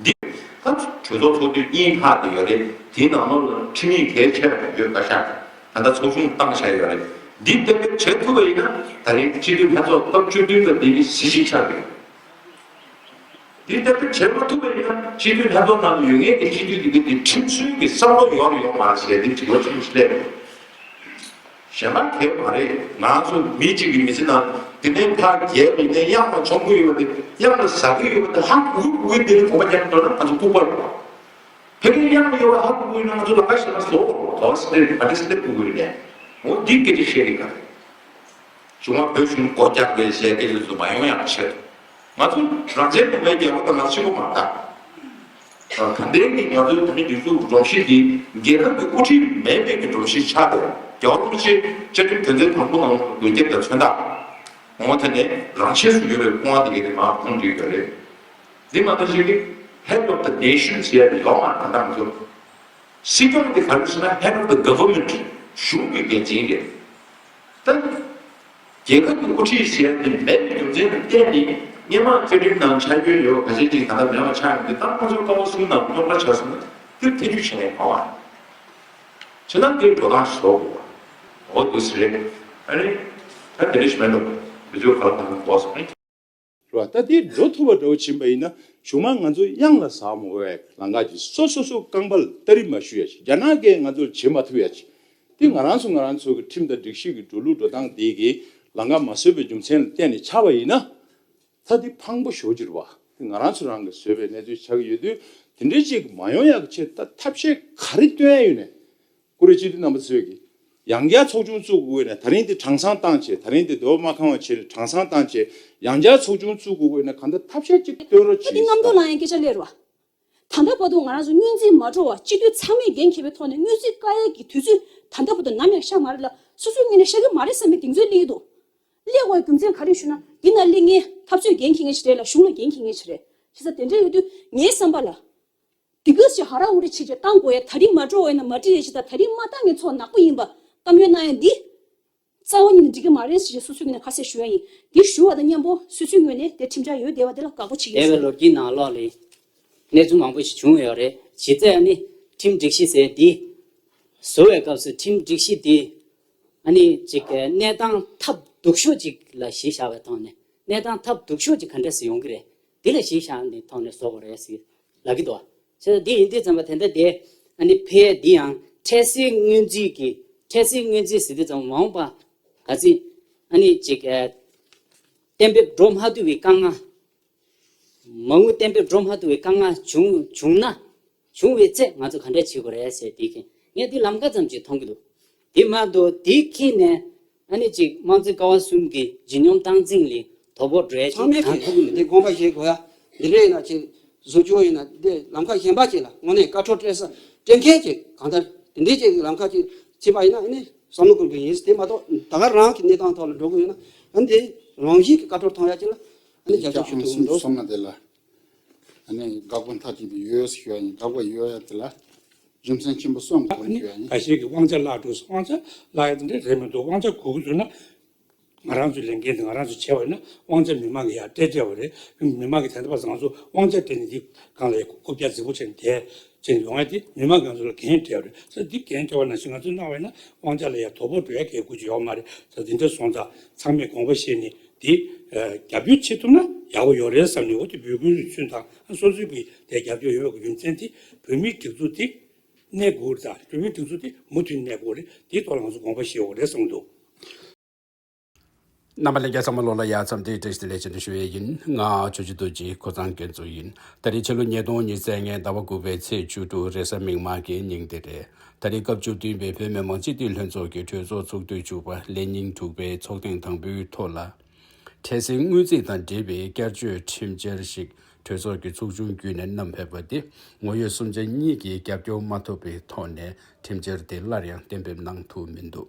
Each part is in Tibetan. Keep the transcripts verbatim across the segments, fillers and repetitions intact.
འདི་ད་གྲོས་ཚོགས་ཚོགས་དུས་གཉིས་ལྷག་དེ་ཡོད་རེད། དེའི་ནང་ལོགས་ལ་ཁྲིམས་ཡིག་གལ་ཆེ་བ་ཡོད་པ་ཤག་ད་ལྟ་ཚོགས་ཆུང་བཏང་བཞག་ཡོད་རེད། འདི་གཏན་འབེབས་བྱེད་ཐུབ་པ་ཡིན་ན་ད་རིང་སྤྱི་འཐུས་ལྷན་ཚོགས་སྐབས་བཅུ་བདུན་པ་འདི་གི་གཟི་བརྗིད་ཆགས་ཡོད། འདི་ལྟ་བུ་བྱེད་མ་ཐུབ་པ་ཡིན་ན་སྤྱི་འཐུས་ལྷན་ཚོགས་ནང་ལ་ཡོད་མཁན་གྱི་སྤྱི་འཐུས་འདི་ག་དེ་ཁྲིམས་སྲོལ་གྱི་བསམ་བློ་ཡོད་རེད་ཡོད་མ་རེད་ཟེར་དེ་དྲི་བ་ཆེན་པོ་ཞིག་སླེབས་ཡོད། གཞན་པ་གལ་མ་རེད། ང་ཚོ་མི་གཅིག་གི་མི་ཚེ་ནང་དེ་ནས་ཕར་རྒྱལ་བ་ཡིན་ནའི་གཡང་ལ་མཆོང་གི་ཡོད་པ་དེ་གཡང་ལ་ཟ་གི་ཡོད་པ་དེ་ཧ་གོ་གི་དགོས་དེ་ནི་གོམ་པ་རྒྱག་འགྲོ་ན་ང་ཚོ་ལྐུགས་པ་རེད། ཕ་གིར་གཡང་ལ་ཡོད་པ་ཧ་གོ་གི་ཡོད་ན་ང་ཚོ་ལམ་ཁ་ཞིག་ལ་བཟོ་དགོས་རེད། དོགས་སེ་ཕ་ཏི་སི་ལེབ་དགོས་ཀྱི་རེད། འོ་འདི་སྐད་ཆ་བཤད་གི་ག་རེད། བྱུང་བ་བོད་གཞུང་སྒོ་རྒྱག་པའི་ཞལ་སྐད་ཆ་ཚོ་མ་ཡོང་ཡག་ཆེད་དུ། ང་ཚོ་རང་བཙན་གོང་མའི་རྒྱལ་ཁབ་དང་ང་ཚོ་གཅིག་པོ་མ་རེད། ད་ལྟའི་གི་ང་ཚོའི་བོད་མི་སྒྲིག་འཛུགས་སྒྲོམ་གཞི་འདི་རྒྱལ་ཁབ་ཀྱི་དབུ་ཁྲིད་མེད་པའི་གི་སྒྲོམ་གཞི་ཆགས་ཏེ་རྒྱལ་བ་རིན་པོ་ཆེ་བཅའ་ཁྲིམས་དོན་ཚན་དང་པོ་ནང་ལ་འགོད་རྒྱབ་དང་མཚོན་རྟགས། འོ་དེ་ནས་རང་ཆས་སུ་ཡོད་པའི་སྐུ་དབང་དེ་གའི་དེ་མར་ཁོང་བསྡུས་ཡོད་རེད། འདི་མ་གཏོགས་ཅིག་གི་Head of the Nation ཟེར་ཡ་དེ་ཡོད་མ་རེད། ད་ལྟ་ང་ཚོ་སྲིད་སྐྱོང་དེ་ག་རེ་ཟེར་ན་Head of the Government གཞུང་གི་འགན་འཛིན་རེད། ད་རྒྱལ་ཁབ་ཀྱི་དབུ་ཁྲིད་ཟེར་ཡ་དེ་མེད་པའི་རྒྱུ་མཚན་ལ་བརྟེན་ནས་སྔོན་མ་བཅའ་ཁྲིམས་ནང་ཆ་རྒྱུས་ཡོད་པ་ག་ཚོད་ཅིག་ད་ལྟ་མེད་པ་ཆགས་ཡོང་དུས་ད་ཁོང་ཚོའི་ཀ་བ་གསུམ་ནང་རྙོག་དྲ་ཆགས་སོང་ན་དེར་ཐེ་ཇུས་བྱས་ནས་གང་བ་བྱས་ན་དེར་འགྲོ་སྟངས་ཤིག་བཟོ་དགོས་པ། འོ་འདུག་སེ་རེད། ཨ་ནི་ད་དེ་འདྲ་ཞིག་མེད་འགྲོ། མི་ཚོས་ག་ལ་གང་གོ་སོང་། རེད་བ། ད་དེ་འགྲོ་ཐུབ་པ་འདྲ་བོ་ཕྱིན་པ་ཡིན་ན་གཞུག་མ་ང་ཚོ་གཡང་ལ་ཟག་མ་དགོས་པའི་ལམ་ཁ་ཅིག་སོ་སོ་སོ་རྐང་པ་ལ་སྟ་རེ་མ་གཞུ་ཡ་ཅིག་རྒྱ་ནག་གིས་ང་ཚོར་བྱེད་མ་ཐུབ་ཡ་ཅིག་དེ་ང་རང་ཚོ་ང་རང་ཚོ་གི་ཁྲིམས་དང་སྒྲིག་གཞི་གི་འགྲོ་ལུགས་འགྲོ་སྟངས་དེ་གི་ལམ་ཁ་མ་བཟོས་པའི་རྒྱུ་མཚན་ལ་བརྟེན་ནས་ཆགས་པ་ཡིན་ན། ད་དེ་ཕངས་པོ་ཞེ་པོ་ཅིག་རེད་བ། དེ་ང་རང་ཚོ་རང་གིས་བཟོས་པའི་གནས་ཚུལ་ཆགས་ཀྱི་ཡོད་དུས་དེ་འདྲའི་ཅིག་མ་ཡོང་ཡག་གི་ཆེད་ད་ཐབས་ཤེས་ག་རེ་སྟོན་ཡ་ཡོད་ནས། ཀུ་རེ་སྤྱི་འཐུས་རྣམ་པ་ཚོས་ཀྱིས་ཡང་བསྐྱར་ཚོགས་ཆུང་བཙུགས་དགོས་ན་ད་རིང་འདི་གྲངས་ཚང་བཏང་བྱས། ད་རིང་འདི་འདོད་པ་མ་ཁེངས་པ་བྱས་ནས་གྲངས་ཚང་བཏང་བྱས། ཡང་བསྐྱར་ཚོགས་ཆུང་བཙུགས་དགོས་ན་གང་ལྟར་ཐབས་ཤེས་ཅིག་སྟོན་རོགས་ད་དེ་གནམ་ཐོག་ལ་ཡང་སྐད་ཆ་སླེབས་རེད་བ། ད་ལྟ་བར་དུ་ང་རང་ཚོ་སྔོན་རྩིས་མ་འགྲོ་བ་སྤྱི་འཐུས་ཚང་མས་འགན་འཁྱེར་བའི་ཐོག་ནས་སྔོན་རྩིས་བཀག་ཡས་ཀྱི་དུས་ཚོད་ད་ལྟ་བར་དུ་ནམ་ཡང་ཤར་མ་རེད་ལ། སོ་སོའི་ངོས་ནས་ཤར་གྱི་མ་རེད་བསམ་པའི་གདེང་ཚོད་སླེབས་ཀྱི་འདུག་སླེབས་དགོས་རྒྱུ་མཚན་ག་རེ་ཞུ་ན་འདི་ན་སླེབས་མཁན་འཐབ་རྩོད་འགན་འཁྱེར་མཁན་ཞིག་རེད་ལ་གཞུང་ལ་འགན་འཁྱེར་མཁན་ཞིག་རེད། བྱས་ཙང་དེ་འདྲ་ཡོད་དུས་ངའི་བསམ་པ་ལ། དེ་ག་ཞིག་ཧ་ར་ཧུ་རི་བྱེད་ཀྱི་བཏང་དགོས་ཡ། ད་རིང་མ་འགྲོ་བས་ན་མ་འགྲིག་ཡ་ཞིག་དང་ད་རིང་མ་བཏང་ངེས་ཚོགས་ནག་པོ་ཡིན་པ་བཀའ་མོལ་གནང་ཡ་འདི། རྩ་བ་ཉིད་ནས་འགྲིག་གི་མ་རེད་ཞེས་སོ་སོའི་ངོས་ནས་ཁ་གསལ་ཞུ་ཡ་ཡིན། འདི་ཞུ་བ་དང་མཉམ་པོ་སོ་སོའི་ངོས་ནས་དེ་ཁྲིམས་འཆར་ཡོད་བསྡད་པ་དེ་ལ་དགག་པ་བྱེད་ཀྱི་ཡོད་ཟེར། འདས་པའི་ལོ་དཀྱིལ་ནང་ལོགས་ལ་གནས་ཚུལ་མང་པོ་ཞིག་བྱུང་ཡོད་རེད། གཞི་རྩའི་ཨ་ནི་ཁྲིམས་སྒྲིག་གཞི་ཟེར་འདི་བཟོ་བའི་སྐབས་སུ་ཁྲིམས་སྒྲིག་གཞི་འདི་ཨ་ནི་ཅིག་གནས་སྟངས་ཐབས་སྡུག་ཤོས་ཅིག་ལ་གཞི་བཞག་པའི་ཐོག་ནས་གནས་སྟངས་ཐབས་སྡུག་ཤོས་ཅིག་ག་འདྲ་སེ་ཡོང་གི་རེད། འདི་ལ་གཞི་བཞག་ནས་ཐོག་ནས་བཟོ་དགོས་རེད་ཟེར་ལབ་ཀྱི་འདུག་བ། བྱས་ཙང་འདི་ཡིན་དུས་ཙམ་པ་དེ་འདྲ་དེ་ཨ་ནི་ཕལ་འདི་ཡང་འཕྲལ་སེལ་སྔོན་རྩིས་ཀྱི་འཕྲལ་སེལ་སྔོན་རྩིས་ཟེར་དུས་ཙམ་མ་འོངས་པ་ག་ཚོད་ཨ་ནི་ཅིག་གཏན་འབེབས་འགྲོ་མ་ཐུབ་པའི་དཀའ་ངལ། མ་དངུལ་གཏན་འབེབས་འགྲོ་མ་ཐུབ་པའི་དཀའ་ངལ་བྱུང་བྱུང་ན་བྱུང་བའི་ཚེ་ང་ཚོ་ག་འདྲ་བྱེད་དགོས་རེད་ཟེར་དེ་གིན་ངས་འདི་ལམ་ཁ་ཙམ་ཅིག་མཐོང་གི་འདུག་དེ་མ་གཏོགས་དེ་ཁྱེར་ནས་ཨ་ནི་ཅིག་དམངས་གཙོའི་ཀ་བ་གསུམ་གྱི་ལྗིད་སྙོམས་སྟངས་འཛིན་ལས་དོ་ཕོག་འགྲོ་ཡ་ཅིག་ཚང་མས་གང་ཐུབ་ཀྱི་མི་འདི་འདུག་དགོངས་པ་བཞེས་དགོས་ཡ། འདི་འདྲ་ཡིན་ན་ཅིག་བཟོ་བཅོས་ཡིན་ན་འདི་ལམ་ཁ་གཞན་པ་ཅིག་ལ་དངོས་གནས་བཀའ་འཁྲོལ་སྤྲད་ས་སྤྲད་མཁན་ཅིག་གང་ལྟར་དེ་འདྲའི་ཅིག་ལམ་ཁ་ཅིག་བྱེད་པ་ཡིན་ན་ཨ་ནི་བསམ་བློ་འཁོར་གྱི་ཡིན། དེ་མ་གཏོགས་ད་ག་རང་གི་གནས་སྟངས་ཐོག་ལ་འགྲོ་དགོས་ཡོད་ན་ཨ་ནི་དེ་རང་བཞིན་གྱི་བཀའ་འཁྲོལ་ཐོན་ཡ་ཅིག་ལ་ཨ་ནི་རྒྱབ་སྐྱོར་ཞུ་ཐུབ་མི་འདུག་སོང་ན་དེ་ལ། ཨ་ནི་དགག་པ་མཐའ་གཅིག་ཏུ་ཡོད་ཟེར་ཞུ་ཡ་ཡིན། དགག་པ་ཡོད་ཡ་དེ་ལ་རྒྱུ་མཚན་ཆེན་པོ་གསུམ་དགོས་ཨ་ནི་ཞུ་ཡ་ཡིན། ཁ་ཤས་ཀྱིས་དབང་ཆ་བརླག་འགྲོ་སོང་། དབང་ཆ་བརླག་ཡ་དེ་འདྲ་རེད་མི་འདུག་དབང་ཆ་དགོས་ཀྱི་འདུག་ན་ང་རང་ཚོའི་ལས་འགན་དེ་ང་རང་ཚོས་བྱས་པ་ཡིན་ན་དབང་ཆ་མི་མང་གིས་ཡར་སྤྲད་སྤྲད་པ་རེད། མི་མང་གིས་ད་ལྟ་བར་ང་ཚོ་དབང་ཆ་སྤྲད་ནས་འདི་སྒང་ལ་ཡ་རྐུབ་བཀྱག་རྫིག་པོ་བྱས་ནས་བསྡད་བྱས་ནས་ཡོང་ཡ་དེ་མི་མང་གིས་ང་ཚོ་ལ་འགན་སྤྲད་པ་རེད་ཟེར། འདི་འགན་སྤྲད་པ་ནང་བཞིན་ང་ཚོས་གནང་བ་ཡིན་ན་དབང་ཆ་ལ་ཡ་དོ་ཕོག་འགྲོ་ཡ་གི་དགོས་ཀྱི་ཡོད་མ་རེད་ཟེར། འདི་འདྲ་སོང་ཙང་ཚང་མས་དགོངས་པ་བཞེས་ནས། དེ་རྒྱབ་སྐྱོར་བྱེད་ཐུབ་ན་ཡག་པོ་ཡོད་རེད་བསམ་ནས། འོ་དེ་འབོད་སྐུལ་ཞུས་ཙང་སོ་སོའི་གི་དེ་རྒྱབ་སྐྱོར་ཡོད་པའི་རྒྱུ་མཚན་དེ་བོད་མིའི་སྒྲིག་འཛུགས་དེ་གནས་དགོས་རེད། ད་བོད་མིའི་སྒྲིག་འཛུགས་དེ་མུ་མཐུད་གནས་དགོས་རེད། དེའི་ཐོག་ལ་ང་ཚོ་དགོངས་པ་བཞེས་དགོས་རེད་བསམ་གྱི་འདུག་རྣམ་པ་ལྷན་རྒྱས་ཚང་མ་ལོ་ལ་ཡ་འཚམས་འདྲི་བཀྲ་ཤིས་བདེ་ལེགས་ཞུ་ཞུ་ཡས་ཡིན། ང་ཆོས་རྗེ་རྡོ་རྗེ་ཁོ་ཚང་འགན་འཛུགས་ཡིན། ད་རེས་ཕྱི་ལོ་ཉིས་སྟོང་ཉི་ཤུ་རྩ་ལྔའི་ཟླ་བ་དགུ་པའི་ཚེས་བཅུ་དྲུག་རེས་གཟའ་མིག་དམར་གྱི་ཉིན་དེ་རེད། ད་རེས་སྐབས་བཅུ་བདུན་པའི་བོད་མི་མང་སྤྱི་འཐུས་ལྷན་ཚོགས་ཀྱི་གྲོས་ཚོགས་ཚོགས་དུས་བཅུ་པ་ལས་ཉིན་དྲུག་པའི་ཚོགས་ཐེངས་དང་པོའི་ཐོག་ལ། འཕྲལ་སེལ་དངུལ་རྩིས་དང་འབྲེལ་བའི་བསྐྱར་བཅོས་ཁྲིམས་འཆར་ཞིག་གྲོས་ཚོགས་ཀྱི་ཚོགས་ཆུང་བརྒྱུད་ནས་བསྣམས་ཕེབས་པ་དེ་ངོ་ཡོད་གསུམ་ཆ་གཉིས་ཀྱིས་རྒྱབ་སྐྱོར་མ་ཐོབ་པའི་ཐོག་ནས་ཁྲིམས་འཆར་དེ་སླར་ཡང་གཏན་འབེབས་གནང་ཐུབ་མི་འདུག་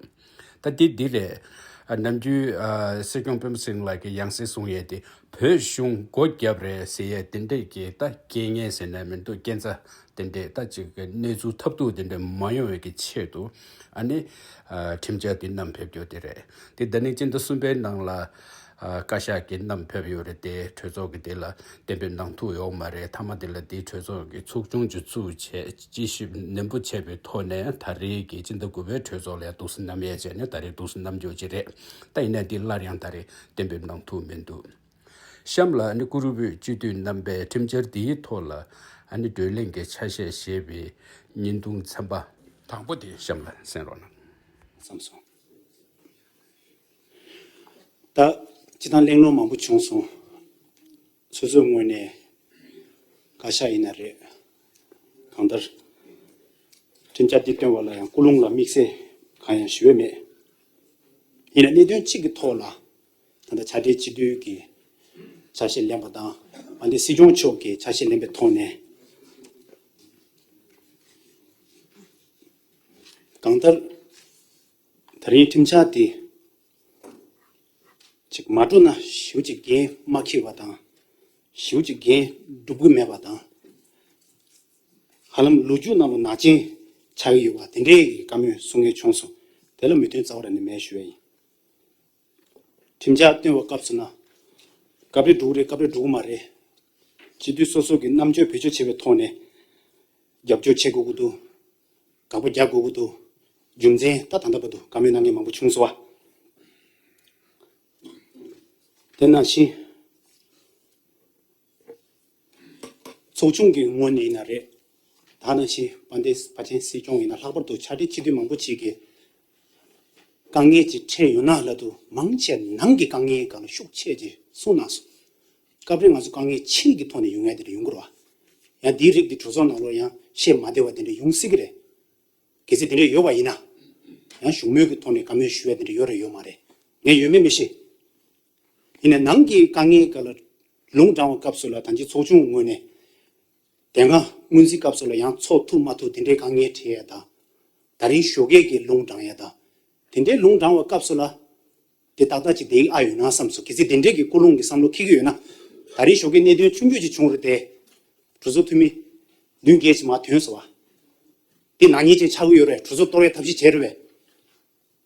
ད་དེ་འདི་རེད། ཨ། ནམ་རྒྱུན་ཨ་སྲིད་སྐྱོང་སྤེན་པ་སེང་ལགས་ཀྱིས་ཡང་སེ་གསུང་ཡས་དེ་བོད་གཞུང་སྒོ་བརྒྱབ་རེད་ཟེར་ཡས་དེ་འདྲས་ཀྱི་ད་རྐྱེན་ངན་ཟེར་ན་མི་འདུག་རྐྱེན་རྩ་དེ་འདྲས་ད་ཅིག་གི་གནས་ཚུལ་ཐབས་སྡུག་དེ་འདྲས་མ་ཡོང་བའི་གི་ཆེད་དུ་ཨ་ནི་ཨ་ཁྲིམས་འཆར་དེ་བསྣམས་ཕེབས་རྒྱུ་དེ་རེད། དེ་ཟླ་ནིག་སྤྱི་ཟླ་གསུམ་པའི་ནང་ལ་ ཨ། བཀའ་ཤག་གིས་བསྣམས་ཕེབས་ཡོད་རེད་དེ། གྲོས་ཚོགས་ཀྱི་དེ་ལ་གཏན་འབེབས་གནང་ཐུབ་ཡོད་མ་རེད། མཐའ་མ་དེ་ལ་དེའི་གྲོས་ཚོགས་ཀྱི་ཚོགས་ཆུང་ཅིག་བཙུགས་བྱས། དཔྱད་ཞིབ་ནན་པོ་བྱས་པའི་ཐོག་ནས། ད་རེས་ཀྱི་སྤྱི་ཟླ་དགུ་པའི་གྲོས་ཚོགས་ལ་ཡང་འདུག་སེ་བསྣམས་ཡས་བྱས་ནས། ད་རེས་འདུག་སེ་བསྣམས་རྒྱུ་ཅིག་རེད། ད་ཡིན་ན་འདི་སླར་ཡང་ད་རེས་གཏན་འབེབས་གནང་ཐུབ་མི་འདུག་གཤམ་ལ་ཨ་ནི་བཀུར་འོས་སྤྱི་འཐུས་རྣམ་པས་ཁྲིམས་འཆར་འདིའི་ཐོག་ལ་ཨ་ནི་བགྲོ་གླེང་གི་ཆ་ཤས་ཞེས་པའི་བརྙན་ཐུང་ཚན་པ་དང་པོ་དེ་གཤམ་ལ་གསན་རོགས་གནང་། བསམ་སོང་། ད་སྤྱིར་བཏང་གླེང་སློང་མང་པོ་བྱུང་སོང་། སོ་སོའི་ངོས་ནས་བཀའ་ཤག་ཡིན་ན་རེད། གང་ལྟར་ཁྲིམས་འཆར་འདི་བཏོན་པ་ལ་ཡང་ཀུན་སློང་ལ་དམིགས་བསལ་གང་ཡང་ཞུ་ཡས་མེད། ཡིན་ན་གནད་དོན་གཅིག་གི་ཐོག་ལ། ད་ལྟ་ཕྱག་སྦྲེལ་སྤྱི་འཐུས་ཀྱི་ཆ་ཤས་ལེན་པ་དང་། ཨ་ནི་སྲིད་སྐྱོང་མཆོག་གི་ཆ་ཤས་ལེན་པའི་ཐོག་ནས། གང་ལྟར་ད་རིང་ཁྲིམས་འཆར་དེ་ཅིག་མ་འགྲོ་ན་ཞེ་པོ་ཅིག་འགན་མ་འཁྱེར་བ་དང་། ཞེ་པོ་ཅིག་འགན་སྒྲུབ་ཀྱི་མེད་པ་དང་། ཧ་ལམ་ལོ་རྒྱུས་ནང་ལ་ནག་ཅན་ཆགས་ཀྱི་ཡོད་པ་དེ་འདྲའི་བཀའ་མོལ་གསུང་མཁན་བྱུང་སོང་། དེ་ལ་མོས་མཐུན་རྩ་བ་རང་ནས་མེད་ཞུ་ཡ་ཡིན། ཁྲིམས་འཆར་བཏོན་པའི་སྐབས་སུ་ན། སྐབས་རེ་འགྲོ་གི་རེད། སྐབས་རེ་འགྲོ་གི་མ་རེད། སྤྱི་འཐུས་སོ་སོ་གི་རྣམ་དཔྱོད་བེད་སྤྱོད་བྱེད་པའི་ཐོག་ནས་རྒྱབ་སྐྱོར་བྱེད་དགོས་ཀྱི་འདུག་དགག་པ་རྒྱག་དགོས་ཀྱི་འདུག་རྒྱུ་མཚན་ད་ད་ལྟ་བར་དུ་བཀའ་མོལ་གནང་མཁན་མང་པོ་བྱུང་སོང་བ། དེ་ནང་བཞིན་ཚོགས་ཆུང་གི་ངོས་ནས་ཡིན་ན་རེད། ད་ནང་བཞིན་དཔལ་ལྡན་དཔལ་ཆེན་སྲིད་སྐྱོང་ཡིན་ན། ལྷག་པར་དུ་ཕྱག་སྦྲེལ་སྤྱི་འཐུས་མང་པོ་ཅིག་གིས་དཀའ་ངལ་ཅིག་འཕྲད་ཡོང་ན་ལབ་དུས། མང་ཆེ་ནང་གི་དཀའ་ངལ་སྒང་ལ་ཤུགས་ཆེ་ཅིག་གསུངས་གནང་སོང་། སྐབས་རེ་ང་ཚོ་དཀའ་ངལ་ཕྱི་གི་ཐོག་ནས་ཡོང་ཡ་དེ་འདྲ་ཡོང་གི་རེད་བ། ཡང་དེའི་རིགས་དེ་གྲོས་ཚོགས་ནང་ལོགས་ཡང་བཤད་མ་བདེ་བ་དེ་འདྲ་ཡོང་སྲིད་ཀྱི་རེད། གལ་སྲིད་དེ་འདྲ་ཡོད་པ་ཡིན་ན། ཡང་བཞུགས་མོལ་གྱི་ཐོག་ནས་བཀའ་མོལ་ཞུ་ཡ་དེ་འདྲ་ཡོད་རེད་ཡོད་མ་རེད། ངས་ཡོད་མེད་མི་ཤེས། ཡིན་ནའི་ནང་གི་དཀའ་ངལ་སྒང་ལ་ལུང་དྲངས་པའི་སྐབས་སུ་ལ། ད་ཅི་ཚོགས་ཆུང་ངོས་ནས་དེ་སྔ་སྔོན་རྩིས་སྐབས་སུ་ལ་ཡང་ཚོགས་ཐུབ་མ་ཐུབ་དེ་འདྲའི་དཀའ་ངལ་འཕྲད་ཡ་དང་། ད་རིང་ཞོགས་ཀས་ཀྱི་ལུང་དྲངས་ཡ་དང་། དེ་འདྲའི་ལུང་དྲངས་པའི་སྐབས་སུ་ལ། དེ་ཏག་ཏག་ཅིག་བསྡད་ཀྱི་ཨ་ཡོད་ན་བསམ་སོང་། གལ་སྲིད་དེ་འདྲས་ཀྱི་ཀུན་སློང་གི་བསམ་བློ་འཁྱེར་གྱི་ཡོད་ན། ད་རིང་ཞོགས་ཀས་གནད་དོན་ཆུང་ཆུང་ཅིག་བྱུང་རེད་དེ། གྲོས་ཚོགས་འཐུས་མི་བདུན་བརྒྱད་ཅིག་མར་ཐོན་སོང་བ། དེ་ནག་ཉེས་ཅིག་ཆགས་ཀྱི་ཡོད་རེད། གྲོས་ཚོགས་གཏོར་བའི་ཐབས་ཤེས་བྱས་རེད་པས།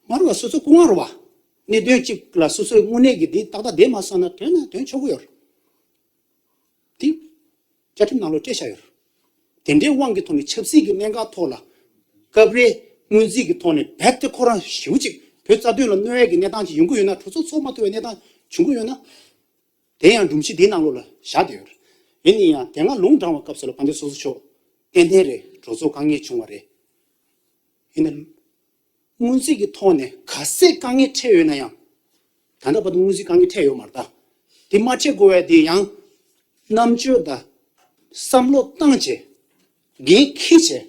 མ་རེད་བ། སོ་སོའི་སྐུ་དབང་རེད་བ། གནད་དོན་གཅིག་ལ་སོ་སོའི་དངོས་གནས་ཀྱི་དེ་ཏག་ཏག་བསྡད་མ་སོང་ན། ཐོན་ན་ཐོན་ཆོག་གི་ཡོད་རེད། དེ་བཅའ་ཁྲིམས་ནང་ལོགས་སྤྲད་བཞག་ཡོད་རེད། དེ་འདྲའི་དབང་གི་ཐོག་ནས་ཆབ་སྲིད་ཀྱི་གནད་འགག་ཐོག་ལ། སྐབས་རེ་སྔོན་རྩིས་ཀྱི་ཐོག་ནས་རྦད་དེ་ཁོ་རང་ཞེ་པོ་ཅིག་བོད་རྩ་དོན་ལ་གནོད་ཡས་ཀྱི་གནས་སྟངས་ཅིག་ཡོང་གི་ཡོད་ན། གྲོས་ཚོགས་ཚོགས་མ་ཐུབ་པའི་གནས་སྟངས་བྱུང་གི་ཡོད་ན། དེ་ཡང་སྒྲོམ་གཞི་འདིའི་ནང་ལོགས་ལ་བཞག་བསྡད་ཡོད་རེད། ཡིན་ན་ཡང་དེ་སྔ་ལུང་དྲངས་པའི་སྐབས་སུ་ལ་དཔལ་ལྡན་ཚོགས་གཙོ་མཆོག་ཏན་ཏན་རེད། གྲོས་ཚོགས་དཀའ་ངལ་བྱུང་བ་རེད། ཡིན་ན། སྔོན་རྩིས་ཀྱི་ཐོག་ནས་ག་ཚད་དཀའ་ངལ་འཕྲད་ཡོད་ན་ཡང་། ད་ལྟ་བར་དུ་སྔོན་རྩིས་དཀའ་ངལ་འཕྲད་ཡོད་མ་རེད་ད། དེ་མ་འཕྲད་དགོས་པའི་དེ་ཡང་རྣམ་དཔྱོད་དང་བསམ་བློ་བཏང་བྱས། འགན་འཁྱེར་བྱས།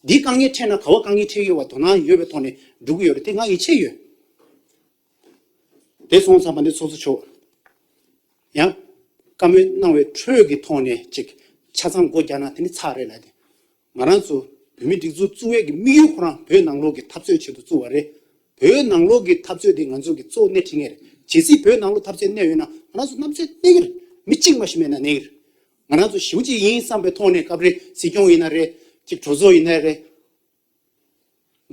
འདི་དཀའ་ངལ་འཕྲད་ན་ག་པར་དཀའ་ངལ་འཕྲད་ཀྱི་ཡོད་པ། དོ་སྣང་ཡོད་པའི་ཐོག་ནས་འགྲོ་གི་ཡོད་རེད། དེ་ང་ཡིད་ཆེས་ཡོད། དེ་སོང་ཙང་དཔལ་ལྡན་ཚོགས་གཙོ་མཆོག་ཡང་བཀའ་མོལ་གནང་བའི་ཁྲོད་ཀྱི་ཐོག་ནས་ཅིག་ཆ་ཚང་སྒོ་རྒྱག་ན་དེ་ནི་ཚར་རེད་ལབ་དེ། ང་རང་ཚོ་བོད་མིའི་སྒྲིག་འཛུགས་བཙུགས་ཡས་ཀྱི་དམིགས་ཡུལ་ཁོ་རང་བོད་ནང་ལོགས་ཀྱི་འཐབ་རྩོད་ཆེད་དུ་བཙུགས་པ་རེད། བོད་ནང་ལོགས་ཀྱི་འཐབ་རྩོད་དེ་ང་ཚོ་གི་གཙོ་བོ་སྣེ་ཁྲིད་མཁན་རེད། གལ་སྲིད་བོད་ནང་ལོགས་འཐབ་རྩོད་གནས་ཡོད་ན། ང་རང་ཚོ་རྣམ་དཔྱོད་གནས་ཀྱི་རེད། མི་གཅིག་མ་ཞིག་མེད་ན་གནས་ཀྱི་རེད། ང་རང་ཚོ་ཞེ་པོ་ཅིག་ཡིན་བསམ་པའི་ཐོག་ནས་སྐབས་རེ་སྲིད་སྐྱོང་ཡིན་ན་རེད། ཅིག་གྲོས་ཚོགས་ཡིན་ན་རེད།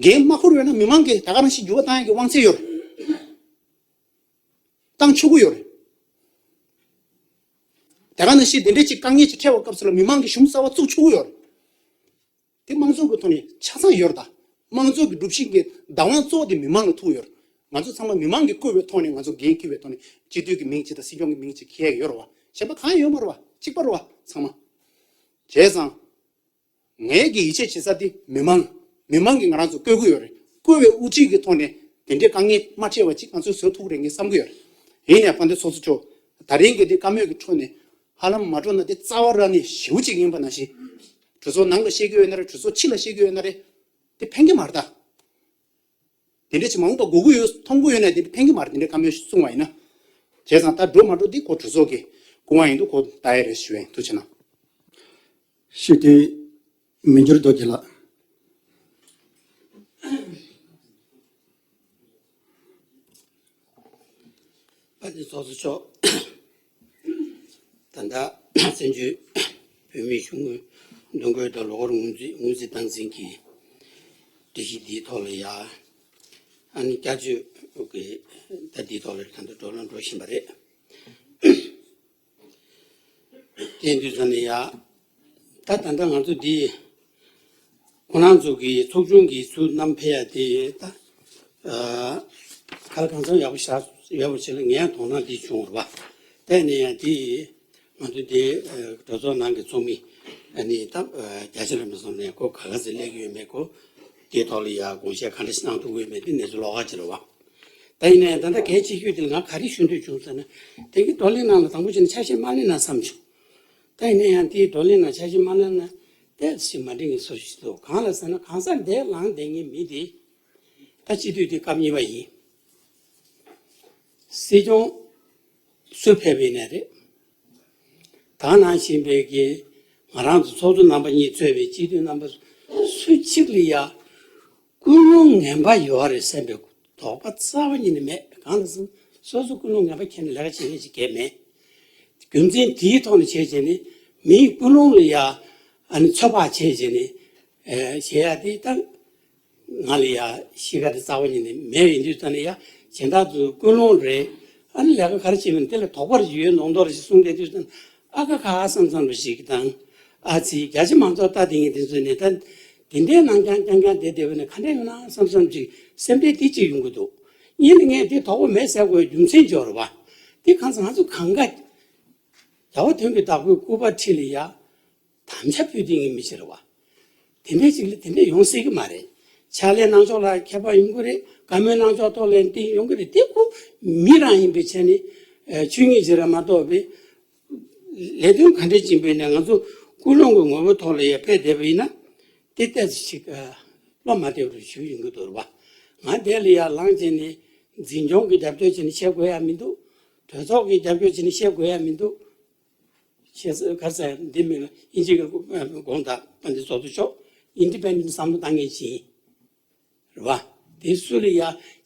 འགན་མ་འཁུར་བས་ན་མི་མང་གིས་ད་ག་རང་བཞིན་འགྱུར་བ་བཏང་ཡག་གི་དབང་ཚད་ཡོད་རེད། བཏང་ཆོག་གི་ཡོད་རེད། ད་ག་ནང་བཞིན་དེ་འདྲའི་ཅིག་དཀའ་ངལ་ཅིག་འཕྲད་པའི་སྐབས་སུ་ལ་མི་མང་གིས་གཞུང་གསར་པ་བཙུགས་ཆོག་གི་ཡོད་རེད། དེ་དམངས་གཙོ་གི་ཐོག་ནས་ཆ་ཚང་ཡོད་རེད་ད། དམངས་གཙོ་གི་སྒྲུབ་བྱེད་ཀྱི་བདག་དབང་གཙོ་བོ་དེ་མི་མང་ལ་ཐུག་ཡོད་རེད། ང་ཚོ་ཚང་མ་མི་མང་གིས་བསྐོས་པའི་ཐོག་ནས། ང་ཚོ་འགན་འཁྱེར་བའི་ཐོག་ནས་སྤྱི་འཐུས་ཀྱི་མིང་ཅིག་དང་སྲིད་སྐྱོང་གི་མིང་ཅིག་འཁྱེར་ཡག་ཡོད་རེད་བ། གཞན་པ་གང་ཡང་ཡོད་མ་རེད་བ། གཅིག་པ་རེད་བ་ཚང་མ། བྱས་ཙང་། ངས་ཀྱི་ཡིད་ཆེས་བྱེད་ས་དེ་མི་མང་། མི་མང་གིས་ང་རང་ཚོ་བསྐོ་གི་ཡོད་རེད། བསྐོ་བའི་དབུ་ཁྲིད་ཀྱི་ཐོག་ནས་དེ་འདྲའི་དཀའ་ངལ་མ་འཕྲད་པ་ཅིག་ང་ཚོས་བཟོ་ཐུབ་ཀྱི་རེད་ངས་བསམ་གྱི་ཡོད་རེད། ཡིན་ནའི་དཔལ་ལྡན་ཚོགས་གཙོ་མཆོག་ད་རིང་གི་འདི་བཀའ་མོལ་གྱི་ཁྲོད་ནས་ཧ་ལམ་མ་འགྲོ་ན་དེ་རྩ་བ་རང་ནས་ཞེ་པོ་ཅིག་ཡིན་པ་ནང་བཞིན། གྲོས་ཚོགས་ནང་ལ་བཤད་ཀྱི་ཡོད་ན་རེད། གྲོས་ཚོགས་ཕྱི་ལ་བཤད་ཀྱི་ཡོད་ན་རེད། དེ་ཕན་གྱི་མ་རེད་ད། དེ་འདྲ་ཅིག་མ་འོངས་པ་དགོས་ཀྱི་ཡོད། མཐོང་གི་ཡོད་ན་དེ་འདྲ་ཕན་གྱི་མ་རེད། དེ་འདྲ་བཀའ་མོལ་གསུངས་པ་ཡིན་ན། བྱས་ཙང་ད་འགྲོ་མ་འགྲོ་འདི་ཁོ་གྲོས་ཚོགས་ཀྱི་སྐུ་དབང་ཡིན་འདུག་ཁོ་ལྟ་ཡ་རེད་ཞུ་ཡིན། ཐུགས་རྗེ་གནང་། སྤྱི་འཐུས་མི་འགྱུར་རྡོ་རྗེ་ལགས། དཔལ་ལྡན་ཚོགས་གཙོ་མཆོག་ད་ལྟ་བཙན་བྱོལ་བོད་མིའི་གཞུང་གི་འདུ་འགོད་དང་ལོ་འཁོར་སྔོན་རྩིས་སྔོན་རྩིས་སྟངས་འཛིན་གྱི་སྒྲིག་གཞི་འདིའི་ཐོག་ལ་ཡ། ཨ་ནི་བསྐྱར་བཅོས་ ཨོ་ཀེ། ད་འདིའི་ཐོག་ལ་ད་ལྟ་བགྲོ་གླེང་འགྲོ་བཞིན་པ་རེད། དེ་ཡིན་དུས་ཙམ་ནས་ཡ། ད་ད་ལྟ་ང་ཚོ་འདི་ཁོང་རྣམ་ཚོ་གི་ཚོགས་ཆུང་གི་ཚུར་བསྣམས་ཕེབས་ཡ་དེ་ད་ཨ་ག་ལ་གང་འཚམ་ཡག་པོ་ཤར་ཡག་པོ་བྱེད་ལ་ངས་དོ་སྣང་འདི་བྱུང་བ་རེད་པ། དེ་ནས་ཡང་འདི་ང་ཚོ་འདི་གྲོས་ཚོགས་ནང་གི་ཚོགས་མི་ཨ་ནི་ད་རྒྱ་ཆེ་རིམ་པ་སོང་ནས་ཁོ་ག་ག་ཚོད་སླེབས་ཀྱི་ཡོད་མེད་ཁོ་དེའི་ཐོག་ལ་ཡ་དགོངས་བཞེས་ག་འདྲ་ཞིག་གནང་ཐུབ་ཀྱི་ཡོད་མེད་འདི་གནས་ཚུལ་ལོགས་ཀ་ཅིག་རེད་པ། ད་ཡིན་ན་ཡང་ད་ལྟ་གལ་ཆེ་ཤོས་དེ་ལ་ང་ག་རེ་ཞུ་འདོད་བྱུང་ཟེར་ན། དེ་གི་བགྲོ་གླེང་ནང་ལ་དང་པོ་བྱས་ན་ཆ་ཤས་མ་ལེན་ན་བསམ་བྱུང་། ད་ཡིན་ན་ཡང་དེའི་བགྲོ་གླེང་ནང་ཆ་ཤས་མ་ལེན་ན་ཏོག་ཙམ་མ་འགྲིག་གི་བཟོ་ཞིག་འདུག་གང་ལ་ཟེར་ན་གང་ཟག་འདིར་ལངས་བསྡད་མཁན་མི་དེ་ད་སྤྱི་འཐུས་དེ་སྐབས་གཉིས་པ་ཡིན། སྲིད་སྐྱོང་སུ་ཕེབས་པ་ཡིན་ནའི་རེད། ད་ནང་བཞིན་པའི་གི་ང་རང་ཚོ་ཚོགས་གཙོ་རྣམ་པ་གཉིས་གཙོས་པའི་སྤྱི་འཐུས་རྣམ་པ་སུ་གཅིག་ལ་ཡ་ཀུན་སློང་ངན་པ་ཡོད་རེད་བསམ་པའི་དོགས་པ་རྩ་བ་ཉིད་ནས་མེད། གང་ལ་ཟེར་ན་སོ་སོ་ཀུན་སློང་ངན་པ་འཁྱེར་ནས་ལས་ཀ་བྱེད་མཁན་ཞིག་གས་མེད། རྒྱུ་མཚན་དེའི་ཐོག་ནས་བྱས་བྱས་ནས་མིའི་ཀུན་སློང་ལ་ཡ་ཨ་ནི་ཚོད་དཔག་བྱས་བྱས་ནས་ཨེ་བྱེད་ཡ་དེ་ད་ང་ལ་ཡ་གཤིས་ཀ་དེ་རྩ་བ་ཉིད་ནས་མེད། ཡིན་དུས་ཙམ་ནས་ཡ་གཞན་དག་ཚོའི་ཀུན་སློང་རེད། ཨ་ནི་ལས་ཀ་ག་རེ་བྱེད་མིན་དེ་ལ་དོགས་པ་རེ་ཡོད་མདོག་མདོག་རེ་ཞིག་གསུངས་བསྡད་དུས་ཙམ་ཨ་ཁ་ཁ་བསམ་བསམ་རེ་ཞིག་དང་། ཨ་ཙི་རྒྱ་ཆེ་མང་ཚོགས་ལྟ་བསྡད་མཁན་དེ་ཚོས་ནས་ད་དེ་འདྲའི་ནང་རྐྱང་རྐྱང་རྐྱང་བསྡད་བསྡད་པ་ནས་ག་འདྲ་ཡོང་ན་བསམ་བསམ་ཅིག་སེམས་ཁྲལ་དེ་ཅིག་ཡོང་གི་འདུག་ཡིན་ནའི་ངས་དེ་དོགས་པ་མེད་ཟེར་དགོས་རྒྱུ་མཚན་འབྱོར་བ་དེ་གང་ཟེར་ང་ཚོ་གང་ག་རྒྱལ་བ་དོན་གྱི་བདག་པོའི་སྐུ་པར་འཁྲིས་ལ་ཡ། དམ་བཅའ་ཕུལ་དེ་ངའི་མི་ཕྱིར་བ། དེ་འདྲའི་ཅིག་ལ་དེ་འདྲ་ཡོང་སྲིད་ཀྱི་མ་རེད། ཕྱག་ལས་གནང་ཕྱོགས་ལ་ཁྱད་པར་ཡོང་གི་རེད། བཀའ་མོལ་གནང་ཕྱོགས་ཐོག་ལ་དེ་ཡོང་གི་རེད། དེ་ཁོ་མི་རང་ཡིན་པའི་ཆ་ནས་ཆོས་ཉིད་ཅིག་རེད་མ་གཏོགས་པའི་ལས་དོན་ག་འདྲ་ཅིག་ཡིན་པའི་ནས་ང་ཚོ་ཀུན་སློང་གི་ངོ་བོ་ཐོག་ལ་ཡ་ཕེབས་བསྡད་པ་ཡིན་ན་དེ་ཏོག་ཙམ་ཅིག་བློ་མ་བདེ་བ་རུ་ཞུ་ཡོང་གི་འདུག་རེད་བ། ང་དེ་ལ་ཡ་ལངས་བྱས་ནས་འཛིན་སྐྱོང་གི་རྒྱབ་སྐྱོར་བྱས་ནས་བཤད་དགོས་ཡ་མི་འདུག་གྲོས་ཚོགས་ཀྱི་རྒྱབ་སྐྱོར་བྱས་ནས་བཤད་དགོས་ཡ་མི་འདུག་ཤེས་ག་ས་འདི་མིན་ལ་ཨིན་ཇི་གི་དགོངས་དག་པ་འདི་ཚོགས་གཙོ་མཆོག་ཨིན་ཌི་པེན་ཌེན་ཊི་བསམ་བློ་བཏང་མཁན་ཞིག་ཡིན། རེད་བ། དེ་སུ་ལ་ཡ་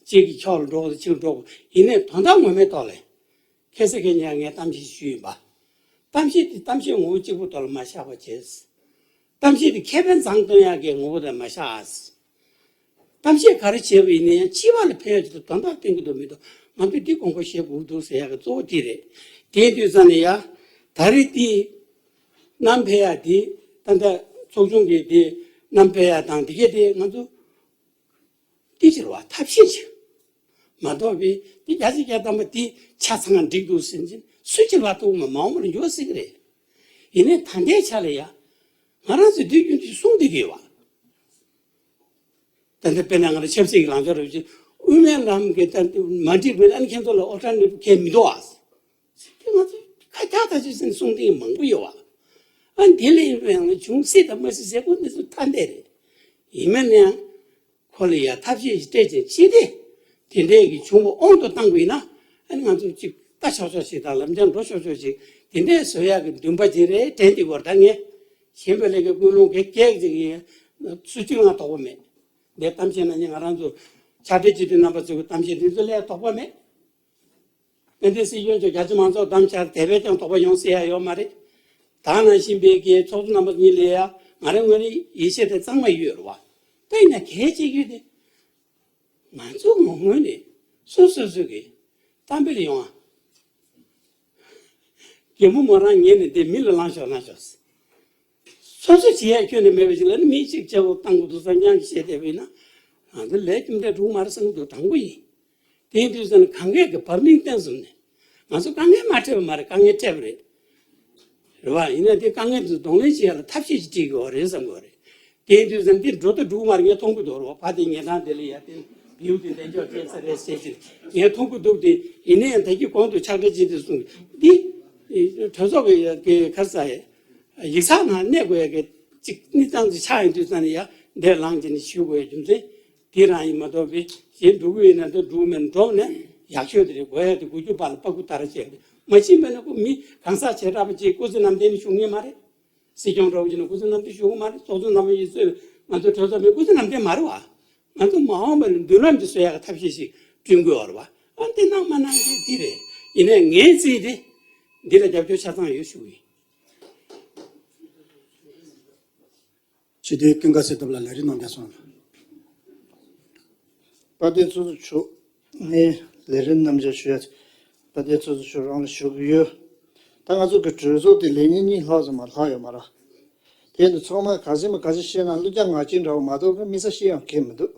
གཅིག་གི་ཕྱོགས་ལ་འགྲོ་གཅིག་ལ་འགྲོ་ཡིན་ནའི་དོན་དག་ངོ་མའི་ཐོག་ལ་ཁ་སང་ཁ་ཉིན་ངས་གཏམ་བཤད་ཞུས་ཡིན་པ། གཏམ་བཤད་དེ་གཏམ་བཤད་ངོ་བོ་གཅིག་པུ་ཐོག་ལ་མ་བཞག་པ་བྱས། གཏམ་བཤད་དེ་ཁེ་ཕན་བཟང་སྟོན་ཡག་གི་ངོ་བོ་དེ་མ་བཞག་ཨ། གཏམ་བཤད་ག་རེ་བྱས་པ་ཡིན་ན་ཡང་སྤྱི་པ་ལ་ཕན་ཡོད་ཀྱི་འདུག་དོན་དག་བསྟན་གྱི་འདུག་མི་འདུག་ང་ཚོས་འདི་དགོངས་པ་བཞེས་དགོས་ཀྱི་འདུག་ཟེར་ཡག་གི་གཙོ་བོ་དེ་རེད། དེ་ཡིན་དུས་ཙང་ནས་ཡ། ད་རེས་འདི་བསྣམས་ཕེབས་ཡག་འདི་ད་ལྟ་ཚོགས་ཆུང་གིས་འདི་བསྣམས་ཕེབས་ཡག་དང་འདི་གས་དེ་ང་ཚོ་འདི་ཕྱིར་བ་ཐབས་ཤེས་བྱེད། མ་གཏོགས་པའི་འདི་བརྒྱ་ཆ་བརྒྱ་ཐམ་པ་འདི་ཆ་ཚང་འགྲིག་འདུག་ཟེར་གྱིན་སུ་ཕྱིར་བ་ཐུག་མ་མ་འོངས་པ་ལ་འགྱུར་བ་སྲིད་ཀྱི་རེད། ཡིན་ནའི་ད་ལྟའི་ཆ་ལ་ཡ། ང་རང་ཚོས་འདི་རྒྱུན་དུ་གསུང་བསྡད་ཀྱི་ཡོད་བ། ད་ལྟ་དཔེར་ན་ང་ལ་ཆབ་སྲིད་ཀྱི་ལངས་ཕྱོགས་རེ་བཞིན་དབུ་མའི་ལམ་གྱི་ད་མ་འགྲིག་པའི་ཨ་ནི་ཁྱེད་ཚོ་ལ་ཨོལ་ཊར་ནེ་ཊིབ་གང་ཡང་མི་འདུག་ཨ། དེ་ང་ཚོས་ཁ་ཁྱག་ཐག་ཆོད་ཟིན་གསུང་དེ་མང་པོ་ཡོད་བ། ཨ་ནི་དེ་ལས་ཡིན་པའི་ཡང་བྱུང་སྲིད་དང་མ་སྲིད་ཟེར་དགོས་འདི་ཚོ་ཐ་དད་རེད། ཡིན་མིན་ན་ཡང་ཁོ་ལ་ཡ་ཐབས་ཤེས་ཤིག་སྤྲད་ཅིང་ཅི་སྟེ་དེ་འདྲའི་གི་བྱུང་བ་དབང་དུ་བཏང་དགོས་ན་ཨ་ནི་ང་ཚོས་ཅིག་ལྟ་ཆོག་ཆོག་ཞིག་དང་ལམ་སང་འགྲོ་ཆོག་ཆོག་ཞིག་དེ་འདྲའི་བཟོ་ཡག་གི་འདུན་པ་ཅིག་རེད་དྲན་དེ་བར་ད་ངས་གཞན་པའི་ལས་ཀའི་ཀུན་སློང་གེགས་གེགས་ཅིག་ཡིན་སུ་གཅིག་ང་དོགས་པ་མེད། འདིར་གཏམ་བཤད་གནང་མཁན་ང་རང་ཚོ་ཕྱག་སྦྲེལ་སྤྱི་འཐུས་རྣམ་པ་ཚོའི་གཏམ་བཤད་འདི་ཚོ་ལས་དོགས་པ་མེད། དཔལ་ལྡན་སྲིད་སྐྱོང་མཆོག་རྒྱ་ཆེ་མང་ཚོགས་གདམ་བྱས་དེ་བས་ཀྱང་དོགས་པ་ཡོང་སྲིད་ཡ་ཡོད་མ་རེད། ད་ནང་བཞིན་པའི་གི་ཚོགས་གཙོ་རྣམ་པ་གཉིས་ལ་ཡ་ང་རང་ངོས་ནས་ཡིད་ཆེས་དེ་གཙང་མ་ཡོད་རེད་བ། ད་ཡིན་ན་གལ་ཆེ་རྒྱུ་དེ་ང་ཚོ་ངོ་ངོས་ནས་སོ་སོ་སོ་གི་གཏམ་དཔེ་ལ་ཡོང་ཨ། རྒན་མོ་མོ་རང་ཉལ་ནས་བསྡད། མི་ལ་ལངས་ཤོག་ལངས་ཤོག་སོ་སོ་བྱེད་ཡ་ཁྱོན་ནས་མེད་པ་ཞིག་ལ་ནི་མི་གཅིག་བྱེད་དགོས་བཏང་དགོས་འདུག་བསམ་སྙམ་གྱིས་བཤད་བསྡད་པ་ཡིན་ན། ང་ཚོ་ལས་རྒྱུ་འབྲས་འགྲུབ་མ་རེད་བསམ་གྱི་འདུག་དྲང་པོ་ཡིན། དེ་ཡིན་དུས་ཙམ་ནས་གང་གས་ཀྱི་བབ་བརླིང་བསྟན་སོང་ནས། ང་ཚོ་དཀའ་ངལ་མ་འཕྲད་པ་མ་རེད། དཀའ་ངལ་འཕྲད་པ་རེད། རེད་བ། ཡིན་ན་དེ་དཀའ་ངལ་དེ་གདོང་ལེན་བྱེད་ཡ་ལ་ཐབས་ཤེས་ཅིག་སྤྲད་དགོས་པ་རེད་བསམ་གྱི་ཡོད་རེད། དེ་ཡིན་དུས་ཙམ་འདི་འགྲོ་དང་འགྲོ་གི་མ་རེད། ངས་མཐོང་གི་འདུག་རོགས་ཕ་དེ་ཉེ་དྲང་དེ་ལ་ཡ་དེ་བེའུ་དེ་འདས་འཇོག་བྱས་ས་རེད་ཟེར་གྱི་ངས་མཐོང་གི་འདུག་དེ་ཡིན་ན་ཡང་ད་གི་གོང་དུ་ཕྱག་སྦྲེལ་བྱེད་དུས་གསུངས་འདི་གྲོས་ཚོགས་ཀྱི་ཡ་གི་ཁར་ས་ཡ་ཡིག་ཚགས་ནང་གནས་དགོས་ཡ་གི་ཅིག་གནས་སྟངས་ཅིག་ཆགས་ཡོང་དུས་ཙམ་ནས་ཡ་འདས་ལངས་བྱས་ནས་ཞུ་དགོས་ཡ་རྒྱུ་མཚན་དེ་རང་ཡིན་མ་གཏོགས་པའི་གཞན་འགྲོ་གི་ཡིན་ན་འདི་འགྲོ་གི་མེད་འགྲོ་ནས་ཡག་ཤོས་དེ་རེད། དགོས་ཡ་དེ་དགོས་རྒྱུ་པ་ལ་པ་ཀུ་ཏ་ར་བྱས་རེད། མ་ཕྱིན་པ་ན་ཁོ་མི་གང་ཟག་བྱེ་བྲག་པ་ཅིག་སྐུ་ཚེ་ནམ་ལྡན་ནས་བཞུགས་ངེས་མ་རེད། སྲིད་སྐྱོང་འདྲ་བོ་ཅིག་ནི་སྐུ་ཚེ་ནམ་རྒྱུན་བཞུགས་ཀྱི་མ་རེད། ཚོགས་གཙོ་རྣམ་པ་ཡིས་གཙོས་པའི་ང་ཚོའི་གྲོས་ཚོགས་མི་སྐུ་ཚེ་ནམ་རྒྱུན་མ་རེད་བ། ང་ཚོ་མ་འོངས་པ་ལ་མདུན་ལམ་ཅིག་བཟོ་ཡག་གི་ཐབས་ཤེས་ཤིག་བསྐྲུན་དགོས་བ་རེད་བ། ཨ་འདི་གནང་མ་གནང་གི་འདི་རེད། ཡིན་ནའི་ངའི་རྩིས་དེ་འདི་ལ་རྒྱབ་སྐྱོར་ཆ་ཚང་ཡོད་ཞུ་གི་ཡིན། སྤྱི་འཐུས་ཀུན་དགའ་བསོད་སྟོབས་ལགས་ལས་རིམ་གནང་རྒྱ་སོང་། དཔལ་ལྡན་ཚོགས་གཙོ་མཆོག་ངས་ལས་རིམ་རྣམས་ཀྱང་ཞུ་ཡ། དཔལ་ལྡན་ཚོགས་གཙོ་མཆོག་རང་ལ་ཞུ་གི་ཡོད། ད་ང་ཚོ་གི་གྲོས་ཚོགས་དེ་ལས་ཉིན་གཉིས་ལྷག་ཙམ་མ་ལྷག་ཡོད་མ་རེད། དེ་ནི་ཚང་མ་ག་ཚོད་མ་ག་ཚོད་བཤད་ན་ཀླུ་རྒྱ་ངག་ཅིག་འདྲ་བོ་མ་གཏོགས་གི་དམིགས་བསལ་བཤད་ཡང་གལ་མི་འདུག།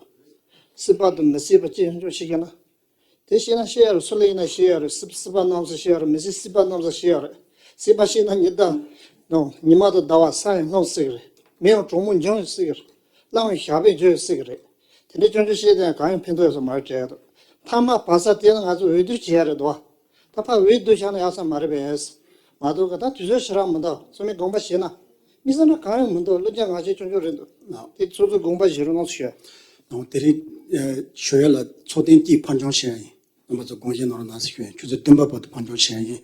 སྲིད་པ་དང་མི་སྲིད་པ་ཅི་ཡང་ཅུང་ཤེས་ཀྱི་ན། དེ་བཤད་ན་བཤད་ཡ་རེད། སུ་ལ་ཡིན་ན་བཤད་ཡ་རེད། སྲིད་སྲིད་པ་རྣམས་སུ་བཤད་ཡ་རེད། མི་སྲིད་སྲིད་པ་རྣམས་སུ་བཤད་ཡ་རེད། སྲིད་པ་བཤད་ན་ཉི་ཟླ་དང་ཉི་མ་དང་ཟླ་བ་ས་ཡང་ལྷུང་སྲིད་གི་རེད། མེ་ཡང་གྲོག་མོ་འཇོམས་སྲིད་གི་རེད། གླང་ཡང་ཞགས་པས་འཇོམས་སྲིད་གི་རེད། དེ་འདྲའི་སྐྱོན་བརྗོད་བཤད་དེ་ཡང་གང་ཡང་ཕན་ཐོགས་ཡོད་ས་མ་རེད་དྲན་ཡ་འདུག། མཐའ་མ་བབས་ས་དེ་ལ་ང་ཚོ་འོས་བསྡུ་བྱེད་ཡ་རེད་དོ། ད་ཕར་འོས་བསྡུ་བྱས་ན་ཡག་ས་མ་རེད་པས། མ་གཏོགས་ག་ད་དུས་ཚོད་ཞེ་དྲག་མི་འདུག། ཚང་མས་དགོངས་པ་བཞེས་ན། མི་ས་ན་གང་ཡང་མི་འདུག། ཀླུ་རྒྱ་ངག་ཅིག་ཅུང་ཅུང་རེད་འདུག། ནོ། དེ་ཚོ་ཚོ་དགོངས་པ་བཞེས་རོགས་གནང་ཞུ། ནོ། དེ་རིང་ཞུ་ཡ་ལ་ཚོགས་ཐེངས་གཅིག་ཕར་འགྱངས་བྱས་ཡིན། རྣམ་པ་ཚོ་དགོངས་བཞེས་གནང་རོགས་གནང་ཞུ་ཡིན། ཆུ་ཚོད་བདུན་པ་བར་དུ་ཕར་འགྱངས་བྱས་ཡིན།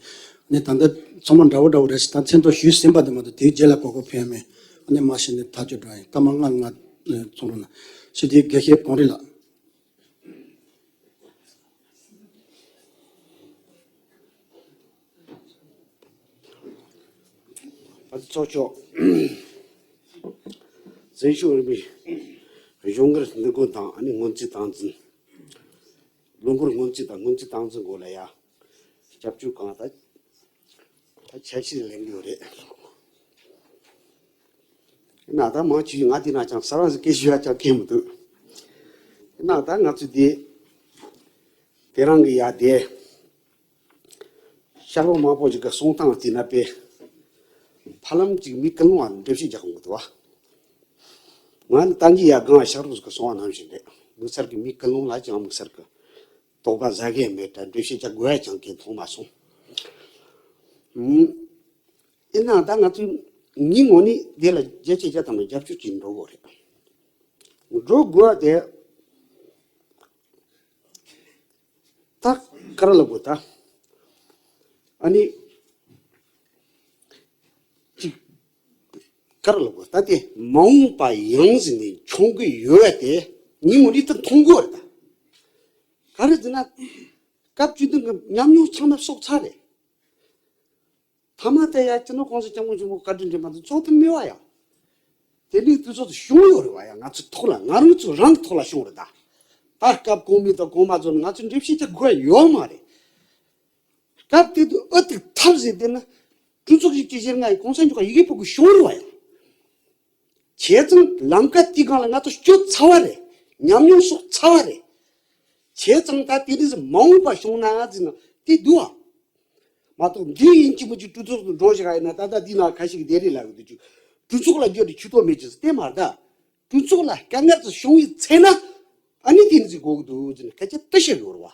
ནི་ད་ལྟ་ཚང་མ་འདྲ་བོ་འདྲ་བོ་རེད་ཞེས་ད་མཚན་ཐོ་ཞུས་ཟིན་པ་དེ་མ་གཏོགས་དེའི་རྗེས་ལ་གོ་སྐབས་ཕན་མེད། ནི་མ་གཞི་ནས་ཐག་གཅོད་འགྲོ་ཡིན། སྐར་མ་ལྔ་ལྔ་ཚོང་རོགས་གནང་ཞུ། དེའི་དགེ་བཤེས་གངས་རི་ལགས། བཀའ་ཚོགས་མཆོག། འཛིན་སྐྱོང་རིམ་པའི་གཞུང་སྒེར་འདུ་འགོད་དང་ཨ་ནི་སྔོན་རྩིས་སྟངས་འཛིན། ལོ་འཁོར་སྔོན་རྩིས་དང་སྔོན་རྩིས་སྟངས་འཛིན་སྐོར་ལ་ཡ། སྐྱབས་བཅོལ་གང་ལྟར། ད་ཆ་ཤས་ལེན་གྱི་ཡོད་རེད། ན་ད་མང་ཆེ་ང་དེ་ན་ཅང་ས་རང་ཟིག་སྐད་ཞུ་ཡ་ཅང་གལ་མི་འདུག། ན་ད་ང་ཚོ་དེ་དེ་རང་གི་ཡ་དེ་ཤར་པ་མང་པོ་ཞིག་གི་གསུང་སྟངས་དེ་ན་པས་ཧ་ལམ་ཅིག་མི་ཀུན་སློང་བ་འགྲེལ་བཤད་རྒྱག་གི་འདུག་བ། ང་ནི་ཏང་གི་ཡ་གང་ཤར་རོགས་ཀྱི་གསུང་བ་ནང་བཞིན་རེད། དམིགས་བསལ་གྱི་མི་ཀུན་སློང་ལ་ཅང་དམིགས་བསལ་གྱི་དོགས་པ་ཟ་གི་མེད་དྲ་འགྲེལ་བཤད་རྒྱག་དགོས་ཡ་ཅང་གི་མཐོང་མ་སོང་། ཨུམ། ཡིན་ནའང་ད་ང་ཚོས་ངའི་ངོས་ནས་དེ་ལ་རྒྱ་ཆེ་རྒྱ་དང་རྒྱབ་སྐྱོར་བྱེད་འགྲོ་དགོས་རེད། འགྲོ་དགོས་དེ་ད་ག་རེ་ལབ་དགོས་ད། ཨ་ནི་ཅིག་ག་རེ་ལབ་དགོས་ད། དེ་མ་འོངས་པ་ཡང་ཟིན་ནས་འཁྱོང་གི་ཡོད་དེ་ངའི་ངོས་ནས་ད་མཐོང་དགོས་རེད་ད། ག་རེ་ཟེར་ན་སྐབས་བཅུ་བདུན་གྱི་ཉམས་མྱོང་ཚང་མ་གསོག་ཚར་རེད། ཐ་མ་དེ་ཡ་སྤྱི་ནོར་གོང་ས་སྐྱབས་མགོན་ཆེན་པོ་བཀའ་དྲིན་དྲན་པ་དང་ཚོགས་ཐུབ་མེད་བ་ཡ། དེ་ནས་དུས་ཚོད་བྱུང་ཡོད་རེད་བ་ཡ། ང་ཚོའི་ཐོག་ལ་ང་རང་ཚོ་རང་གི་ཐོག་ལ་བྱུང་རེད་ད། ད་སྐབས་གོང་མའི་དང་གོང་མ་ཚོ་ནི་ང་ཚོས་འགྲེལ་བཤད་རྒྱག་དགོས་ཡ་ཡོད་མ་རེད། སྐབས་དེ་དུས་ཨུ་ཐུག་ཐབས་ཟེར་དེ་ན་གྲོས་ཚོགས་ཀྱི་སྤྱི་བཤེར་ལྔ་ཡི་གོང་ས་མཆོག་ག་ཡི་གེ་ཕུལ་དགོས་བྱུང་རེད་བ་ཡ། བྱས་ཙང་ལམ་ཁ་དེའི་སྒང་ལ་ང་ཚོ་སྐྱོད་ཚར་བ་རེད། ཉམས་མྱོང་གསོག་ཚར་བ་རེད། བྱས་ཙང་ད་དེ་རིང་མ་འོངས་པ་བྱུང་ན་ཟེར་ན་དེ་འདུག་ཨ། མ་གཏོགས་འདི་ཡིན་གཅིག་མིན་གཅིག་གྲོས་ཚོགས་སུ་འགྲོ་ཞིག་ཨ་ཡིན་ན་ད་ལྟ་འདི་ན་ཁ་ཤས་ཀྱི་བསྡད་རེད་ལབ་གི་འདུག་ཅུ། གྲོས་ཚོགས་ལ་འགྱོ་དེ་ཆུ་ཐོག་མེད་ཅིག་བལྟས་མ་རེད་ད། གྲོས་ཚོགས་ལ་དཀའ་ངལ་དུ་བྱུང་བའི་ཚེ་ན་ཨ་ནི་དེ་འདྲ་ཟིག་དགོས་ཀྱི་འདུག་ཟེར་ན་སྐད་ཆ་དེ་བཤད་ཡོད་རེད་བ།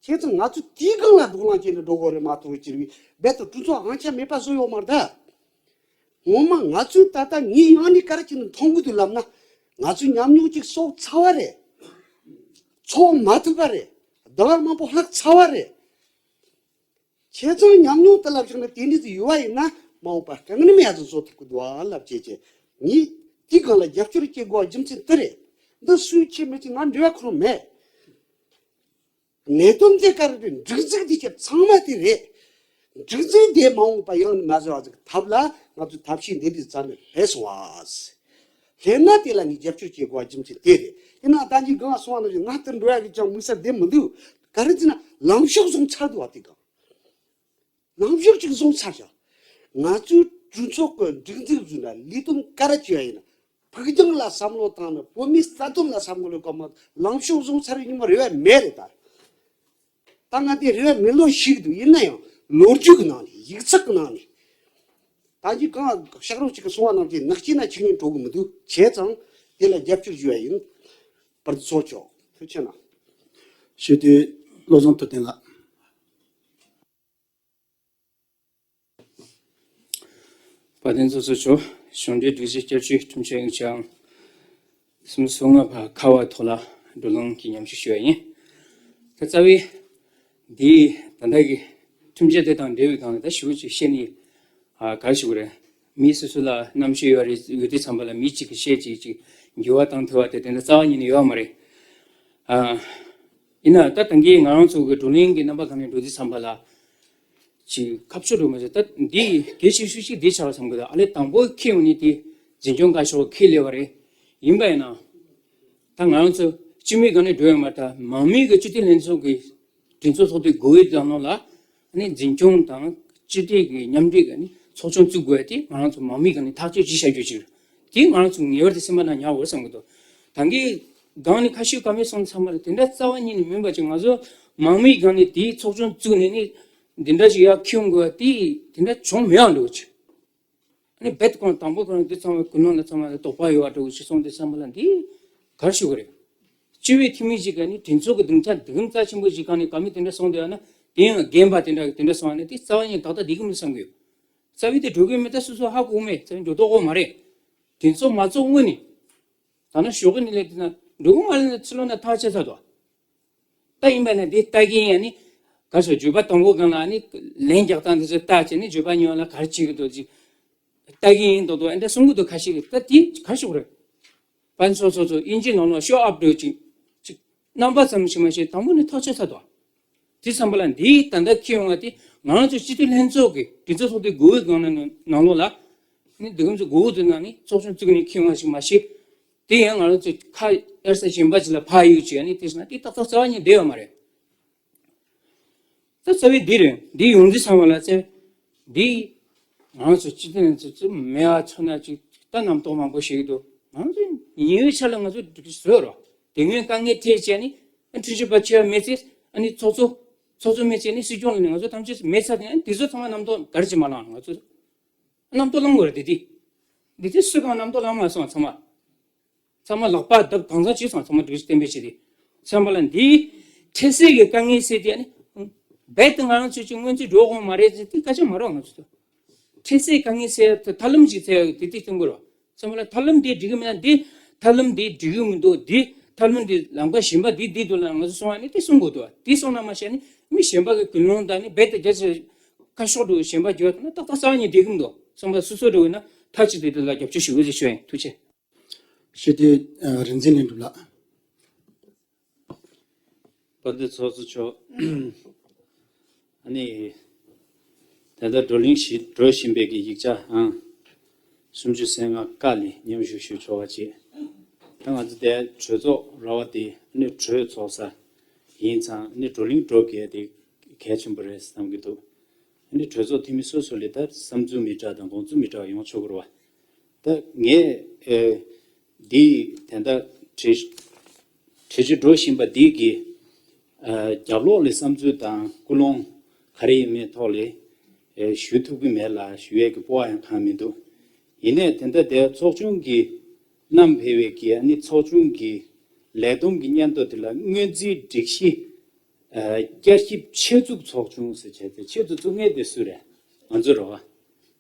བྱས་ཙང་ང་ཚོས་དེའི་སྒང་ལ་དོ་སྣང་བྱས་ནས་འགྲོ་དགོས་རེད་མ་གཏོགས་ཅིག་རྦད་དེ་གྲོས་ཚོགས་དབང་ཆ་མེད་པ་བཟོ་ཡོད་མ་རེད་ད། ངོ་མ་ང་ཚོས་ད་ལྟ་ངའི་ཡང་ནས་ག་རེ་བྱས་ནས་མཐོང་གི་འདུག་ལབ་ན། ང་ཚོས་ཉམས་མྱོང་ཅིག་གསོག་ཚར་བ་རེད། ཚོགས་མ་ཐུབ་པ་རེད། ཟླ་བ་མང་པོ་ལྷག་ཚར་བ་རེད། བྱས་ཙང་ཉམས་མྱོང་དེ་ལ་བཞག་ནས་དེ་འདྲ་ཞིག་ཡོད་པ་ཡིན་ན་མ་འོངས་པར་དཀའ་ངལ་མེད་ཡ་ཞིག་བཟོ་ཐུབ་ཀྱི་འདུག་ཨ་ལབ་བྱས་བྱས་ངས་དེའི་སྒང་ལ་རྒྱབ་སྐྱོར་བྱེད་དགོས་པ་རྒྱུ་མཚན་དེ་རེད། འདི་སུས་བྱས་མི་བྱས་ང་འབྲེལ་བ་ཁོ་རང་མེད། གནད་དོན་དེ་ག་རེ་རེད། སྒྲིག་འཛུགས་དེ་ཁྱེད་ཚང་མ་དེ་རེད། སྒྲིག་འཛུགས་དེ་མ་འོངས་པ་ཡང་ནས་མ་བཟོ་བ་ཟིག་ཐབས་ལ་ང་ཚོས་ཐབས་ཤེས་འདི་འདྲའི་རྩ་ནས་སླེབས་སོང་བ། སླེབས་ན་དེ་ལ་ངས་རྒྱབ་སྐྱོར་བྱེད་དགོས་པ་རྒྱུ་མཚན་དེ་རེད། དེ་ན་ད་ཅི་གང་སོང་བ་ན་ང་ལྟར་འགྲོ་ཡ་གི་ཅང་དམིགས་བསལ་བསྡད་མི་འདུག། ག་རེ་ཟེར་ན་ལངས་ཕྱོགས་བཟུང་ཚར་འདུག་བ་དེ་གང་། ལངས་ཕྱོགས་ཅིག་བཟུང་ཚར་ཤག། ང་ཚོའི་གྲོས་ཚོགས་ཀྱི་སྒྲིག་འཛུགས་བཟོས་ན་ལས་དོན་ག་རེ་བྱས་ཡིན་ན་ཕུགས་རྒྱང་ལ་བསམ་བློ་བཏང་ན་བོད་མིའི་རྩ་དོན་ལ་བསམ་བློ་བཏང་ན་ལངས་ཕྱོགས་བཟུང་ཚར་ཡིན་པ་རེ་བ་མེད་རེད་ད། ད་ང་དེ་རེ་བ་མེད་ལོ་ཞིག་འདུག། ཡིན་ན་ཡང་ལོ་རྒྱུས་ཀྱི་ནང་ནས་ཡིག་ཚགས་ཀྱི་ནང་ནས་ད་ཅི་གང་ཤག་རོགས་ཅིག་གིས་གསུང་བ་ནང་བཞིན་ནག་ཅིག་ན་ཆིག་ནས་འགྲོ་གི་མི་འདུག། བྱས་ཙང་དེ་ལ་རྒྱབ་སྐྱོར་ཞུ་བ་ཡིན། བར་དུ་ཚོགས་ཆོག། ཐུགས་ཆེ་གནང་། ཞུ་དུས་བློ་བཟང་ཐུབ་བསྟན་ལགས། དཔལ་ལྡན་ཚོགས་གཙོ་མཆོག། གཞུང་འབྲེལ་སྒྲིག་གཞི་བསྐྱར་བཅོས་ཁྲིམས་གཅོད་དབྱིངས་ཆང་སུམ་ཅུ་སོ་ལྔ་པ་ཁ་བ་ཐོག་ལ་བགྲོ་གླེང་གི་མཉམ་ཞུགས་ཞུ་བ་ཡིན། ད་རྩ་བའི་འདིའི་ད་ལྟ་གི་ཁྲིམས་གཅོད་དེ་དང་འབྲེལ་བའི་སྒང་ལ་ད་ཞུ་ཅིག་བཤད་ནི་ཨ་ག་རེ་ཞུ་དགོས་རེད། མི་སོ་སོ་ལ་རྣམ་དཔྱོད་ཡོད་རེད། ཡོད་དུས་ཙམ་པ་ལ་མི་གཅིག་གིས་བཤད་ཅིག་ཅིག་འགྱུར་བ་བཏང་ཐུབ་པ་དེ་དེ་འདྲ་རྩ་བ་ཉིད་ནས་ཡོད་མ་རེད། ཨ་ཡིན་ན་ད་ད་གིན་ང་རང་ཚོ་གི་བགྲོ་གླེང་གི་རྣམ་པ་སྒང་ནས་འགྲོ་དུས་ཙམ་པ་ལ། ཅིག་ཁ་ཕྱོགས་འགྲོ་མ་ཟད་ད་འདི་གལ་ཆེ་ཤོས་ཅིག་འདི་ཆགས་བསམ་གི་འདུག། ཨ་ལས་དང་པོ་ཁྱེད་འོ་ནི་དེ་འཛིན་སྐྱོང་བཀའ་ཤོག་ཁས་ལེན་པ་རེད། ཡིན་པ་ཡིན་ན་ད་ང་རང་ཚོ་ སྤྱི་མོས་སྒང་ནས་འགྲོ་ཡོད་མ་རེད། ད་མང་མོས་ཀྱི་སྤྱི་འཐུས་ལྷན་ཚོགས་ཀྱི་གྲོས་ཚོགས་ཚོགས་དུས་དགུ་པའི་ནང་ལ་ཨ་ནི་འཛིན་སྐྱོང་དང་སྤྱི་འཐུས་ཀྱི་མཉམ་འབྲེལ་གྱི་ཨ་ནི་ཚོགས་ཆུང་བཙུགས་དགོས་ཏེ་ང་རང་ཚོ་མང་མོས་ཀྱི་ཨ་ནི་ཐག་གཅོད་ཅིག་བྱ་རྒྱུ་ཅིག་རེད། དེ་ང་རང་ཚོ་ངེས་པར་དུ་སེམས་པ་ནང་ཉར་དགོས་བསམ་གྱི་འདུག་ད་གིན་སྒང་ནས་ཁ་ཤས་བཀའ་མོལ་གསུངས་ཚང་མ་ལ་དེ་འདྲ་རྩ་བ་ཉིད་ནས་མིན་པ་ཅིག་ང་ཚོ་མང་མོས་སྒང་ནས་དེའི་ཚོགས་ཆུང་བཙུགས་ནས་ནི་འདི་འདྲ་ཞིག་ཡར་ཁྱོན་དགོས་དེ་དེ་འདྲ་བྱུང་མེད་ཡང་འགྲོ་ཅིག་ཨ་ནི་རྦད་དེ་ཁོང་དང་པོ་ཁོ་རང་འདི་ཚང་མ་ཀུན་སློང་ལ་ཚང་མ་ལ་དོགས་པ་ཡོད་པ་འདྲ་བོ་ཞིག་སོང་དུས་ཙམ་པ་ལ་འདི་ག་རེ་ཞུ་དགོས་རེད། སྤྱི་པའི་འཐུས་མི་ཞིག་གིས་ནི་གྲོས་ཚོགས་ཀྱི་སྡིངས་ཆ་འདི་གམ་རྩ་ཆེན་པོ་ཞིག་གང་ནས་བཀའ་མོལ་དེ་འདྲ་གསུངས་བསྡད་ཡོད་ན་དེ་ཡང་རྒན་པ་དེ་འདྲ་གིས་དེ་འདྲ་གསུངས་ཡོད་ན་དེ་རྩ་བ་ཉིད་ཏག་ཏག་འགྲིག་གི་མི་བསམ་གི་ཡོད། རྩ་བའི་དེ་འགྲོ་གི་མེད་ད་སོ་སོ་ཧ་གོ་མེད་རྩ་བའི་འགྲོ་ཐུབ་ཀྱི་མ་རེད། གྲོས་ཚོགས་མ་ཚོགས་སྔོན་ནས། ད་ནི་ཞོགས་ཀས་ནས་སླེབས་དུས་ན་འགྲོ་གི་མ་རེད་ན་ཕྱི་ལོགས་ན་ཐག་ཆོད་ཚར་འདུག་ད་ཡིན་པ་ན་དེ་ལྟ་གིན་ཡང་ནི་ག་སོ་བརྗོད་པ་དང་པོ་སྒང་ལ་ནི་ལན་རྒྱག་སྟངས་དེ་ཚོ་བལྟས་བྱས་ནི་བརྗོད་པ་ཉུང་ལ་ག་རེ་བྱེད་ཀྱི་འདུག་ཅིག་ལྟ་གིན་ཡིན་མདོག་མདོག་ཨེ་འདྲ་གསུང་གི་འདུག་ཁ་ཤས་ཀྱིས་ད་དེ་ག་རེ་ཞུ་དགོས་རེད། པན་སོ་སོ་ཚོ་དབྱིན་ཇིའི་ནང་ལོགས་ཤོ་ཨབ་འདྲ་ཅིག་ཅིག་རྣམ་པ་ཙམ་ཞིག་མ་ཤེས་དང་པོ་ནི་ཐག་ཆོད་ཚར་འདུག་དེ་ཙམ་པ་ལ་འདིའི་ད་ལྟ་ཁྱེད་ཡོང་བ་དེ་ང་རང་ཚོ་སྤྱི་འཐུས་ལྷན་ཚོགས་ཀྱི་གྲོས་ཚོགས་ཚོགས་དུས་དགུ་པའི་སྒང་ནང་ནང་ལོགས་ལ་ནི་འདི་གམ་ཚོ་དགུ་པ་དེ་ནང་ནི་ཚོགས་ཆུང་བཙུགས་ནས་ཁྱེད་ཡོང་བ་ཞིག་མ་ཤེས། དེ་ཡང་ང་རང་ཚོ་ཁ་གཡར་ས་གཞན་པ་ཅིག་ལ་ཕར་གཡུག་བྱས་ནས་དེ་སོང་ན་དེ་ཏག་ཏག་རྩ་བ་ཉིད་བསྡད་ཡོད་མ་རེད། ད་རྩ་བའི་འདི་རེད། འདི་ཡོང་དུས་ཚང་མ་ལ་ཚེ་འདི་ང་ཚོ་སྤྱི་བཏང་ཚོ་ཚོ་མེད་པ་ཚོ་ན་ཅིག་ད་རྣམ་རྟོག་མང་པོ་ཞིག་འདུག་ང་ཚོ་ཉིན་རེའི་ཆ་ལ་ང་ཚོ་འགྲིག་གི་བཟོས་རོགས། དེ་སྔོན་དཀའ་ངལ་འཕྲད་བྱས་ནི་ཨ་འཁྲུན་ཆོད་པ་ཆེ་བ་མེད་ཚེ་ཨ་ནི་ཚོགས་གཙོ་ཚོགས་གཙོ་མེད་ཚེ་ནི་སྲིད་སྐྱོང་ལ་ནི་ང་ཚོ་ཐམས་ཅད་མེད་ཚར་དེ་ནི་དེ་ཚོ་ཚང་མ་རྣམ་རྟོག་ག་རེ་བྱེད་མ་ལང་ང་ཚོ་རྣམ་རྟོག་ལང་དགོས་རེད་དེ་དེ། འདི་ཚེ་སུ་གང་རྣམ་རྟོག་ལང་མ་སོང་ཚང་མ། ཚང་མ་ལག་པ་བརྡབ་གང་ཚང་བྱས་སོང་ཚང་མ་སྒྲིག་གཞི་གཏན་འབེབས་བྱས་ཏེ། ཚང་མ་ལ་འདིའི་འཕྲལ་སེལ་གྱི་དཀའ་ངལ་སེལ་ཏེ་ཨ་ནི། རྦད་དེ་ང་རང་ཚོས་ཅིག་སྔོན་རྩིས་འགྲོ་དགོས་མ་རེད་ཟེར་དེ་སྐད་ཆ་མ་རོགས་ང་ཚོས། འཕྲལ་སེལ་དཀའ་ངལ་སེལ་ཐབས་ལམ་ཞིག་འཚོལ་ཡག་དེ་དེ་གཏོང་དགོས་རེད། ཚང་མ་ལ་ཐབས་ལམ་དེ་འགྲིག་གི་མེད་ན་འདི་ཐབས་ལམ་དེ་འགྲིག་གི་མི་འདུག་འདི་ཐབས་ལམ་དེ་ལམ་ཁ་གཞན་པ་འདི་འདི་འདུག་ལ་ང་ཚོ་སོང་བ་ནི་དེ་གསུང་དགོས་འདུག་དེ་སོང་ན་མ་ཤེས་ནི་མི་གཞན་པ་གི་ཀུན་སློང་དང་ནི་རྦད་དེ་རྒྱ་ཆེ་ཁ་ཕྱོགས་འགྲོ་གཞན་པ་འགྱུར་ཐུབ་ན་ཏག་ཏག་རྩ་བ་ཉིད་འགྲིག་གི་མི་འདུག་སོང་བ་སོ་སོ་འགྲོ་གི་ན་མཐའ་གཅིག་ཏུ་དེ་ལ་རྒྱབ་སྐྱོར་ཞུ་དགོས་ཞེས་ཞུ་ཡིན། ཐུགས་རྗེ་ཆེ། ཞུ་དེ་རིག་འཛིན་ལྷུན་གྲུབ་ལགས། དཔལ་ལྡན་ཚོགས་གཙོ་མཆོག་ཨ་ནི། ད་ལྟ་བགྲོ་གླེང་ཞིག་འགྲོ་བཞིན་པའི་གི་ཡིག་ཆ་ཨང་། སུམ་ཅུ་སོ་ལྔ་ཀ་ལ་མཉམ་ཞུགས་ཞུ་ཆོག་པ་བྱེད། ད་ང་ཚོ་དེ་གྲོས་ཚོགས་ར་བ་དེ་ཨ་ནི་གྲོས་ཚོགས་ས་ཡིན་ཙང་ཨ་ནི་བགྲོ་གླེང་འགྲོ་དགོས་དེ་གལ་ཆེན་པོ་རེད་བསམ་གྱི་འདུག་ཨ་ནི་གྲོས་ཚོགས་འཐུས་མི་སོ་སོ་ལ་ད་བསམ་ཚུལ་མི་འདྲ་དང་དགོངས་ཚུལ་མི་འདྲ་བ་ཡོང་ཆོག་གི་རེད་བ། ད་ངས་ཨེ་འདི་དེ་འདྲ་གྲོས་གྲོས་ཆོད་འགྲོ་བཞིན་པ་འདི་གི་ཨ་རྒྱབ་ལོགས་ལ་བསམ་ཚུལ་དང་ཀུན་སློང་ག་རེ་ཡིན་མིན་ཐོག་ལ་ཨེ་ཞུ་ཐུབ་ཀྱི་མེད་ལ་ཞུ་ཡས་ཀྱི་སྤོབས་པ་ཡང་གང་མི་འདུག་ཡིན་ནའི་དེ་འདྲ་དེ་ཚོགས་ཆུང་གི་བསྣམས་ཕེབས་པའི་གི་ཨ་ནི་ཚོགས་ཆུང་གི་ལས་བསྡོམས་ཀྱི་སྙན་ཐོ་དེ་ལ་སྔོན་རྩིས་སྒྲིག་གཞི་ཨ་བསྐྱར་ཞིབ་ཆེད་འཛུགས་ཚོགས་ཆུང་ཟེར་བྱས་ཏེ་ཆེད་དུ་བཙུགས་མཁན་དེ་སུ་རེད། ང་ཚོ་རེད་བ། བྱས་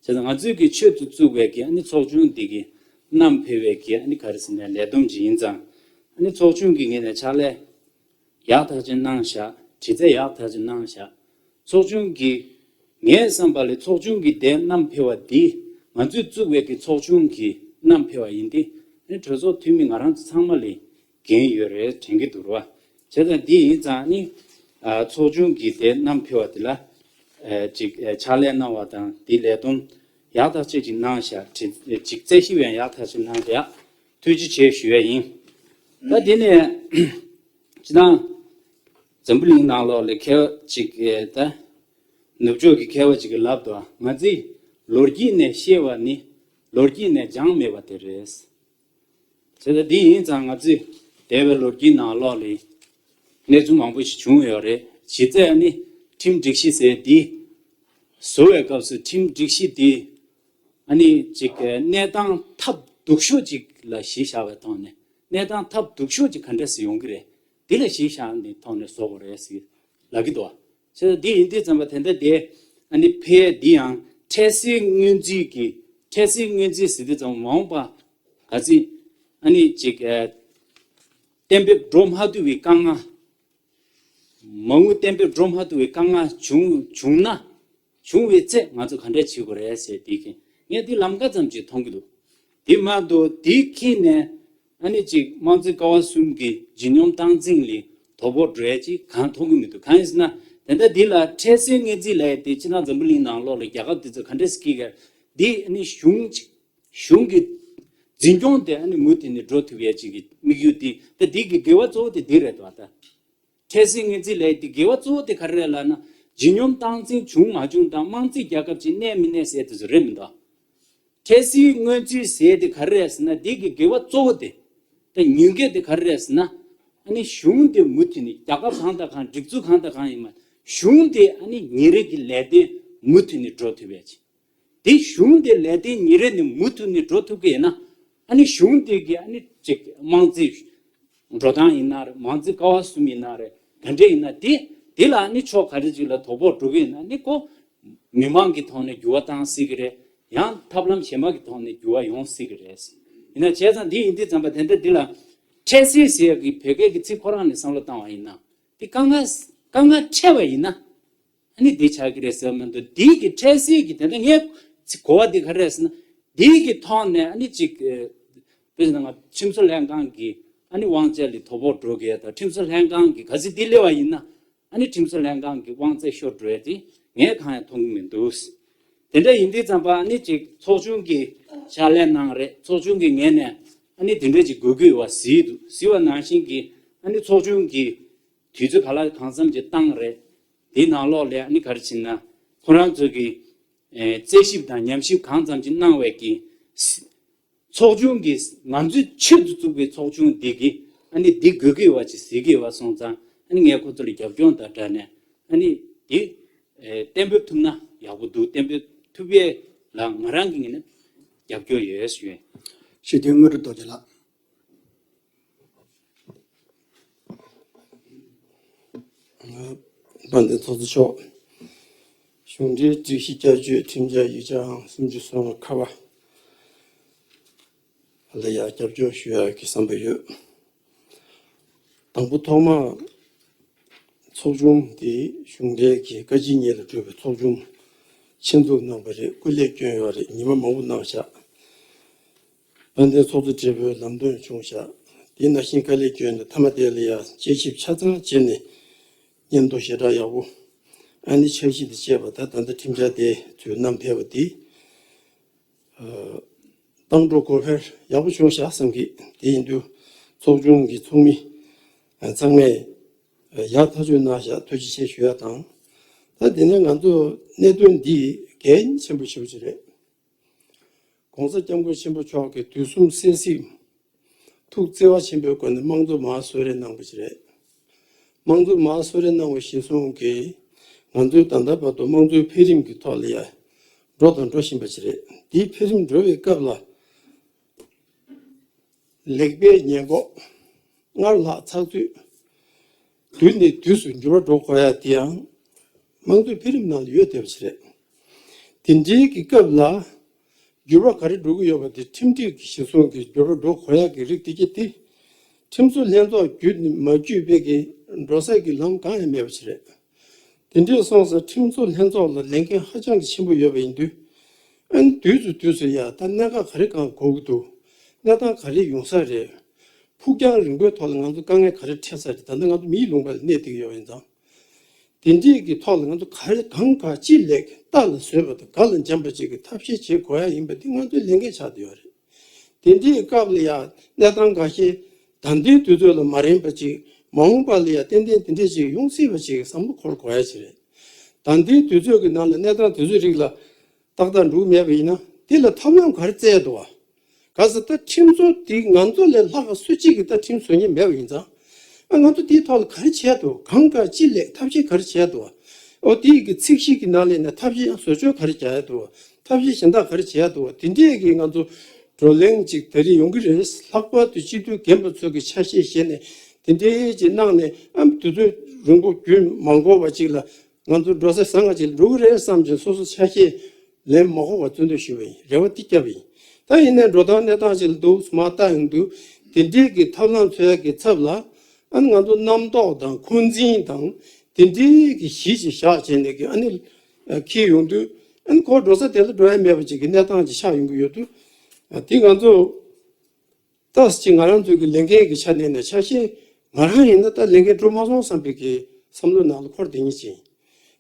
ཙང་ང་ཚོས་ཀྱི་ཆེད་དུ་བཙུགས་པའི་གི་ཨ་ནི་ཚོགས་ཆུང་འདི་གི་བསྣམས་ཕེབས་པའི་གི་ཨ་ནི་ག་རེ་ཟེར་ན་ལས་བསྡོམས་ཅིག་ཡིན་ཙང་ཨ་ནི་ཚོགས་ཆུང་གི་ངོས་ནས་ཕྱག་ལས་ཡག་ཐག་ཆོད་གནང་བཞག་དྲི་རྩད་ཡག་ཐག་ཆོད་གནང་བཞག་ཚོགས་ཆུང་གི་ངའི་བསམ་པ་ལས་ཚོགས་ཆུང་གི་དེ་བསྣམས་ཕེབས་པ་འདི་ང་ཚོས་བཙུགས་པའི་གི་ཚོགས་ཆུང་གི་བསྣམས་ཕེབས་པ་ཡིན་ཏེ་ཨ་ནི་གྲོས་ཚོགས་འཐུས་མི་ང་རང་ཚོ་ཚང་མ་ལས་འགན་ཡོད་རེད་དྲན་གྱི་འདུག་ར། བྱས་ཙང་འདི་ཡིན་ཙང་ནི་ཨ་ཚོགས་ཆུང་གི་དེ་བསྣམས་ཕེབས་པ་དེ་ལ་ཨ་ཅིག་ཨ་ཕྱག་ལས་གནང་བ་དང་འདི་ལས་བསྡོམས་ཡག་ཐག་ཆོད་ཅིག་གནང་བཞག་དྲི་ཅིག་རྩད་ཞིབ་ཡང་ཡག་ཐག་ཆོད་གནང་བཞག་ཐུགས་རྗེ་ཆེ་ཞུ་ཡ་ཡིན། ད་དེ་ནས་སྤྱི་བཏང་འཛམ་བུ་གླིང་ནང་ལོགས་ལ་མཁས་པ་ཅིག་ཨ་ད་ནུབ་ཕྱོགས་ཀྱི་མཁས་པ་ཅིག་གིས་ལབ་འདུག་ང་ཚོས་ལོ་རྒྱུས་ནས་ཤེས་པ་ནི་ལོ་རྒྱུས་ནས་སྦྱངས་མེད་པ་དེ་རེད། བྱས་ཙང་འདི་ཡིན་ཙང་ང་ཚོས་འདས་པའི་ལོ་རྒྱུས་ནང་ལོགས་ལ་གནས་ཚུལ་མང་པོ་ཞིག་བྱུང་ཡོད་རེད། གཞི་རྩའི་ཨ་ནི་ཁྲིམས་སྒྲིག་གཞི་ཟེར་འདི་བཟོ་བའི་སྐབས་སུ་ཁྲིམས་སྒྲིག་གཞི་འདི་ཨ་ནི་ཅིག་གནས་སྟངས་ཐབས་སྡུག་ཤོས་ཅིག་ལ་གཞི་བཞག་པའི་ཐོག་ནས་གནས་སྟངས་ཐབས་སྡུག་ཤོས་ཅིག་ག་འདྲ་སེ་ཡོང་གི་རེད། འདི་ལ་གཞི་བཞག་ནས་ཐོག་ནས་བཟོ་དགོས་རེད་ཟེར་ལབ་ཀྱི་འདུག་བ། བྱས་ཙང་འདི་ཡིན་དུས་ཙམ་པ་དེ་འདྲ་དེ་ཨ་ནི་ཕལ་འདི་ཡང་འཕྲལ་སེལ་སྔོན་རྩིས་ཀྱི་འཕྲལ་སེལ་སྔོན་རྩིས་ཟེར་དུས་ཙམ་མ་འོངས་པ་ག་ཚོད་ཨ་ནི་ཅིག་ཨ་གཏན་འབེབས་འགྲོ་མ་ཐུབ་པའི་དཀའ་ངལ། མ་དངུལ་གཏན་འབེབས་འགྲོ་མ་ཐུབ་པའི་དཀའ་ངལ་བྱུང་བྱུང་ན་བྱུང་བའི་ཚེ་ང་ཚོ་ག་འདྲ་བྱེད་དགོས་རེད་ཟེར་དེ་གིན་ངས་འདི་ལམ་ཁ་ཙམ་ཅིག་མཐོང་གི་འདུག་འདི་མ་གཏོགས་འདི་ཁྱེད་ནས་ཨ་ནི་ཅིག་དམངས་གཙོའི་ཀ་བ་གསུམ་གྱི་ལྗིད་སྙོམས་སྟངས་འཛིན་ལས་དོ་ཕོག་འགྲོ་ཡ་ཅིག་གང་མཐོང་གི་མི་འདུག་གང་ཡིན་ཟེར་ན་དེ་འདྲ་འདི་ལ་འཕྲལ་སེལ་སྔོན་རྩིས་ལས་དེ་ཕྱི་ནང་འཛམ་བུ་གླིང་ནང་ལོགས་ལ་རྒྱལ་ཁབ་དེ་ཚོ་ག་འདྲ་སེ་སྐྱིད་ག་འདི་ཨ་ནི་གཞུང་ཅིག་གཞུང་གི་ འཛིན་སྐྱོང་དེ་ཨ་ནི་མུ་མཐུད་ནས་འགྲོ་ཐུབ་ཡས་ཅིག་གི་དམིགས་ཡུལ་དེ། ད་འདི་གི་དགེ་བ་གཙོ་བོ་དེ་འདི་རེད་དོ། ད་འཕྲལ་སེལ་སྔོན་རྩིས་ལས་དེ་དགེ་བ་གཙོ་བོ་དེ་ག་རེ་རེད་ལབ་ན། ལྗིད་སྙོམས་སྟངས་འཛིན་བྱུང་མ་བྱུང་དང་དམངས་རྩིས་རྒྱག་སྐབས་ཀྱི་གནས་མི་གནས་ཟེར་དེ་ཚོ་རེད་མི་འདུག་འཕྲལ་སེལ་སྔོན་རྩིས་ཟེར་དེ་ག་རེ་རེད་ཟེར་ན། འདི་གི་དགེ་བ་གཙོ་བོ་དེ། ད་ཉེན་ཁ་དེ་ག་རེ་རེད་ཟེར་ན། ཨ་ནི་གཞུང་དེ་མུ་མཐུད་ནས། རྒྱལ་ཁབ་གང་དང་གང་། སྒྲིག་འཛུགས་གང་དང་གང་ཡིན་མ། གཞུང་དེ་ཨ་ནི་ཉིན་རེ་གི་ལས་དོན་མུ་མཐུད་ནས་འགྲོ་ཐུབ་ཡས་ཅིག་དེ་གཞུང་དེ་ལས་དོན་ཉིན་རེ་ནས་མུ་མཐུད་ནས་འགྲོ་ཐུབ་ཀྱི་ཡིན་ན། ཨ་ནི་གཞུང་དེ་གི་ཨ་ནི་ཅིག་དམངས་རྩིས་འགྲོ་སྟངས་ཡིན་ན་རེད། མང་རྩིས་ཀ་བ་གསུམ་ཡིན་ན་རེད། ག་འདྲ་ཡིན་ན་དེ། དེ་ལ་ཨ་ནི་ཕྱོགས་ག་རེ་ཅིག་ལ་དོ་ཕོག་འགྲོ་གི་ཡིན་ན། ཨ་ནི་ཁོ་མི་མང་གི་ཐོག་ནས་འགྱུར་བ་བཏང་སྲིད་ཀྱི་རེད། ཡང་ཐབས་ལམ་གཞན་པ་གི་ཐོག་ནས་འགྱུར་བ་ཡོང་སྲིད་ཀྱི་རེད། ཡིན་ན་བྱས་ཙང་འདི་ཡིན་དུས་ཙམ་པ་དེ་འདྲ་འདི་ལ་འཕྲལ་སེལ་ཟེར་ཡག་གི་བོད་སྐད་ཀྱི་ཚིག་ཁོ་རང་ནས་བསམ་བློ་བཏང་བ་ཡིན་ན། དེ་དཀའ་ངལ་དཀའ་ངལ་འཕྲད་པ་ཡིན་ན། ཨ་ནི་འདི་ཆགས་ཀྱི་རེད་ཟེར་བ་མ་གཏོགས། འདི་གི་འཕྲལ་སེལ་གྱི་དེ་འདྲ་ངས་གོ་བ་འདི་ག་རེ་རེད་ཟེར་ན། འདི་གི་ཐོག་ནས་ཨ་ནི་ཅིག་ཨེ། དཔེར་ན་ང་ཁྲིམས་བཟོ་ལྷན་ཁང་གི་ཨ་ནི་དབང་ཆ་ལ་དོ་ཕོག་འགྲོ་གི་ཡ་ད། ཁྲིམས་བཟོ་ལྷན་ཁང་གི་ག་ཚོད་འདི་སླེབས་པ་ཡིན་ན། ཨ་ནི་ཁྲིམས་བཟོ་ལྷན་ཁང་གི་དབང་ཚད་ཤོར་འགྲོ་ཡ་དེ་ངས་གང་ཡང་མཐོང་གི་མི་འདུག་དེ་འདྲ་ཡིན་དུས་ཙམ་པ་ཨ་ནི་ཅིག་ཚོགས་ཆུང་གི་ཕྱག་ལས་གནང་རེད། ཚོགས་ཆུང་གི་ངོས་ནས་ཨ་ནི་དེ་འདྲ་ཅིག་དགོས་ཀྱི་ཡོད་པ་གཟིགས་འདུག་གཟིགས་པ་ནང་བཞིན་གྱི་ཨ་ནི་ཚོགས་ཆུང་གི་དུས་ཚོད་ག་ལ་གང་འཚམ་ཅིག་བཏང་རེད། དེའི་ནང་ལོགས་ལ་ཨ་ནི་ག་རེ་བྱས་ན། ཁོ་རང་ཚོ་གི་ཨེ། རྩད་ཞིབ་དང་ཉམས་ཞིབ་གང་འཚམ་ཅིག་གནང་བའི་གི་ཚོགས་ཆུང་གི། ང་ཚོའི་ཆེད་དུ་བཙུགས་པའི་ཚོགས་ཆུང་འདི་གིས་ཨ་ནི་འདི་དགོས་ཀྱི་ཡོད་པ་ཅིག་གཟིགས་ཀྱི་ཡོད་པ་སོང་ཙང་། ཨ་ནི་ངས་ཁོ་ཚོ་ལ་རྒྱབ་སྐྱོར་དང་སྦྲགས་ནས་ཨ་ནི་འདི་ཨེ། གཏན་འབེབས་ཐུབ་ན་ཡག་པོ་འདུག་གཏན་འབེབས་ཐུབ་ཡས་ལ་ང་རང་གི་ངོས་ནས་རྒྱབ་སྐྱོར་ཡོད་ཞུ་ཡས། ཞུ་དོན་དངོས་གྲུབ་རྡོ་རྗེ་ལགས། དཔལ་ལྡན་ཚོགས་གཙོ་མཆོག་གཞུང་འབྲེལ་སྒྲིག་གཞི་བསྐྱར་བཅོས་ཁྲིམས་འཆར་ཡིག་ཆ་ཨང་སུམ་ཅུ་སོ་ལྔ་ཁ་པ་ལ་ཡང་རྒྱབ་སྐྱོར་ཞུ་ཡག་གི་བསམ་པ་ཡོད། དང་པོ་ཐོག་མར་ཚོགས་ཆུང་དེ་གཞུང་འབྲེལ་གྱི་བཀའ་སྤྱི་གཉིས་ལ་གྲུབ་པའི་ཚོགས་ཆུང་ཆེད་འཛུགས་གནང་བ་རེད། སྐུ་ལས་བསྐྱོན་ཡོད་རེད། ཉི་མ་མང་པོ་གནང་བཞག་དཔལ་ལྡན་ཚོགས་གཙོ་སྦྲེལ་པོའི་ལམ་སྟོན་བྱུང་བཞག་དེ་ནང་བཞིན་དཀའ་ལས་བསྐྱོན་ནས་མཐའ་མ་དེ་ལ་ཡང་དཔྱད་ཞིབ་ཆ་ཚང་བྱས་ནས་སྙན་ཐོ་ཞེ་དྲག་ཡག་པོ། ཨ་ནི་འཆར་གཞི་དང་བཅས་པ། ད་ད་ལྟ་ཁྲིམས་འཆར་དེ་ཚུར་བསྣམས་ཕེབས་པ་དེ། ཨ། བཏང་འགྲོ་གོ་འཕེར་ཡག་པོ་བྱུང་བཞག་བསམ་གི། དེ་ཡིན་དུས་ཚོགས་ཆུང་གི་ཚོགས་མི་ཚང་མས་ཡག་ཐག་གཅོད་གནང་བཞག་ཐུགས་རྗེ་ཆེ་ཞུ་ཡ་དང་། ད་དེ་ནས་ང་ཚོ་གནད་དོན་འདི་གལ་ཆེན་པོ་ཞེ་པོ་ཅིག་རེད། ༸གོང་ས་༸སྐྱབས་མགོན་ཆེན་པོ་མཆོག་གིས་དུས་གསུམ་གསན་གཟིགས་ཐུགས་བརྩེ་བ་ཆེན་པོའི་སྒོ་ནས་དམངས་གཙོ་མར་གསོལ་རས་གནང་བ་ཞིག་རེད། དམངས་གཙོ་མར་གསོལ་རས་གནང་བ་གཞིར་བཟུང་གིས་ང་ཚོའི་ད་ལྟ་བར་དུ་དམངས་གཙོའི་འཕེལ་རིམ་གྱི་ཐོག་ལ་ཡང་འགྲོ་དང་འགྲོ་བཞིན་པ་ཞིག་རེད། འདིའི་འཕེལ་རིམ་འགྲོ་བའི་སྐབས་ལ་ལེགས་སྤེལ་ཉེས་འགོག་སྔར་ལྷག་ཚགས་ཚུད་དུས་ནས་དུས་སུ་འགྱུར་བ་འགྲོ་དགོས་ཡ་དེ་ཡང་དམངས་གཙོའི་འཕེལ་རིམ་ནང་ལ་ཡོད་བསྡད་པ་ཞིག་རེད། དེ་འདྲའི་གི་སྐབས་ལ་འགྱུར་བ་ག་རེ་འགྲོ་གི་ཡོད་པ་དེ་ཁྲིམས་སྒྲིག་གི་གཞིར་བཟུང་གི་འགྱུར་བ་འགྲོ་དགོས་ཡག་གི་རིགས་དེ་གྱད་དེ། ཁྲིམས་བཟོ་ལྷན་ཚོགས་བརྒྱུད་ནས་མ་བརྒྱུད་པའི་གི་འགྲོ་ས་གི་ལམ་གང་ཡང་མེད་པ་ཞིག་རེད། དེ་འདྲའི་སོང་ཙང་ཁྲིམས་བཟོ་ལྷན་ཚོགས་ལ་ལས་འགན་ཧ་ཅང་གི་ཆེན་པོ་ཡོད་པ་ཡིན་དུས། ཨ་ནི་དུས་སུ་དུས་སུ་ཡ་ད་གནད་འགག་ག་རེ་གང་འགོར་གི་འདུག་གནས་སྟངས་ག་རེ་ཡོང་ས་རེད། ཕུགས་རྒྱང་རིང་པོའི་ཐོག་ལ་ང་ཚོ་དཀའ་ངལ་ག་རེ་འཕྲད་ས་རེད། ད་ལྟ་ང་ཚོ་མིའི་ལུང་པ་ལ་གནས་བསྡད་ཀྱི་ཡོད་པ་ཡིན་ཙང་། དེ་འདྲས་ཀྱི་ཐོག་ལ་ང་ཚོ་ག་རེ་གང་ག་ཅི་ལེགས་རྟ་ལ་བཟོས་པ་དང་ག་ལ་འཇམ་པ་ཅིག་གི་ཐབས་ཤེས་བྱེད་དགོས་ཡ་ཡིན་པ་འདི་ང་ཚོའི་ལས་འགན་ཆགས་བསྡད་ཡོད་རེད། དེ་འདྲའི་སྐབས་ལ་ཡ་གནས་སྟངས་འགའ་ཤས་ད་ལྟའི་དུས་ཚོད་ལ་མ་རན་པ་ཅིག་མ་འོངས་པ་ལ་ཡ་ཏན་ཏན་དེ་འདྲས་ཅིག་ཡོང་སྲིད་པ་ཅིག་བསམ་བློ་འཁོར་དགོས་ཡ་ཅིག་རེད། ད་ལྟའི་དུས་ཚོད་ཀྱི་ནང་ལ་གནས་སྟངས་དེ་ཚོའི་རིགས་ལ་ཏག་ཏག་འགྲུབ་མེད་པ་ཡིན་ན་དེ་ལ་ཐབས་ལམ་ག་རེ་བཙལ་འདུག་བ། ག་ཟེར་ད་ཁྲིམས་བཟོ་དེ་ང་ཚོ་ལས་ལྷག་ག་སུ་གཅིག་གིས་ད་ཁྲིམས་བཟོ་མཁན་མེད་པ་ཡིན་ཙང་། ཨ་ང་ཚོ་དེའི་ཐོག་ལ་ག་རེ་བྱས་འདུག་གང་ག་ཅི་ལས་ཐབས་ཤེས་ག་རེ་བྱས་འདུག་ཨོ་དེའི་གི་ཚིག་གཞི་གི་ནང་ལས་ནས་ཐབས་ཤེས་ཡང་བཟོ་བཅོས་ག་རེ་བྱས་འདུག་ཐབས་ཤེས་གཞན་དག་ག་རེ་བྱས་འདུག་དེ་འདྲས་ཀྱི་ང་ཚོ་བགྲོ་གླེང་ཅིག་ད་རེས་ཡོང་གི་རེད། ལྷག་པར་དུ་སྤྱི་འཐུས་རྒན་པ་ཚོ་གི་ཆ་ཤས་བཞེས་ནས་དེ་འདྲས་ཅིག་གནང་ནས་ཨ་དུས་ཚོད་རིང་པོ་རྒྱུན་མ་འགོར་བ་ཅིག་ལ། ང་ཚོ་འགྲོ་ས་བཟང་ང་ཅིག་འགྲོ་གི་རེད་བསམ་བྱས་སོ་སོ་ཆ་ཤས་ལེན་མ་དགོས་པ་བརྩོན་འདུན་ཞུས་པ་ཡིན། རེ་བ་འདི་བརྒྱབ་པ་ཡིན། ད་ཡིན་ནའི་འགྲོ་སྟངས་གནས་སྟངས་ཅིག་ལ་འདུག་སེ་མར་ལྟ་ཡོང་དུས་དེ་འདྲས་ཀྱི་ཐབས་ལམ་འཚོལ་ཡག་གི་ཚབ་ལ་ཨ་ནི་ང་ཚོ་རྣམ་རྟོག་དང་འཁོན་འཛིན་དང་དེ་འདྲས་ཀྱི་གཞི་ཅིག་བཞག་བྱས་ནས་ཀྱི་ཨ་ནི་འཁྱེར་ཡོང་དུས་ཨ་ནི་ཁོ་འགྲོ་ས་དེ་ལ་འགྲོ་ཡ་མེད་པ་ཅིག་གི་གནས་སྟངས་ཅིག་ཆགས་ཡོང་གི་ཡོད་དུས་དེ་ང་ཚོ། ཏོག་ཙམ་ང་རང་ཚོའི་གི་ལས་འགན་གྱི་ཆ་ནས་ནས་ཆ་ཤས་ང་རང་ཡིན་ན་ད་ལས་འགན་སྒྲུབ་མ་སོང་བསམ་པའི་གི་བསམ་བློ་ནང་ལ་འཁོར་བསྡད་མཁན་ཅིག་ཡིན།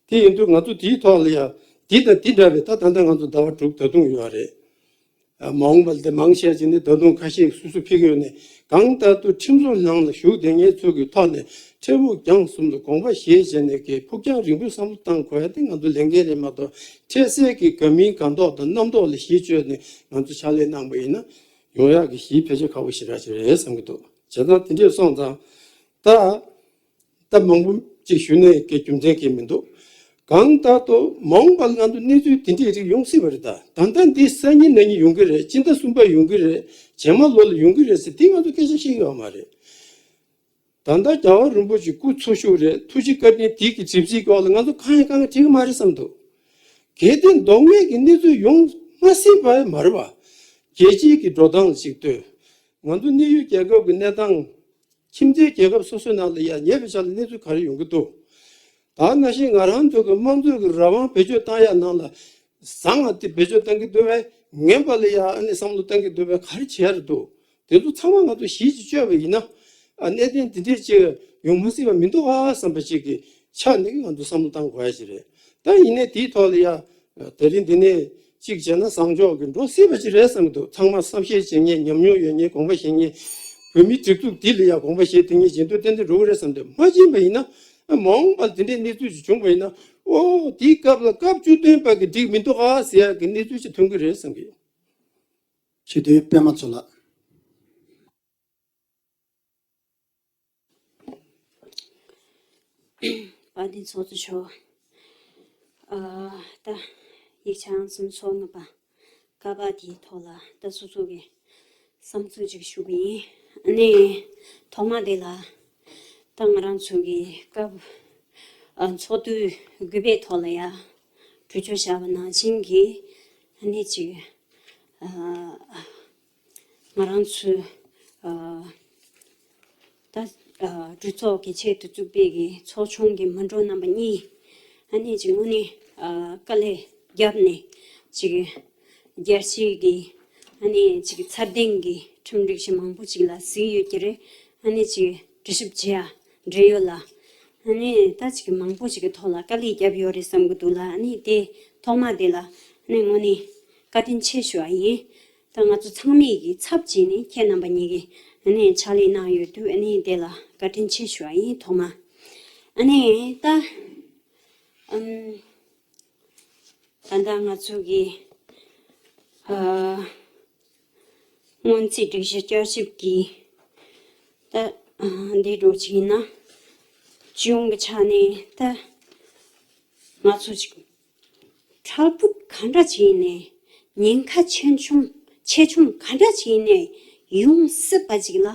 དེ་ཡིན་དུས་ང་ཚོ་དེའི་ཐོག་ལ་ཡ་འདི་དང་འདི་འདྲ་བའི་ད་ད་ལྟ་ང་ཚོ་ཟླ་བ་དྲུག་ད་དུང་ཡོད་རེད། མ་འོངས་པ་ལ་དེ་མང་ཆེ་བ་ཅིག་ནི་ད་དུང་ཁ་ཤས་སོ་སོ་ཕེབས་ཀྱི་ཡོད་ནས། གང་ལྟར་དུ་ཁྲིམས་བཟོ་ནང་ལ་ཞུགས་བསྡད་མཁན་ཚོ་གི་ཐོག་ནས་འཕྲལ་ཕུགས་རྒྱང་གསུམ་དུ་དགོངས་པ་བཞེས་བྱས་ནས་ཀྱི་ཕུགས་རྒྱང་རིང་པོའི་བསམ་བློ་བཏང་དགོས་ཡ་དེ་ང་ཚོ་ལས་འགན་རེད་མ་གཏོགས། འཕྲལ་སེལ་གྱི་དགའ་མིན་དགའ་མདོག་དང་རྣམ་རྟོག་ལ་གཞི་བཅོལ་ནས་ང་ཚོ་ཕྱག་ལས་གནང་པ་ཡིན་ན། ཡོང་ཡག་གི་གཞི་ཕལ་ཆེར་ཁག་པོ་ཞེ་དྲག་ཅིག་རེད་བསམ་གྱི་འདུག་བྱས་ཙང་དེ་འདྲས་སོང་ཙང་། ད་ད་མང་པོ་ཅིག་ཞུ་ནས་ཀྱི་རྒྱུ་མཚན་གྱི་མི་འདུག་གང་ལྟར་དུ་མ་འོངས་པ་ལ་ང་ཚོ་གནས་ཚུལ་དེ་འདྲས་རིགས་ཡོང་སྲིད་པ་རེད། ད་ད་ལྟ་འདི་སང་ཉིན་གནངས་ཉིན་ཡོང་གི་རེད། སྤྱི་ཟླ་གསུམ་པ་ཡོང་གི་རེད། རྗེས་མ་ལོ་ལ་ཡོང་གི་རེད་ཟེར་དེ་ང་ཚོ་སྐད་ཆ་བཤད་ཀྱི་ཡོད་མ་རེད། ད་ལྟ་རྒྱལ་བ་རིན་པོ་ཆེ་སྐུ་འཚོ་བཞུགས་རེད། ཐུགས་རྗེ་བཀའ་དྲིན་དེ་གི་གྲིབ་བསིལ་སྐོར་ལ་ང་ཚོ་གང་ཡང་གང་ཡང་བྲིས་ཀྱི་མ་རེད་བསམ་འདུག་གལ་ཏེ་ལྡོག་མེད་ཀྱི་གནས་ཚུལ་ཡོང་མ་སྲིད་པ་མ་རེད་པ། རྒྱལ་སྤྱིའི་གི་འགྲོ་སྟངས་ལ་ཅིག་ལྟོས། ང་ཚོ་གནས་ཡུལ་རྒྱལ་ཁབ་ཀྱི་གནས་སྟངས། ཁྱིམ་མཚེས་རྒྱལ་ཁབ་སོ་སོའི་ནང་ལ་ཡ་ཉེ་བའི་ཆར་ལ་གནས་ཚུལ་ག་རེ་ཡོང་གི་འདུག་ད་ནང་བཞིན་ང་རང་ཚོ་གི་དམངས་གཙོའི་གི་རང་དབང་བེད་སྤྱོད་བཏང་ཡ་ནང་ལ་བཟང་ང་དེ་བེད་སྤྱོད་བཏང་གི་འདུག་པས། ངན་པ་ལ་ཡ་ཨ་ནི་བསམ་བློ་བཏང་གི་འདུག་པས། ག་རེ་བྱེད་ཡ་རེད་འདུག་དེ་ཚོ་ཚང་མ་ང་ཚོ་གཞི་གཅིག་བཅོས་པ་ཡིན་ན། ཨ་གནད་དོན་འདི་འདྲས་ཅིག་ཡོང་མ་སྲིད་པ་མི་འདུག་ཨ་བསམ་པ་ཅིག་གི་ཆ་ནས་ང་ཚོ་བསམ་བློ་བཏང་དགོས་ཡ་ཅིག་རེད། ད་ཡིན་ནའི་དེའི་ཐོག་ལ་ཡ་དེ་རིང་འདི་ནས་གཅིག་བྱས་ན་བཟང་ཕྱོགས་ཀྱི་འགྲོ་སྲིད་པ་ཅིག་རེད་བསམ་གི་འདུག་ཚང་མ་བསམ་ཤེས་བྱེད་མཁན། ཉམས་མྱོང་ཡོད་མཁན། དགོངས་པ་བཞེས་མཁན། བོད་མིའི་སྒྲིག་འཛུགས་འདི་ལ་ཡ་དགོངས་པ་བཞེས་དེ་ངས་བྱེད་འདོད་ཏན་ཏན་འགྲོ་གི་རེད་བསམ་སྟེ་མ་ཕྱིན་པ་ཡིན་ན། མ་འོངས་པར་འདི་འདྲའི་གནས་ཚུལ་ཅིག་བྱུང་བ་ཡིན་ན། ཨོ་དེའི་སྐབས་ལ་སྐབས་བཅུ་བདུན་པ་གི་འགྲིག་མི་འདུག་ཨ་ཟེར་ཡ་གི་གནས་ཚུལ་ཅིག་ཐོན་གི་རེད་བསམ་གི་ཡོད། སྤྱི་འཐུས་པད་མ་མཚོ་ལགས། དཔལ་ལྡན་ཚོགས་གཙོ་མཆོག་ཨ་ད་ཡིག་ཆ་ཨང་གསུམ་ཚོགས་ལྔ་པ་ཀ་པ་དེའི་ཐོག་ལ་ད་སོ་སོ་གི་བསམ་ཚུལ་ཅིག་ཞུ་གི་ཡིན། ཨ་ནི་ཐོག་མ་དེ་ལ་ད་ང་རང་ཚོ་གི་སྐབས་ཨ་ཚོགས་དུས་དགུ་པའི་ཐོག་ལ་ཡ་གྲོས་ཆོད་བཞག་པ་ནང་བཞིན་གྱི་ཨ་ནི་ཅིག་ཨ་ང་རང་ཚོའི་ཨ་ད་ཨ་གྲོས་ཚོགས་ཀྱི་ཆེད་དུ་བཙུགས་པའི་གི་ཚོགས་ཆུང་གི་མི་འགྲོ་རྣམ་པ་གཉིས། ཨ་ནི་ཅིག་དངོས་གནས་ཨ་དཀའ་ལས་བརྒྱབ་ནས་ཅིག་རྒྱལ་སྤྱིའི་གི་ཨ་ནི་ཅིག་ཚད་ལྡན་གྱི་ཁྲིམས་སྒྲིག་གཞི་མང་པོ་ཅིག་ལ་གཟིགས་ཡོད་ཀྱི་རེད། ཨ་ནི་ཅིག་འདྲི་ཞིབ་བྱེད་ཡ་འབྲེལ་ཡོད་ལ། ཨ་ནི་ད་ཅིག་མང་པོ་ཅིག་གི་ཐོག་ལ་དཀའ་ལས་བརྒྱབ་ཡོད་རེད་བསམ་གི་འདུག་ལ། ཨ་ནི་དེ་ཐོག་མ་དེ་ལ་ཨ་ནི་དངོས་གནས་བཀའ་དྲིན་ཆེ་ཞུ་བ་ཡིན། ད་ང་ཚོ་ཚང་མས་ཀྱི་ཚབ་བྱས་ནས་ཁྱེད་རྣམ་པ་གཉིས་ཀྱིས་ཨ་ནི་ཕྱག་ལས་གནང་ཡོད་དུས་ཨ་ནི་དེ་ལ་བཀའ་དྲིན་ཆེ་ཞུ་བ་ཡིན་ཐོག་མ། ཨ་ནི་ད་ཨམ་ད་ལྟ་ང་ཚོ་གི་ཨ་སྔོན་རྩིས་སྒྲིག་གཞི་བསྐྱར་ཞིབ་ཀྱི་ད་ཨ་འདི་འགྲོ་ཅིག་ཡིན་ན་སྤྱི་ཡོངས་ཀྱི་ཆ་ནས་ད་ང་ཚོ་ཅིག་འཕྲལ་ཕུགས་ག་འདྲ་ཅིག་ཡིན་ནས་ཉེན་ཁ་ཆེ་ཆུང་ཆེ་ཆུང་ག་འདྲ་ཅིག་ཡིན་ནས་ཡོང་སྲིད་པ་ཅིག་ལ་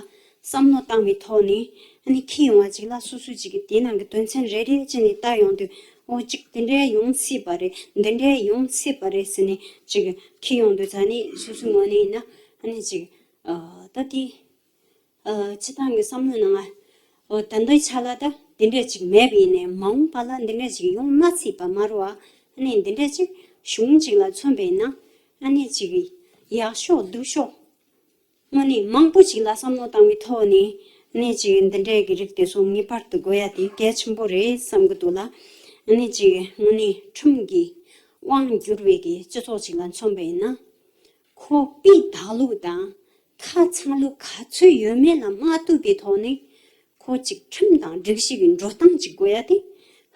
བསམ་བློ་བཏང་བའི་ཐོག་ནས་ཨ་ནི་འཁྱེར་ཡོང་བ་ཅིག་ལ་སོ་སོ་ཅིག་གི་དེའི་ནང་གི་དོན་ཚན་རེ་རེ་བྱས་ནས་ལྟ་ཡོང་དུས་ཨོ་ཅིག་དེ་འདྲའི་ཡོང་སྲིད་པ་རེད། འདི་འདྲའི་ཡོང་སྲིད་པ་རེད་ཟེར་ནས་ཅིག་འཁྱེར་ཡོང་དུས་ད་ནི་སོ་སོའི་ངོས་ནས་ཡིན་ན་ཨ་ནི་ཅིག་ཨ་ད་དེ། ཨ་སྤྱི་བཏང་གི་བསམ་བློའི་ནང་ང་། ཨོ་ད་ལྟའི་ཆ་ལ་ད་འདི་འདྲས་ཅིག་མེད་པ་ཡིན་ནའི་མ་འོངས་པ་ལ་འདི་འདྲས་ཅིག་ཡོང་མ་སྲིད་པ་མ་རེད་བ། ཨ་ནི་འདི་འདྲས་ཅིག་གཞུང་ཅིག་ལ་མཚོན་པ་ཡིན་ན་ཨ་ནི་ཅིག་ཡག་ཤོས་སྡུག་ཤོས་དངོས་གནས་མང་པོ་ཅིག་ལ་བསམ་བློ་བཏང་བའི་ཐོག་ནས་ཨ་ནི་ཅིག་འདི་འདྲས་ཀྱི་རིགས་དེ་ཚོ་ངེས་པར་དུ་དགོས་ཡ་དེ་གལ་ཆེན་པོ་རེད་བསམ་གི་འདུག་ལ། ཨ་ནི་ཅིག་དངོས་གནས་ཁྲིམས་ཀྱི་དབང་བསྒྱུར་བའི་གི་སྤྱི་ཚོགས་ཅིག་ལ་མཚོན་པ་ཡིན་ན། ཁོ་དཔེ་བདག་ལུགས་དང་ཁ་ཚང་ལུགས་ག་ཚོད་ཡོད་མེད་ལ་མ་ལྟོས་པའི་ཐོག་ནས་ཁོ་གཅིག་ཁྲིམས་དང་སྒྲིག་གཞི་གི་འགྲོ་སྟངས་གཅིག་དགོས་ཡ་དེ་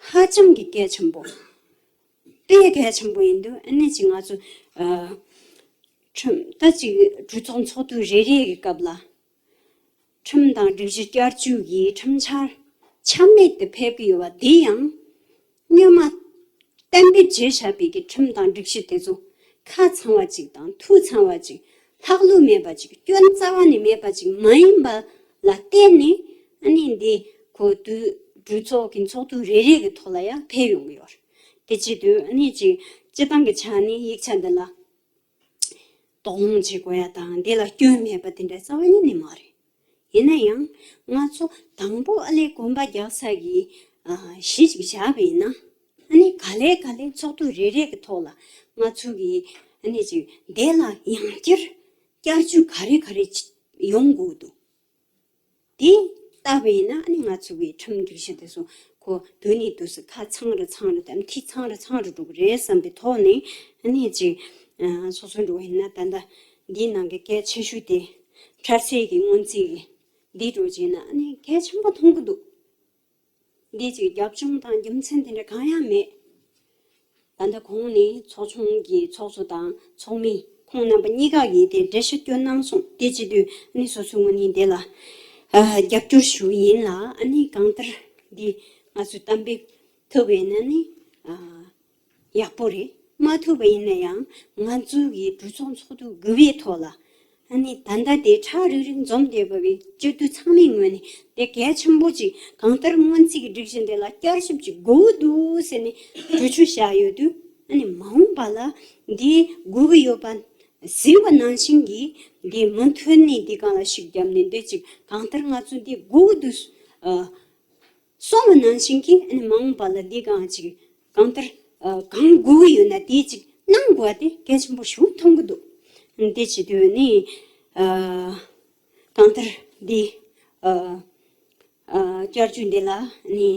ཧ་ཅང་གི་གལ་ཆེན་པོ། དཔེ་གལ་ཆེན་པོ་ཡིན་དུས་ཨ་ནི་གཅིག་ང་ཚོ་ཨ་ཁྲིམས་ད་གཅིག་གྲོས་ཚོགས་ཚོགས་དུས་རེ་རེ་གི་སྐབས་ལ། ཁྲིམས་དང་སྒྲིག་གཞི་བསྐྱར་བཅོས་ཀྱི་ཁྲིམས་འཆར་ཆ་མེད་དུ་ཕེབས་ཀྱི་ཡོད་པ་དེ་ཡང་སྔོན་མ་གཏན་འབེབས་བྱས་བཞག་པའི་གི་ཁྲིམས་དང་སྒྲིག་གཞི་དེ་ཚོ་ཁ་ཚང་བ་ཅིག་དང་ཐུགས་ཚང་བ་ཅིག་ལྷག་ལུས་མེད་པ་ཅིག་སྐྱོན་རྩ་བ་ནས་མེད་པ་ཅིག་མ་ཡིན་པ་ལ་བརྟེན་ནས་ཨ་ནི་འདི་གོ་དུས་གྲོས་ཚོགས་ཀྱི་ཚོགས་དུས་རེ་རེ་གི་ཐོག་ལ་ཡང་ཕེབས་ཡོང་གི་ཡོད་རེད། དེ་བྱེད་དུས་ཨ་ནི་ཅིག་སྤྱི་བཏང་གི་ཆ་ནས་ཡིག་ཆ་འདི་ལ། དོགས་སློང་བྱེད་དགོས་ཡ་དང་དེ་ལ་སྐྱོན་མེད་པ་དེ་འདྲ་རྩ་བ་ཉིད་ནས་མ་རེད། ཡིན་ན་ཡང་ང་ཚོ་དང་པོ་ཨ་ལས་གོམ་པ་རྒྱག་ས་གི་ཨ་གཞི་ཅིག་བཞག་པ་ཡིན་ན་ཨ་ནི་ག་ལེ་ག་ལེ་ཚོགས་དུས་རེ་རེ་གི་ཐོག་ལ་ང་ཚོ་གི་ཨ་ནི་ཅིག་དེ་ལ་ཡང་བསྐྱར་བསྐྱར་བཅོས་ག་རེ་ག་རེ་ཡོང་དགོས་འདུག་དེ་ལྟ་བ་ཡིན་ན་ཨ་ནི་ང་ཚོ་གི་ཁྲིམས་སྒྲིག་གཞི་དེ་ཚོ་ཁོ་དུས་ནས་དུས་སུ་ཁ་ཚང་རུ་ཚང་རུ་དང་མཐིལ་ཚང་རུ་ཚང་རུ་འགྲོ་གི་རེད་བསམ་པའི་ཐོག་ནས་ཨ་ནི་ཅིག་ཨ་སོ་སོ་འགྲོ་བ་ཡིན་ན་ད་ལྟ་ འདིའི་ནང་གི་གལ་ཆེ་ཤོས་དེ་འཕྲལ་སེལ་གྱི་སྔོན་རྩིས་ཀྱི་འདི་འགྲོ་བྱས་ན་ཨ་ནི་གལ་ཆེན་པོ་མཐོང་གི་འདུག་འདི་ཅིག་རྒྱབ་ལྗོངས་དང་རྒྱུ་མཚན་དེ་འདྲ་གང་ཡང་མེད། ད་ལྟ་གོང་ནས་ཚོགས་ཆུང་གི་ཚོགས་གཙོ་དང་ཚོགས་མི་ཁོང་རྣམ་པ་གཉིས་ཀ་གིས་དེ་འགྲེལ་བཤད་སྐྱོན་གནང་སོང་། དེ་བྱེད་དུས་ཨ་ནི་སོ་སོའི་ངོས་ནས་དེ་ལ་ཨ་རྒྱབ་སྐྱོར་ཞུ་ཡིན་ལ། ཨ་ནི་གང་ལྟར་འདི་ང་ཚོས་གཏན་འབེབས་ཐུབ་པ་ཡིན་ན་ནི་ཨ་ཡག་པོ་རེད། མ་ཐུབ་པ་ཡིན་ན་ཡང་ང་ཚོ་གི་གྲོས་ཚོགས་ཚོགས་དུས་དགུ་པའི་ཐོག་ལ་ཨ་ནི་ད་ལྟ་དེ་ཁྲ་རིག་རིག་འཛོམས་བསྡད་པ་བའི་སྤྱི་འཐུས་ཚང་མའི་ངོས་ནས་དེ་གལ་ཆེན་པོ་ཅིག་གང་ལྟར་སྔོན་རྩིས་ཀྱི་སྒྲིག་གཞི་འདི་ལ་བསྐྱར་ཞིབ་ཅིག་དགོས་ཀྱི་འདུག་ཟེར་ནས་གྲོས་ཆོད་བཞག་ཡོད་དུས། ཨ་ནི་མ་འོངས་པ་ལ་འདི་དགོས་ཀྱི་ཡོད་པ་གཟིགས་པ་ནང་བཞིན་གྱི་འདི་མུ་མཐུད་ནས་འདི་སྒང་ལ་ཤུགས་བརྒྱབ་ནས་འདི་ཅིག་གང་ལྟར་ང་ཚོ་འདི་དགོས་ཀྱི་འདུག་ཨ། སོང་བ་ནང་བཞིན་གྱི་ཨ་ནི་མ་འོངས་པ་ལ་འདི་གང་ཅིག་གང་ལྟར་ཨ་གང་དགོས་ཀྱི་ཡོད་ན་དེ་ཅིག་གནང་དགོས་པ་དེ་གལ་ཆེན་པོ་ཞིག་མཐོང་གི་འདུག་འདི་བྱེད་དུས་ནི་ཨ་གང་ལྟར་འདི་ཨ་ཨ་བསྐྱར་བཅོས་འདི་ལ་ནི་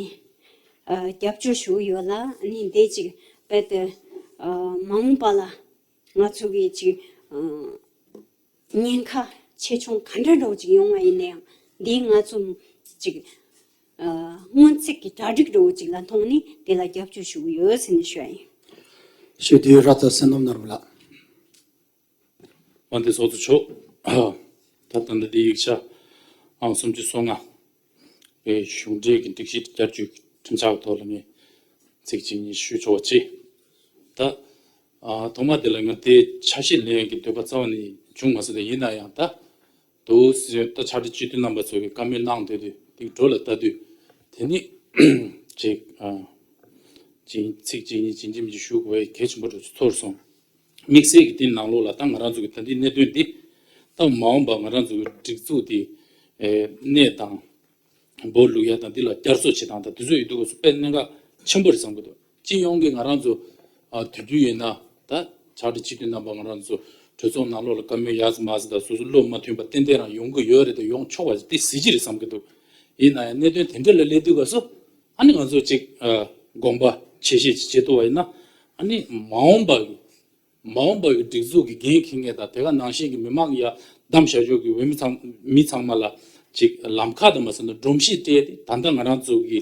ཨ་རྒྱབ་སྐྱོར་ཞུ་གི་ཡོད་ལ། ནི་འདི་ཅིག་རྦད་དེ་ཨ་མ་འོངས་པ་ལ་ང་ཚོ་གི་ཅིག་ཨ་ཉེན་ཁ་ཆེ་ཆུང་ག་འདྲ་འདྲ་བོ་ཅིག་ཡོང་བ་ཡིན་ན་ཡང་། འདི་ང་ཚོ་ཅིག་ཨ་སྔོན་རྩིས་ཀྱི་གྲ་སྒྲིག་འདྲ་བོ་ཅིག་ལ་མཐོང་ནས་དེ་ལ་རྒྱབ་སྐྱོར་ཞུ་གི་ཡོད་ཟེར་ནས་ཞུ་ཡ་ཡིན། ཞུ་དུས་ར་ཏ་བསོད་ནམས་ནོར་བུ་ལགས། དབང་འདུས་ཚོགས་གཙོ་མཆོག་ད་ད་ལྟ་འདི་ཡིག་ཆ་ཨང་སུམ་ཅུ་སོ་ལྔ་པའི་གཞུང་འབྲེལ་གྱི་སྒྲིག་གཞི་བསྐྱར་བཅོས་ཀྱི་ཁྲིམས་འཆར་གྱི་ཐོག་ལ་ངས་ཚིག་གཅིག་གཉིས་ཞུ་ཆོག་པ་བྱེད། ད་ཨ་ཐོག་མ་དེ་ལ་ང་དེའི་ཆ་ཤས་ལེན་ཡག་གི་འདོད་པ་རྩ་བ་ནས་བྱུང་མ་སོང་། དེ་ཡིན་ན་ཡང་ད་འདུག་ཟེར། ད་ཕྱག་སྦྲེལ་སྤྱི་འཐུས་རྣམ་པ་ཚོ་གིས་བཀའ་མོལ་གནང་སྡོད་དུས་དེ་འགྲོ་ལ་ལྟ་དུས་དེ་ནི་ཅིག་ཨ་ཅིག་ཚིག་གཅིག་གཉིས་ཅིག་འཇིམ་གྱིས་ཞུ་དགོས་པའི་གལ་ཆེན་པོ་འདྲ་ཚོར་སོང་། དམིགས་བསལ་གྱི་དེའི་ནང་ལོགས་ལ་ད་ང་རང་ཚོ་གི་ད་ལྟའི་གནད་དོན་འདི་ད་མ་འོངས་པ་ང་རང་ཚོ་གི་སྒྲིག་འཛུགས་འདི་ཨེ་གནས་དང་འབོར་བླུག་ཡ་དང་འདི་ལ་བསྐྱར་གསོ་བྱེད་སྟངས་དང་དེ་ཚོ་ཡོད་དུས་སྐབས་སུ་དཔེ་གནད་འགག་ཆེན་པོ་རེད་བསམ་གྱི་འདུག་སྤྱི་ཡོངས་ཀྱི་ང་རང་ཚོ་ཨ་དུས་རྒྱུན་ཡིན་ན་ད་ཕྱག་སྦྲེལ་སྤྱི་འཐུས་རྣམ་པ་ང་རང་ཚོ་གྲོས་ཚོགས་ནང་ལོགས་ལ་བཀའ་མོལ་ཡག་ཙམ་མ་ཙམ་དང་སོ་སོ་བློ་མ་མཐུན་པ་ཏན་ཏན་རང་ཡོང་གི་ཡོད་རེད་དང་ཡོང་ཆོག་པ་དེ་གཟི་བརྗིད་རེད་བསམ་གྱི་འདུག་ཡིན་ན་ཡང་གནད་དོན་དེ་འདྲ་ལ་སླེབས་དུས་སྐབས་སུ་ཨ་ནི་ང་ཚོ་ཅིག་ཨ་དགོངས་པ་ཆེ་བཞེས་ཅིག་བྱེད་ཐུབ་པ་ཡིན་ན། ཨ་ནི་མ་འོངས་པ་གི་མ་འོངས་པ་གི་སྒྲིག་འཛུགས་ཀྱི་འགན་འཁྱེར་མཁན་དང་དེ་ག་ནང་བཞིན་གྱི་མི་མང་ཡ་བདམས་བཞག་ཕྱོགས་ཀྱི་འོས་མི་ཚང་མི་ཚང་མ་ལ་ཅིག་ལམ་ཁ་དང་མ་ཟད་ན་སྒྲོམ་གཞི་སྤྲད་དེ། ད་ལྟ་ང་རང་ཚོ་གི་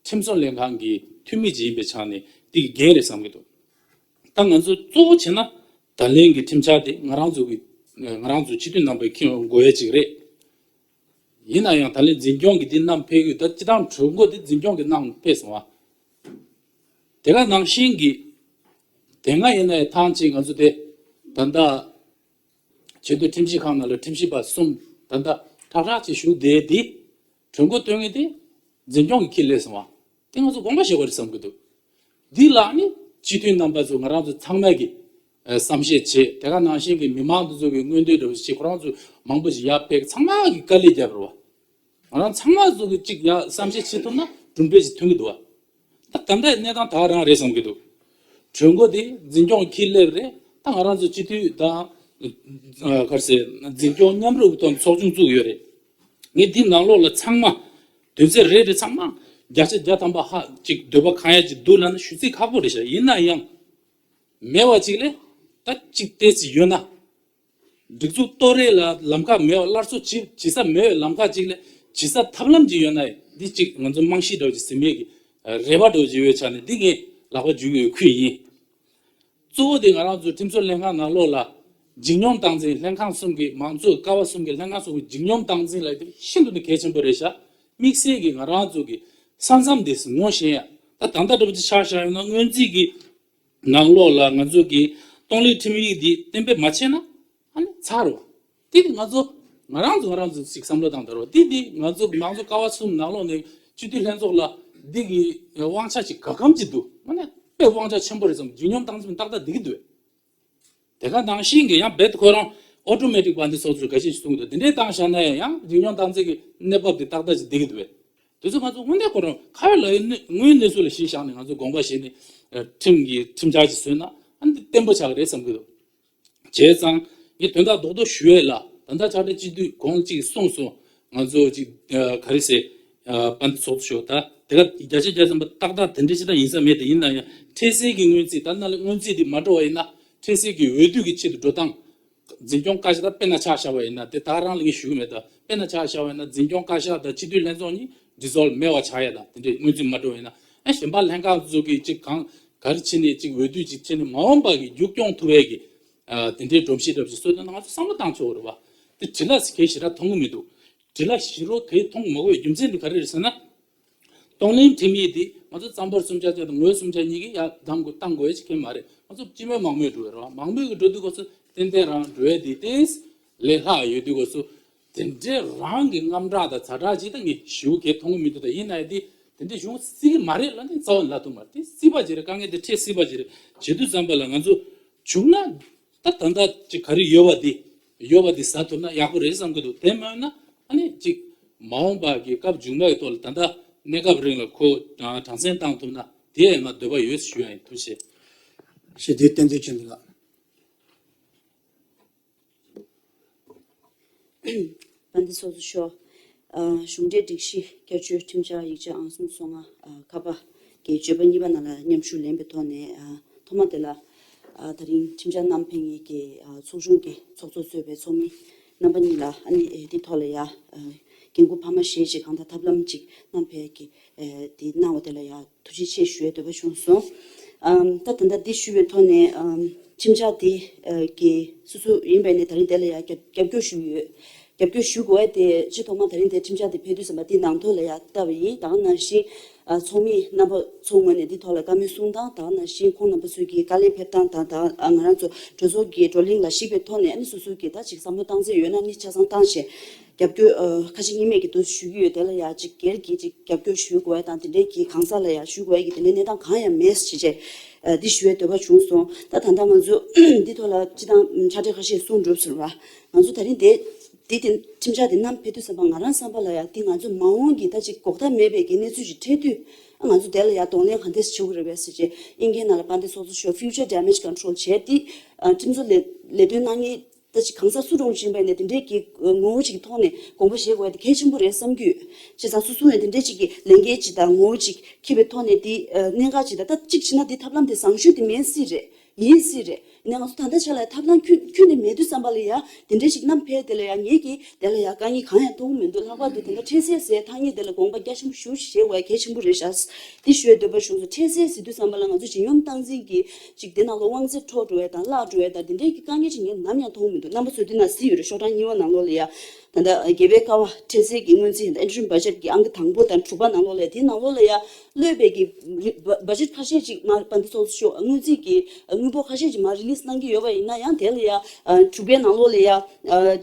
ཁྲིམས་བཟོ་ལྷན་ཁང་གི་འཐུས་མི་ཅིག་ཡིན་པའི་ཆ་ནས་འདི་གི་འགན་རེད་བསམ་གྱི་འདུག་ད་ང་ཚོ་གཙོ་བོ་བྱས་ན་ད་ལན་གྱི་ཁྲིམས་འཆར་དེ་ང་རང་ཚོ་གི་ང་རང་ཚོ་སྤྱི་འཐུས་རྣམ་པས་འཁྱེར་ཡོང་དགོས་ཡ་ཅིག་རེད། ཡིན་ན་ཡང་ད་ལན་འཛིན་སྐྱོང་གི་འདི་བསྣམས་ཕེབས་ཡོད། ད་སྤྱི་བཏང་གྲོས་འགོ་འདི་འཛིན་སྐྱོང་གི་བསྣམས་ཕེབས་སོང་བ། དེ་ག་ནང་བཞིན་གྱི་དེ་སྔ་ཡིན་ན་ཡང་ཐང་ཅིག་ང་ཚོ་དེ་ད་ལྟ་ཆེས་མཐོའི་ཁྲིམས་ཞིབ་ཁང་ནང་ལ་ཁྲིམས་ཞིབ་པ་གསུམ་ད་ལྟ་ཁྲག་ཁྲག་ཅིག་བཞུགས་བསྡད་དེ། གྲོས་འགོ་སྟོན་མཁན་དེ་འཛིན་སྐྱོང་གི་འཁྱེར་སླེབས་སོང་བ། དེ་ང་ཚོ་དགོངས་པ་བཞེས་དགོས་རེད་བསམ་གྱི་འདུག་འདི་ལ་ནི་སྤྱི་འཐུས་རྣམ་པ་ཚོ་ང་རང་ཚོ་ཚང་མ་གིས་ཨ་བསམ་ཤེས་བྱེད། དེ་ག་ནང་བཞིན་གྱི་མི་མང་དེ་ཚོ་གི་མངོན་འདོད་འདྲ་བོ་ཞིག་ཁོ་རང་ཚོ་མང་པོ་ཞིག་ཡར་ཕེབས། ཚང་མ་གིས་དཀའ་ལས་བརྒྱབ་རེད་བ། ང་རང་ཚང་མ་ཚོ་གིས་གཅིག་ཡར་བསམ་ཤེས་བྱེད་ཐུབ་ན་གྲུབ་འབྲས་ཞིག་ཐོན་གྱི་འདུག་བ། ད་ད་ལྟའི་གནས་སྟངས་ད་ག་རང་རེད་བསམ་གྱི་འདུག་གྲོས་འགོ་དེ་འཛིན་སྐྱོང་འཁྱེར་སླེབས་རེད། ད་ང་རང་ཚོ་སྤྱི་འཐུས་དང་ཨ་ག་རེ་ཟེར་འཛིན་སྐྱོང་མཉམ་རུབ་ཐོག་ཚོགས་ཆུང་བཙུགས་ཡོད་རེད། ངས་འདི་ནང་ལོགས་ལ་ཚང་མ་དོན་ཚན་རེ་རེ་ཚང་མ་བརྒྱ་ཆ་བརྒྱ་ཐམ་པ་ཧ་ཅིག་འདོད་པ་ཁེངས་ཡ་ཅིག་འདུག་ལབ་ན་ཞུ་ཚིག་ཁག་པོ་རེད་ཤག་ཡིན་ན་ཡང་མེད་པ་ཅིག་ལས་ད་ཅིག་ཏོག་ཙམ་ཡོད་ན། སྒྲིག་འཛུགས་གཏོར་རེས་ལ་ལམ་ཁ་མེད་པ། སླར་གསོ་བྱེད་བྱེད་ས་མེད་པའི་ལམ་ཁ་ཅིག་ལས་བྱེད་ས་ཐབས་ལམ་ཅིག་ཡོད་ན་ཡང་འདི་ཅིག་ང་ཚོ་རྨང་གཞི་འདྲ་བོ་ཅིག་ཟིན་མེད་ཀྱི་རེ་བ་འདྲ་བོ་ཅིག་ཡོད་ཆ་ནས་འདི་ངས་ལག་པ་འཇུ་གི་ཡོད་ཁུལ་ཡིན། གཙོ་བོ་དེ་ང་རང་ཚོའི་ཁྲིམས་བཟོ་ལྷན་ཁང་ནང་ལོགས་ལ་འཇིགས་སྙོམས་སྟངས་འཛིན་ལྷན་ཁང་གསུམ་གྱི་མང་གཙོ་ཀ་བ་གསུམ་གྱི་ལྷན་ཁང་གསུམ་གྱི་འཇིགས་སྙོམས་སྟངས་འཛིན་ལ་དེ་ཤིན་ཏུ་ནས་གལ་ཆེན་པོ་རེད་ཤག་དམིགས་བསལ་གྱིས་ང་རང་ཚོ་གི་ས་མཚམས་དེ་ངོ་ཤེས་ཡ། ད་ད་ལྟ་འདྲ་པོ་ཅིག་ཆ་བཞག་ཡོད་ན་སྔོན་རྩིས་ཀྱི་ནང་ལོགས་ལ་ང་ཚོ་གི་གཏོང་ལེན་ཁྲིམས་ཡིག་འདི་གཏན་འབེབས་མ་བྱས་ན་ཨ་ནི་ཚར་རོ། དེ་དེ་ང་ཚོ་ང་རང་ཚོ་ང་རང་ཚོ་ཅིག་བསམ་བློ་བཏང་དང་རོ། དེ་དེ་ང་ཚོ་མང་གཙོ་ཀ་བ་གསུམ་ནང་ལོགས་ནས་སྤྱི་འཐུས་ལྷན་ཚོགས་ལ་འདི་གི་དབང་ཆ་ཅིག་ག་གམ་ཅིག་འདུག་ཨ་ནི་དཔེ་དབང་ཆ་ཆེན་པོ་རེད་བསམ། འཇིགས་སྙོམས་སྟངས་འཛིན་ཏག་ཏག་འདི་གི་འདུག་དེ་ག་ནང་བཞིན་གྱི་ཡང་རྦད་དེ་ཁོ་རང་ཨོ་ཊོ་མེ་ཊིག་པ་འདི་སོགས་ཚོས་ག་ཞིག་གསུངས་འདུག་དེ་འདྲའི་སྟངས་བཞག་ན་ཡང་འཇིགས་སྙོམས་སྟངས་འཛིན་གྱི་གནས་བབ་དེ་ཏག་ཏག་ཅིག་བསྡད་ཀྱི་འདུག་པས། དེ་ཚོ་ང་ཚོ་དངོས་གནས་ཁོ་རང་ཁ་ཡོད་ལག་ཡོད་དངོས་ཡོད་གནས་ཚུལ་ལ་གཞི་བཞག་ནས་ང་ཚོ་དགོངས་པ་བཞེས་ནས་ཁྲིམས་ཀྱི་ཁྲིམས་འཆར་ཅིག་བཟོས་ན་ཨ་ནི་བརྟན་པོ་ཆགས་ཀྱི་རེད་བསམ་གྱི་འདུག་བྱས་ཙང་ངས་དོན་དག་རྡོག་རྡོག་ཞུ་ཡས་ལ་ད་ལྟ་ཕྱག་སྦྲེལ་སྤྱི་འཐུས་གོང་གཅིག་གསུངས་སོང་། ང་ཚོ་ཅིག་ག་རེ་ཟེར་པ་འདི་ཚོགས་ཤོག་ད་དེ་ག་བརྒྱ་ཆ་བརྒྱ་ཐམ་པ་ཏག་ཏག་དེ་འདྲ་ཅིག་ད་ཡིན་ས་མེད། དེ་ཡིན་ན་ཡང་འཕྲལ་སེལ་གྱི་སྔོན་རྩིས་ད་ནང་ལ་སྔོན་རྩིས་དེ་མ་འགྲོ་བ་ཡིན་ན་འཕྲལ་སེལ་གྱི་འོས་བསྡུ་གི་ཆེད་དུ་འགྲོ་སྟངས། འཛིན་སྐྱོང་བཀའ་ཤག་དང་དཔེར་ན་ཆ་བཞག་པ་ཡིན་ན། དེ་ད་རང་ལ་ངས་ཞུ་གི་མེད། ད་དཔེར་ན་ཆ་བཞག་པ་ཡིན་ན། འཛིན་སྐྱོང་བཀའ་ཤག་དང་སྤྱི་འཐུས་ལྷན་ཚོགས་གཉིས་dissolve མེད་པ་ཆགས་ཡ་དང་། དེ་འདྲའི་སྔོན་རྩིས་མ་འགྲོ་བ་ཡིན་ན། ཨ་གཞན་པ་ལྷན་ཁག་ཚོ་གིས་ཅིག་གང་ག་རེ་བྱས་ནས་ཅིག་འོས་བསྡུ་ཅིག་བྱས་ནས་མ་འོངས་པ་གི་མཇུག་སྐྱོང་ཐུབ་པའི་གི་ཨ་དེ་འདྲའི་སྒྲོམ་གཞི་འདྲ་ཞིག་བཟོ་དོན་ང་ཚོ་བསམ་བློ་བཏང་ཆོག་གི་རེད་བ། དེ་འབྲི་ལྷག་ཟེར་མཁན་ཞེ་དྲག་མཐོང་གི་མི་འདུག་འབྲི་ལྷག་ཞེ་དྲག་གས་མཐོང་གི་མ་དགོས་པའི་རྒྱུ་མཚན་དེ་ག་རེ་རེད་ཟེར་ན། གཏོང་ལེན་ཁྲིམས་ཡིག་འདི་ང་ཚོ་རྩ་འབོར་གསུམ་ཆ་གཅིག་དང་ངོས་གསུམ་ཆ་གཉིས་ཀྱིས་ཡར་བདམས་དགོས་བཏང་དགོས་ཡ་ཅིག་གང་ཡང་མ་རེད། ང་ཚོ་སྤྱི་མོས་མང་མོས་འགྲོ་གི་རེད་བ། མང་མོས་ཀྱི་འགྲོ་དུས་སྐབས་སུ་ཏན་ཏན་རང་འགྲོ་ཡ་དེ་ཏོག་ཙམ་ལས་ལྷག་ཡོད་དུས་སྐབས་སུ། དེ་འདྲའི་རང་གི་རྔམ་སྐྲག་དང་ཛ་དྲག་ཅིག་ད་ངས་ཞེ་པོ་གས་མཐོང་གི་མི་འདུག་ད་ཡིན་ན་ཡང་དེ་དེ་འདྲའི་བྱུང་སྲིད་ཀྱི་མ་རེད་ལབ་ནས་རྩ་བ་ནས་ལབ་ཐུབ་མ་རེད། དེ་སྲིད་པ་ཅིག་རེད། དཀའ་ངལ་དེ་འཕྲད་སྲིད་པ་ཅིག་རེད། བྱེད་དུས་ཙམ་པ་ལ་ང་ཚོ་བྱུང་ན། ད་ད་ལྟ་ཅིག་ག་རེ་ཡོད་པ་འདི་ཡོད་པ་འདི་ཟ་ཐུབ་ན་ཡག་པོ་རེད་བསམ་གྱི་འདུག་དེ་མིན་ན་ཨ་ནི་ཅིག་མ་འོངས་པ་གི་སྐབས་མཇུག་མ་གི་ཐོག་ལ་ད་ལྟ་གནས་སྐབས་རིང་ལ་ཁོ་གྲངས་གནས་བཏང་ཐུབ་ན་དེ་ཡང་ང་འདོད་པ་ཡོད་ཞུ་ཡ་ཡིན། ཐུགས་རྗེ་ཆེ། ཞེས་དུས་བསྟན་འཛིན་ཆོས་འཛིན་ལགས། དཔལ་ལྡན་ཚོགས་གཙོ་མཆོག་ཨ་གཞུང་འབྲེལ་སྒྲིག་གཞི་བསྐྱར་བཅོས་ཁྲིམས་འཆར་ཡིག་ཆ་ཨང་གསུམ་སོ་ལྔ་ཨ་ཁ་པ་གི་བརྗོད་པ་གཉིས་པ་ནང་ལ་མཉམ་ཞུགས་ལེན་པའི་ཐོག་ནས། ཨ་ཐོག་མ་དེ་ལ་ཨ་ད་རིང་ཁྲིམས་འཆར་བསྣམས་ཕེབས་མཁན་གྱི་ཨ་ཚོགས་ཆུང་གི་ཚོགས་གཙོ་གཙོས་པའི་ཚོགས་མི་རྣམ་པ་གཉིས་ལ། ཨ་ནི་ཨེ་དེ་ཐོག་ལ་ཡ་ཨ་འགན་འཁུར་འཕར་མ་བཞེས་ཅིག་གང་ལྟར་ཐབས་ལམ་ཅིག་བསྣམས་ཕེབས་ཀྱི་ཨ་དེ་གནང་བ་དེ་ལ་ཡ་ཐུགས་རྗེ་ཆེ་ཞུ་ཡའི་འདོད་པ་བྱུང་སོང་། ཨམ་ད་ད་ལྟ་འདི་ཞུས་པའི་ཐོག་ནས། ཨམ་ཁྲིམས་འཆར་འདི་ཨ་གི་སོ་སོ་ཡིན་པས་ནས་ད་རིང་དེ་ལ་ཡ་རྒྱབ་རྒྱབ་སྐྱོར་ཞུ་གི་ཡོད། རྒྱབ་སྐྱོར་ཞུ་དགོས་པ་དེ་སྤྱི་ཐོག་མ་ད་རིང་དེ་ཁྲིམས་འཆར་དེ་ཕེབས་དུས་ཙམ་པ་འདི་ནང་ཐོག་ལ་ཡ་བལྟ་བ་ཡིན། ད་ག་ནང་བཞིན་ཨ་ཚོགས་མི་རྣམ་པ་ཚོ་ངོས་ནས་འདི་ཐོག་ལ་བཀའ་མོལ་གསུང་སྟངས། ད་ག་ནང་བཞིན་ཁོང་རྣམ་པ་ཚོས་ཀྱི་དཀའ་ལས་ཕེབས་སྟངས་དང་། ད་ཨ་ང་རང་ཚོ་གྲོས་ཚོགས་ཀྱི་བགྲོ་གླེང་ལ་གཞིགས་པའི་ཐོག་ནས། ཨ་ནི་སོ་སོའི་གི་ད་ཅིག་བསམ་བློ་བཏང་རྩིས་ཡོད་ན་ནི་ཆ་ཚང་བཏང་བྱས། རྒྱབ་སྐྱོར་ཨ་ཁ་ཞེ་གཉིས་མེད་ཀྱི་འདུག་ཞུ་གི་ཡོད། དེ་ལ་ཡ་ཅིག་སྒེར་གྱི་ཅིག་རྒྱབ་སྐྱོར་ཞུ་དགོས་ཡ་དང་དེ་འདྲའི་གི་གང་ཟག་ལ་ཡ་ཞུ་དགོས་ཡ་གི་དེ་འདྲའི་གནས་སྟངས་གང་ཡང་མེད་ཟེར་བྱས། ཨ་འདི་ཞུ་བའི་འདོད་པ་བྱུང་སོང་། ད་ད་ལྟ་ང་ཚོ་འདི་ཐོག་ལ་སྤྱི་བཏང་ཕྱག་སྦྲེལ་ཁ་ཤས་གསུངས་གྲུབ་ཟེར་བ། ང་ཚོ་ད་རིང་དེ་དེ་དེ་ཁྲིམས་འཆར་དེ་བསྣམས་ཕེབས་དུས་ཙམ་པ་ང་རང་བསམ་པ་ལ་ཡ་འདི་ང་ཚོ་མ་འོངས་ཀྱི་ད་ཅིག་འགོག་ཐབས་མེད་པའི་གི་གནས་ཚུལ་ཞིག་འཕྲད་དུས། ཨ་ང་ཚོ་དེ་ལ་ཡ་གདོང་ལེན་ག་འདྲས་བྱེད་དགོས་རེད་པས་ཟེར་བྱས། དབྱིན་སྐད་ནང་ལ་དཔལ་ལྡན་ཚོགས་གཙོ་མཆོག་future damage control བྱས་ཏེ། ཨ་ཁྲིམས་བཟོ་ལས་ལས་དོན་གནང་མཁན་ད་ཅིག་གང་ཟག་སུ་རུང་ཡིན་པ་ཡིན་ནའི་དེ་འདྲའི་གི་ངོ་བོ་ཅིག་གི་ཐོག་ནས་དགོངས་པ་བཞེས་དགོས་ཡ་དེ་གལ་ཆེན་པོ་རེད་བསམ་གྱི་ཡོད། བྱས་ཙང་སོ་སོ་ཡང་དེ་འདྲའི་ཅིག་གི་ལས་འགན་ཅིག་དང་ངོ་བོ་ཅིག་འཁྱེར་བའི་ཐོག་ནས་དེ་ཨ་གནད་འགག་ཅིག་དང་། ད་ཅིག་བྱས་ན་དེ་ཐབས་ལམ་དེ་བཟང་ཤོས་དེ་མེད་སྲིད་རེད། ཡིན་སྲིད་རེད། ཡིན་ནའི་ང་ཚོ་ད་ལྟ་ཆ་ལ་ཡ་ཐབས་ལམ་ཁྱོན་ཁྱོན་ནས་མེད་དུས་ཙམ་པ་ལ་ཡ་དེ་འདྲའི་ཅིག་བསྣམས་ཕེབས། དེ་ལ་ཡ་ངེད་ཀྱིས་དེ་ལ་ཡ་དཀའ་ངལ་གང་ཡང་མཐོང་གི་མི་འདུག་ལྷག་པར་དུ་དེ་འདྲ་འཕྲལ་སེལ་ཟེར་ཐ་སྙད་དེ་ལ་དགོངས་པ་རྒྱ་ཆེན་པོ་ཞེ་པོ་ཅིག་བཞེས་དགོས་ཡ་གལ་ཆེན་པོ་རེད་ཤག་དེ་ཞུ་ཡ་འདོད་པ་བྱུང་སོང་། འཕྲལ་སེལ་ཟེར་དུས་ཙམ་པ་ལ་ང་ཚོ་ཞི་གཡོམ་སྟངས་འཛིན་གྱི་ཅིག་དེ་ནང་ལོགས་དབང་ཚད་འཕྲོག་འགྲོ་ཡ་དང་བརླག་འགྲོ་ཡ་དང་དེ་འདྲའི་གི་དཀའ་ངལ་ཅིག་ངས་ནམ་ཡང་མཐོང་མི་འདུག་རྣམ་པ་ཚོས་འདི་ནང་གཟིགས་ཡོད་རེད། ཤོག་གྲངས་གཉིས་པ་ནང་ལོགས་ལ་ཡ། ད་ལྟ་རྒྱལ་བའི་ཀ་བ་འཕྲལ་སེལ་གྱི་སྔོན་རྩིས་interim budget གྱི་ཨང་ཀི་དང་པོ་དང་དྲུག་པ་ནང་ལོགས་ལ་ཡ། དེའི་ནང་ལོགས་ལ་ཡ་གློད་པའི་གི་རི་བ་budget ཁ་ཤས་ཅིག་མར་དཔལ་ལྡན་ཚོགས་གཙོ་མཆོག་སྔོན་རྩིས་ཀྱི་དངུལ་འབོར་ཁ་ཤས་ཅིག་མར་release གནང་གི་ཡོད་པ་ཡིན་ན་ཡང་། དེ་ལ་ཡ་དྲུག་པའི་ནང་ལོགས་ལ་ཡ་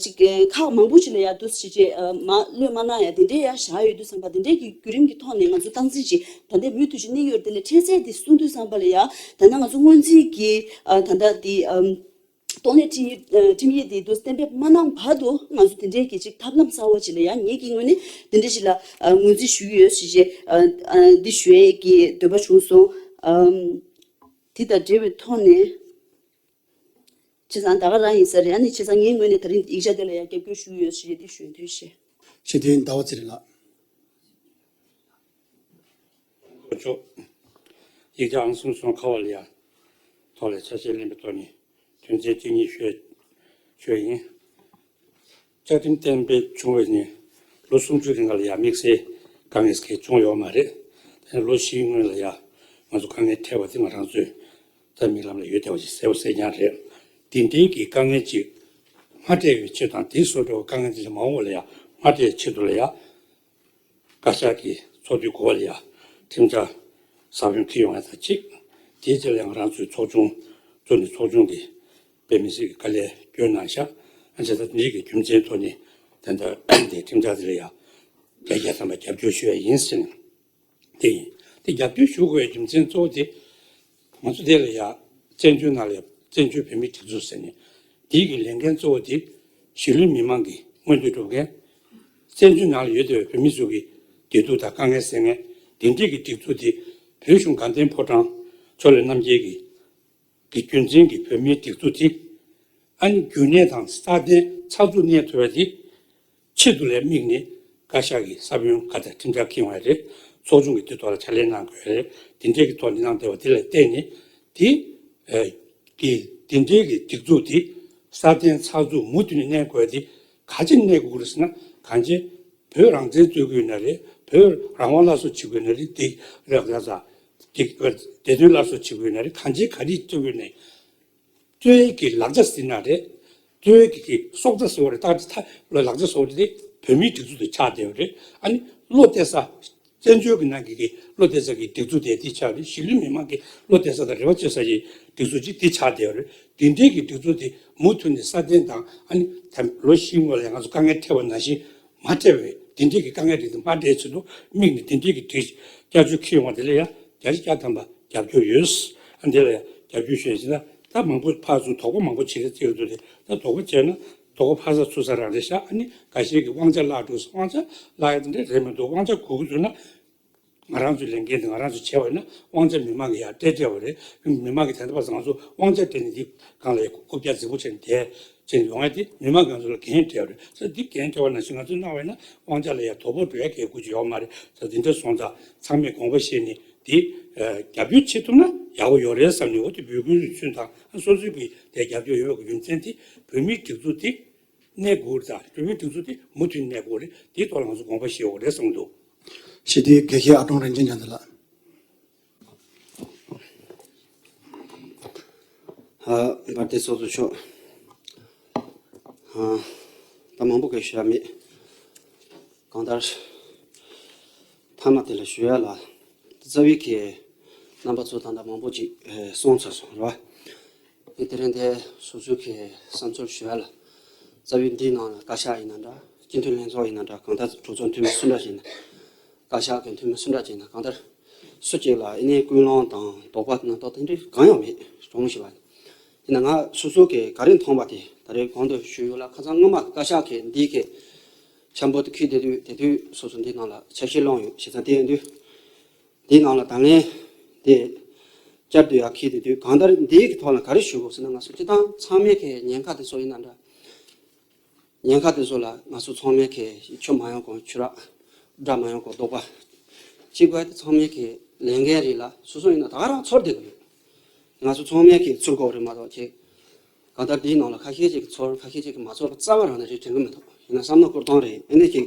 ཅིག་ཁག་མང་པོ་ཅིག་ལ་ཡ་འདུག་སེ་བྱས་མར་གློད་མ་གནང་ཡ་དེ་འདྲའི་ཡ་བཞག་ཡོད་དུས་ཙམ་པ། དེ་འདྲའི་གི་བརྒྱུད་རིམ་གྱི་ཐོག་ནས་ང་ཚོ་སྟངས་འཛིན་ཅིག་ད་ལྟའི་མུ་མཐུད་ཅིག་གནས་ཡོད་རེད། དེ་ལས་འཕྲལ་སེལ་དེ་གསུངས་དུས་ཙམ་པ་ལ་ཡ། ད་ལྟ་ང་ཚོ་སྔོན་རྩིས་ཀྱི་ཨ་ད་ལྟ་དེ་ཨམ་གཏོང་ལེན་ཁྲིམས་ཡིག་ཨ་ཁྲིམས་ཡིག་དེ་དུ་གཏན་འབེབས་མ་གནང་བར་དུ་ང་ཚོ་དེ་འདྲའི་གི་ཅིག་ཐབས་ལམ་གསར་བ་ཅིག་ལ་ཡ། ངེད་ཀྱི་ངོས་ནས་དེ་འདྲ་ཞིག་ལ་ཨ་ངོས་འཛིན་ཞུ་གི་ཡོད་ཞེས་བྱས་ཨ་ཨ་འདི་ཞུ་ཡས་ཀྱི་འདོད་པ་བྱུང་སོང་། ཨམ་དེ་དང་འབྲེལ་བའི་ཐོག་ནས། བྱས་ཙང་ད་ག་རང་ཡིན་ས་རེད། ཨ་ནི་བྱས་ཙང་ངའི་ངོས་ནས་ད་རིང་ཡིག་ཆ་དེ་ལ་ཡང་རྒྱབ་སྐྱོར་ཞུ་གི་ཡོད་ཞེས་འདི་ཞུ་འདོད་བྱས། ཞེས་དུས་ཟླ་བ་ཚེ་རིང་ལགས། ལྷན་ཚོགས་ཡིག་ཆ་ཨང་གསུམ་སོ་ལྔ་ཁ་པ་ལ་ཡ་ཐོག་ལ་ཆ་ཤས་ལེན་པའི་ཐོག་ནས་དོན་ཚན་གཅིག་གཉིས་ཞུ་ཡ་ཡིན། བཅའ་ཁྲིམས་གཏན་འབེབས་བྱུང་བ་ནས་ལོ་སུམ་ཅུ་རིང་ལ་ཡ་དམིགས་བསལ་དཀའ་ངལ་གང་བྱུང་ཡོད་མ་རེད། དེ་ནས་ལོ་བཞིའི་སྔོན་ལ་ཡ་ང་ཚོ་དཀའ་ངལ་འཕྲད་པ་དེ་ང་རང་ཚོས་ད་མིག་ལམ་ལ་ཡོད་བསྡད་པ་ཞིག་གསལ་པོ་གསལ་རྐྱང་རེད། དེ་འདྲའི་གི་དཀའ་ངལ་ཅིག་མ་འཕྲད་པའི་ཆེད་དང་། དེ་བཟོ་འདྲ་བའི་དཀའ་ངལ་དེ་ཚོ་མ་འོངས་པ་ལ་ཡ་མ་འཕྲད་ཆེད་དུ་ལ་ཡ། བཀའ་ཤག་གི་ཚོགས་དུས་དགུ་པ་ལ་ཡ་ཁྲིམས་འཆར་ས་བོན་འཁྱེར་ཡོང་ཡ་དང་གཅིག་དེའི་རྗེས་ལ་ང་རང་ཚོའི་ཚོགས་ཆུང་བཙུགས་ནས་ཚོགས་ཆུང་གིས་དཔེ་མི་སྲིད་ཀྱི་དཀའ་ལས་བསྐྱོན་གནང་ཤག་ཨ་བྱས་ཙང་འདིའི་གི་རྒྱུ་མཚན་ཐོག་ནས་ད་ལྟ་དེ་ཁྲིམས་འཆར་དེ་ལ་ཡ་བརྒྱ་བརྒྱ་ཐམ་པ་རྒྱབ་སྐྱོར་ཞུ་ཡ་ཡིན་ཟེར་ནས། དེ་ཡིན། དེ་རྒྱབ་སྐྱོར་ཞུ་དགོས་པའི་རྒྱུ་མཚན་གཙོ་བོ་དེ། ང་ཚོ་དེ་ལ་ཡ་བཙན་བྱོལ་ནང་ལ་ཡ་བཙན་བྱོལ་བོད་མིའི་སྒྲིག་འཛུགས་ཟེར་ནས་དེའི་གི་ལས་འགན་གཙོ་བོ་དེ་གཞིས་ལུས་མི་མང་གི་མངོན་འདོད་སྒྲུབ་མཁན། བཙན་བྱོལ་ནང་ལ་ཡོད་བསྡད་པའི་བོད་མི་ཚོ་གི་བདེ་སྡུག་དང་དཀའ་ངལ་སེལ་མཁན། དེ་འདྲས་ཀྱི་སྒྲིག་འཛུགས་དེ་བོད་གཞུང་དགའ་ལྡན་ཕོ་བྲང་ཕྱོགས་ལས་རྣམ་རྒྱལ་གྱི་གི་རྒྱུན་འཛིན་གྱི་བོད་མིའི་སྒྲིག་འཛུགས་དེ་ཨ་ནི་རྒྱུན་གནས་དང་སྲ་བརྟན་ཚགས་ཚུད་གནས་ཐུབ་པ་དེ་ཆེད་དུ་ལ་དམིགས་ནས་བཀའ་ཤག་གི་ས་བོན་ག་ཚད་ཁྲིམས་འཆར་འཁྱེར་ཡོང་བ་རེད། ཚོགས་ཆུང་གི་དེ་ཐོག་ལ་ཕྱག་ལས་གནང་དགོས་རེད། དེ་འདྲས་ཀྱི་ཐོག་ནས་གནང་བསྡད་པ་དེ་ལ་བརྟེན་ནས་དེ་ཨ་གི་དེ་འདྲས་ཀྱི་སྒྲིག་འཛུགས་དེ་ སྲ་བརྟན་ཚགས་ཚུད་མུ་མཐུད་ནས་གནས་དགོས་ཏེ། ག་ཅི་གནས་དགོས་རེད་ཟེར་ན། གང་ཅི་བོད་རང་བཙན་རྩོད་དགོས་ན་རེད། བོད་རང་དབང་སླར་གསོ་བྱེད་དགོས་ན་རེད། དེ་རེད་ག་ས་དེ་བདེ་དོན་སླར་གསོ་བྱེད་དགོས་ན་རེད། གང་ཅི་ག་རེ་རྩོད་དགོས་ན། རྩོད་ཡས་ཀྱི་ལག་ཆ་ཟེར་ན་རེད། རྩོད་ཡས་ཀྱི་སྲོག་རྩ་ཟེར་བ་རེད། ད་ད་ལ་ལག་ཆ་ཟེར་བ་རེད། དེ་བོད་མིའི་སྒྲིག་འཛུགས་དེ་ཆགས་བསྡད་པ་རེད། ཨ་ནི་བློ་གཏད་ས། བཙན་བྱོལ་གྱི་ནང་གི་གི་བློ་གཏད་ས་གི་སྒྲིག་འཛུགས་དེ་དེ་ཆགས་རེད། གཞིས་ལུས་མི་མང་གི་བློ་གཏད་ས་དང་རེ་བ་བཅོལ་ས་ཀྱི་སྒྲིག་འཛུགས་ཅིག་དེ་ཆགས་བསྡད་པ་རེད། དེ་འདྲའི་གི་སྒྲིག་འཛུགས་དེ་མུ་མཐུད་ནས་སྲ་བརྟན་དང་། ཨ་ནི་ད་ལོ་བཞིའི་སྔོན་ལ་ང་ཚོ་དཀའ་ངལ་འཕྲད་པ་ནང་བཞིན་མ་འཕྲད་པའི། དེ་འདྲའི་གི་དཀའ་ངལ་རིགས་དེ་མ་འཕྲད་ཆེད་དུ་དམིགས་ནས་དེ་འདྲའི་གི་སྒྲིག་བསྐྱར་བཅོས་འཁྱེར་ཡོང་བ་དེ་ལ་ཡང་བརྒྱ་ཆ་བརྒྱ་ཐམ་པ་རྒྱབ་སྐྱོར་ཡོད། ཨ་འདི་ལ་ཡང་རྒྱབ་སྐྱོར་ཞུ་ཡ་བྱས་ན། ད་མང་པོ་ཕར་ཚུར་དོགས་པ་མང་པོ་བྱེད་ཀྱི་བརྩི་ཡོད་འདུག་རེད། ད་དོགས་པ་བྱས་ན་དོགས་པ་ཕར་ཚུར་ཚུར་ས་རང་རེད་ཤག་ཨ་ནི་འགའ་ཤས་ཀྱིས་དབང་ཆ་བརླག་འགྲོ་སོང་། དབང་ཆ་བརླག་ཡ་དེ་འདྲ་རེད་མི་འདུག་དབང་ཆ་དགོས་ཀྱི་འདུག་ན། ང་རང་ཚོའི་ལས་འགན་དེ་ང་རང་ཚོས་བྱས་པ་ཡིན་ན། དབང་ཆ་མི་མང་གིས་ཡར་སྤྲད་སྤྲད་པ་རེད། མི་མང་གིས་ད་ལྟ་བར་ང་ཚོ་དབང་ཆ་སྤྲད་ནས་འདི་སྒང་ལ་ཡ་རྐུབ་བཀྱག་རྫིག་པོ་བྱས་ནས་བསྡད་བྱས་ནས་ཡོང་ཡ་དེ་མི་མང་གིས་ང་ཚོ་ལ་འགན་སྤྲད་པ་རེད། ས་འདི་འགན་སྤྲད་པ་ནང་བཞིན་ང་ཚོས་གནང་བ་ཡིན་ན། དབང་ཆ་ལ་ཡ་དོ་ཕོག་འགྲོ་ཡ་གལ་དགོས་ཀྱི་ཡོད་མ་རེད། ས་འདི་འདྲ་སོང་ཙང་ཚང་མས་དགོངས་པ་བཞེས་ནས་འདི་རྒྱབ་སྐྱོར་བྱེད་ཐུབ་ན་ཡག་པོ་ཡོད་རེད་བསམ་ནས། འོ་དེ་འབོད་སྐུལ་ཞུས་དང་། སོ་སོའི་གི་དེ་རྒྱབ་སྐྱོར་ཡོད་པ་གི་རྒྱུ་མཚན་དེ་བོད་མིའི་སྒྲིག་འཛུགས་དེ་གནས་དགོས་རེད། ད་བོད་མིའི་སྒྲིག་འཛུགས་དེ་མུ་མཐུད་གནས་དགོས་རེད། དེའི་ཐོག་ལ་ང་ཚོ་དགོངས་པ་བཞེས་དགོས་རེད་བསམ་གྱི་འདུག་ཞི་བདེའི་དགེ་བཤེས་ཨ་ཀྲོང་རིན་ཆེན་རྒྱ་མཚོ་ལགས། ཨ། འབར་མདེལ་ཚོགས་གཙོ་མཆོག་ཨ། ད་མང་པོ་གིས་ཞུ་ཡ་མེད། གང་ལྟར་མཐའ་མ་དེ་ལ་ཞུ་ཡ་ལ། རྩ་བའི་གི་རྣམ་པ་ཚོ་ད་ལྟ་མང་པོ་ཅིག་ཨེ་གསུངས་ཚར་སོང་རེད་བ། ངས་དེ་རིང་འདིར་སོ་སོའི་གི་བསམ་ཚུལ་ཞུ་ཡ་ལ། རྩ་བའི་འདིའི་ནང་ལ་བཀའ་ཤག་ཡིན་ན་འདྲ། སྤྱི་འཐུས་ལྷན་ཚོགས་ཡིན་ན་འདྲ། གང་ལྟར་གྲོས་ཚོགས་འཐུས་མི་སུ་འདྲ་ཞིག་ཡིན་ན། བཀའ་ཤག་གི་འཐུས་མི་སུ་འདྲ་ཅིག་ཡིན་ན། གང་ལྟར་སུ་གཅིག་ལ་ཨ་ནི་ཀུན་སློང་དང་དོགས་པ་སྣ་ཚོགས་དེ་འདྲ་གང་ཡང་མེད། རང་ཞིག་ལ། ཡིན་ན་ང་སོ་སོ་གིས་ག་རེ་མཐོང་པ་དེ་ད་རེས་གོང་དུ་ཞུས་ཡོད་ལ། ཁ་སང་སྔོན་མ་བཀའ་ཤག་གིས་འདི་གི་འཆར་འབུལ་དེ་ཁུར་བསྡད་དུས། དེ་དུས་སོ་སོ་འདི་ནང་ལ་ཆ་ཤས་སློང་ཡོད། བྱས་ཙང་དེ་ཡིན་དུས་འདི་ནང་ལ་ད་ལན་དེ་བསྐྱར་དུ་ཡར་ཁུར་བསྡད་དུས། གང་ལྟར་འདི་གི་ཐོག་ལ་ག་རེ་ཞུ་དགོས་ཟེར་ན། ང་ཚོ་སྤྱིར་བཏང་ཚང་མས་གི་ཉེན་ཁ་དེ་ཚོ་ཡིན་ན་འདྲ། ཉེན་ཁ་དེ་ཚོ་ལ་ང་ཚོ་ཚང་མས་གི་ཆུ་མ་ཡོང་གོང་ཆུ་རགས། དགྲ་མ་ཡོང་གོང་བཟློག་པ་བྱེད་དགོས་ཡ་དེ་ཚང་མས་གི་ལས་འགན་རེད་ལ། སོ་སོ་ཡིན་ན་ད་ག་རང་ཚོར་བསྡད་ཀྱི་ཡོད། ང་ཚོ་ཚང་མས་གི་ཚུར་དགོས་རེད་མ་གཏོགས་ཅིག་གང་ལྟར་འདིའི་ནང་ལ་ཁ་ཤས་ཅིག་ཚོར། ཁ་ཤས་ཅིག་གིས་མ་ཚོར་བ་རྩ་བ་རང་ནས་རེད་དྲན་གི་མི་འདུག་ཡིན་ན་བསམ་བློ་བསྐུར་སྟངས་རེད། ཨ་ནི་ཅིག་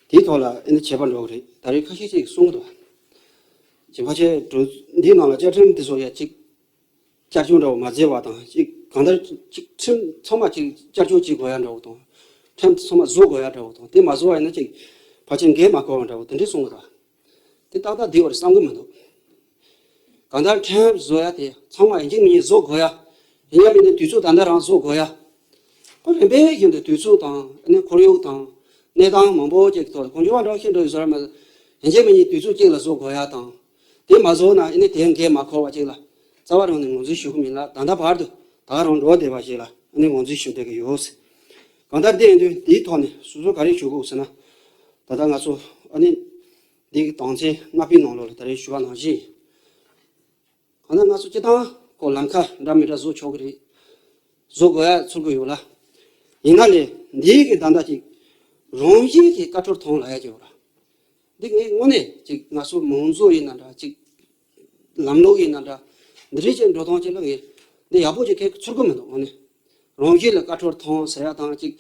དེའི་ཐོག་ལ་ཨ་ནི་བྱས་པ་འགྲོ་གི་རེད། ད་རེས་ཁ་ཤས་ཅིག་གིས་གསུང་གི་འདུག་ཅིག་ཕལ་ཆེར་འགྲོ། འདིའི་ནང་ལ་བཅའ་ཁྲིམས་དེ་ཚོ་ཡ་ཅིག་བསྐྱར་བཅོས་འདྲ་བོ་མ་མཛད་པ་དང་། ཅིག་གང་ལྟར་ཅིག་ཁྲིམས་ཚང་མ་ཅིག་བསྐྱར་བཅོས་བྱེད་དགོས་ཡ་འདྲ་བོ་དང་། ཁྲིམས་ཚང་མ་བཟོ་དགོས་ཡ་འདྲ་བོ་དང་། དེ་མ་བཟོ་བ་ཡིན་ན་ཅིག་ཕལ་ཆེར་འགན་མ་འཁུར་བ་འདྲ་བོ་དེ་འདྲས་གསུང་གི་འདུག་དེ་ཏག་ཏག་བསྡད་ཡོད་རེད་བསམ་གི་མི་འདུག་གང་ལྟར་ཁྲིམས་བཟོ་ཡ་དེ་ཚང་མ་ཡིན་གཅིག་མིན་གཉིས་བཟོ་དགོས་ཡ། ཡིན་ཡ་མིན་ན་དུས་ཚོད་ད་ལྟ་རང་བཟོ་དགོས་ཡ། ཁོ་རིམ་པས་བཞིན་དུ་དུས་ཚོད་དང་། ཨ་ནི་ཁོར་ཡུག་དང་གནས་སྟངས་མང་པོ་ཅིག་གི་ཐོག་གོང་ཆུང་བ་འདྲ་བོ་ཞིག་འགྲོ་ཡོད་ས་རེད་མ་གཏོགས། ཡིན་གཅིག་མིན་གཉིས་དུས་ཚོད་གཅིག་ལ་བཟོ་དགོས་ཡ་དང་། དེ་མ་བཟོ་ན་ཨ་ནི་དེ་འགན་མ་འཁུར་བ་ཅིག་ལ་རྩ་བ་རང་ནས་ངོས་འཛིན་ཞུ་གི་མིན་ལ། ད་ལྟ་བར་དུ་ད་ག་རང་འགྲོ་བསྡད་པ་ཞིག་ལ་ཨ་ནི་ངོས་འཛིན་ཞུ་བསྡད་ཀྱི་ཡོད། གང་ལྟར་དེ་ཡིན་དུས་དེའི་ཐོག་ནས་སོ་སོ་ག་རེ་ཞུ་དགོས་ཟེར་ན། ད་ལྟ་ང་ཚོ་ཨ་ནི་འདི་གི་དོན་ཚན་ལྔ་པའི་ནང་ལོགས་ལ་ད་རེས་ཞུ་བ་ནང་བཞིན། གང་ལྟར་ང་ཚོ་སྤྱིར་བཏང་ཁོ་ལམ་ཁ་འདྲ་མི་འདྲ་བཟོ་ཆོག་གི་རེད། བཟོ་དགོས་ཡ་ཚོར་གི་ཡོད་ལ། ཡིན་ན་ལས་འདིའི་གི་ད་ལྟ་ཅིག་རང་བཞིན་གྱིས་བཀའ་འཁྲོལ་ཐོངས་ལབ་ཡ་ཅིག་ཡོད་ར། འདི་ངས་དངོས་གནས་ཅིག་ང་ཚོ་མང་གཙོ་ཡིན་ན་འདྲ། ཅིག་ལམ་ལུགས་ཡིན་ན་འདྲ། འདི་འདྲའི་ཅིག་འགྲོ་སྟངས་ཅིག་ལ་ངས་འདི་ཡག་པོ་ཅིག་གང་ཚོར་གི་མི་འདུག་དངོས་གནས། རང་བཞིན་ལ་བཀའ་འཁྲོལ་ཐོངས་ཟེར་ཡ་དང་། ཅིག་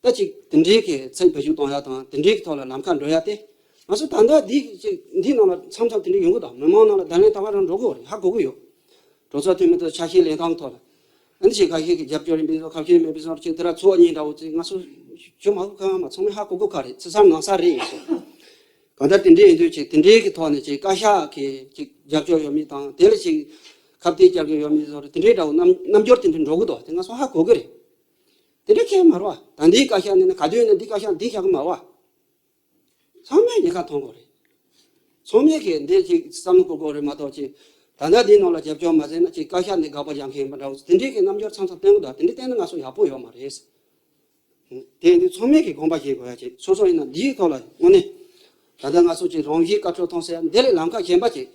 ད་ཅིག་དེ་འདྲའི་གི་ཚད་བེད་སྤྱོད་གཏོང་ཡ་དང་། དེ་འདྲའི་གི་ཐོག་ལ་ལམ་ཁ་འགྲོ་ཡ་དེ། ང་ཚོ་ད་ལྟ་འདི་ཅིག་འདི་ནང་ལ་མཚམས་མཚམས་དེ་འདྲ་ཡོང་གི་འདུག་མི་མང་ནང་ལ་བརྡ་ལན་ད་ག་རང་འགྲོ་གི་ཡོད་རེད། ཧ་གོ་གི་ཡོད། གྲོས་ཚོགས་འཐུས་མི་དང་ཆ་ཤས་ལེན་སྟངས་ཐོག་ལ། ཨ་ནི་ཅིག་ཁ་ཤས་ཀྱིས་རྒྱབ་སྐྱོར་ཡིན་པའི་བཟོ། ཁ་ཤས་མེད་པའི་བཟོ། ཅིག་དེ་ར་ཚོགས་གཉིས་འདྲ་བོ་ཅིག་ང་ཚོ་ཞུ་མ་དགོས་གང་མ། ཚང་མས་ཧ་གོ་གོ་ག་རེད། ཚེ་སང་ནང་ས་རེད་ཡིན་ཚོ། གང་ལྟར་དེ་འདྲའི་ཡིན་དུས་ཅིག་དེ་འདྲའི་གི་ཐོག་ནས་ཅིག་བཀའ་ཤག་གི་ཅིག་རྒྱབ་སྐྱོར་ཡོད་མེད་དང་། དེ་ལ་ཅིག་ཁ་གཏད་བཅག་གི་ཡོད་མེད་བཟོ་རེད། དེ་འདྲའི་འདྲ་བོ་རྣམ་རྣམ་འགྱུར་དེ་འདྲ་འགྲོ་གི་འདུག་དེ་ང་ཚོ་ཧ་གོ་གི་རེད། དེ་འདྲ་ཁྱད་མ་རེད་བ། ད་འདིའི་བཀའ་ཤག་ནས་ན་ག་དུས་ཡིན་ན་འདི་བཀའ་ཤག་འདི་བཞག་གི་མ་རེད་བ། ཚང་མས་ཉེན་ཁ་མཐོང་དགོས་རེད། ཚང་མས་གི་འདི་ཅིག་བསམ་བློ་འཁོར་དགོས་རེད་མ་གཏོགས། ཅིག་ད་ལྟ་འདིའི་ནང་ལ་རྒྱབ་སྐྱོར་མ་བྱས་ན་ཅིག་བཀའ་ཤག་ནས་དགག་པ་རྒྱག་མཁན་ཡིན་པ་འདྲ་བོ། དེ་འདྲའི་གི་རྣམ་འགྱུར་མཚམས་མཚམས་སྟོན་གི་འདུག་དེ་འདྲ་བསྟན་ན་ང་ཚོ་ཡག་པོ་ཡོད་མ་རེད། དེ་ཡིན་དུས་ཚང་མས་གི་དགོངས་པ་བཞེས་དགོས་ཡ་ཅིག་སོ་སོ་ཡིན་ན་འདིའི་ཐོག་ལ་དངོས་གནས་ད་ལྟ་ང་ཚོ་ཅིག་རང་བཞིན་བཀའ་འཁྲོལ་ཐོངས་ཟེར་ཡ་འདི་ལས་ལམ་ཁ་གཞན་པ་ཅིག་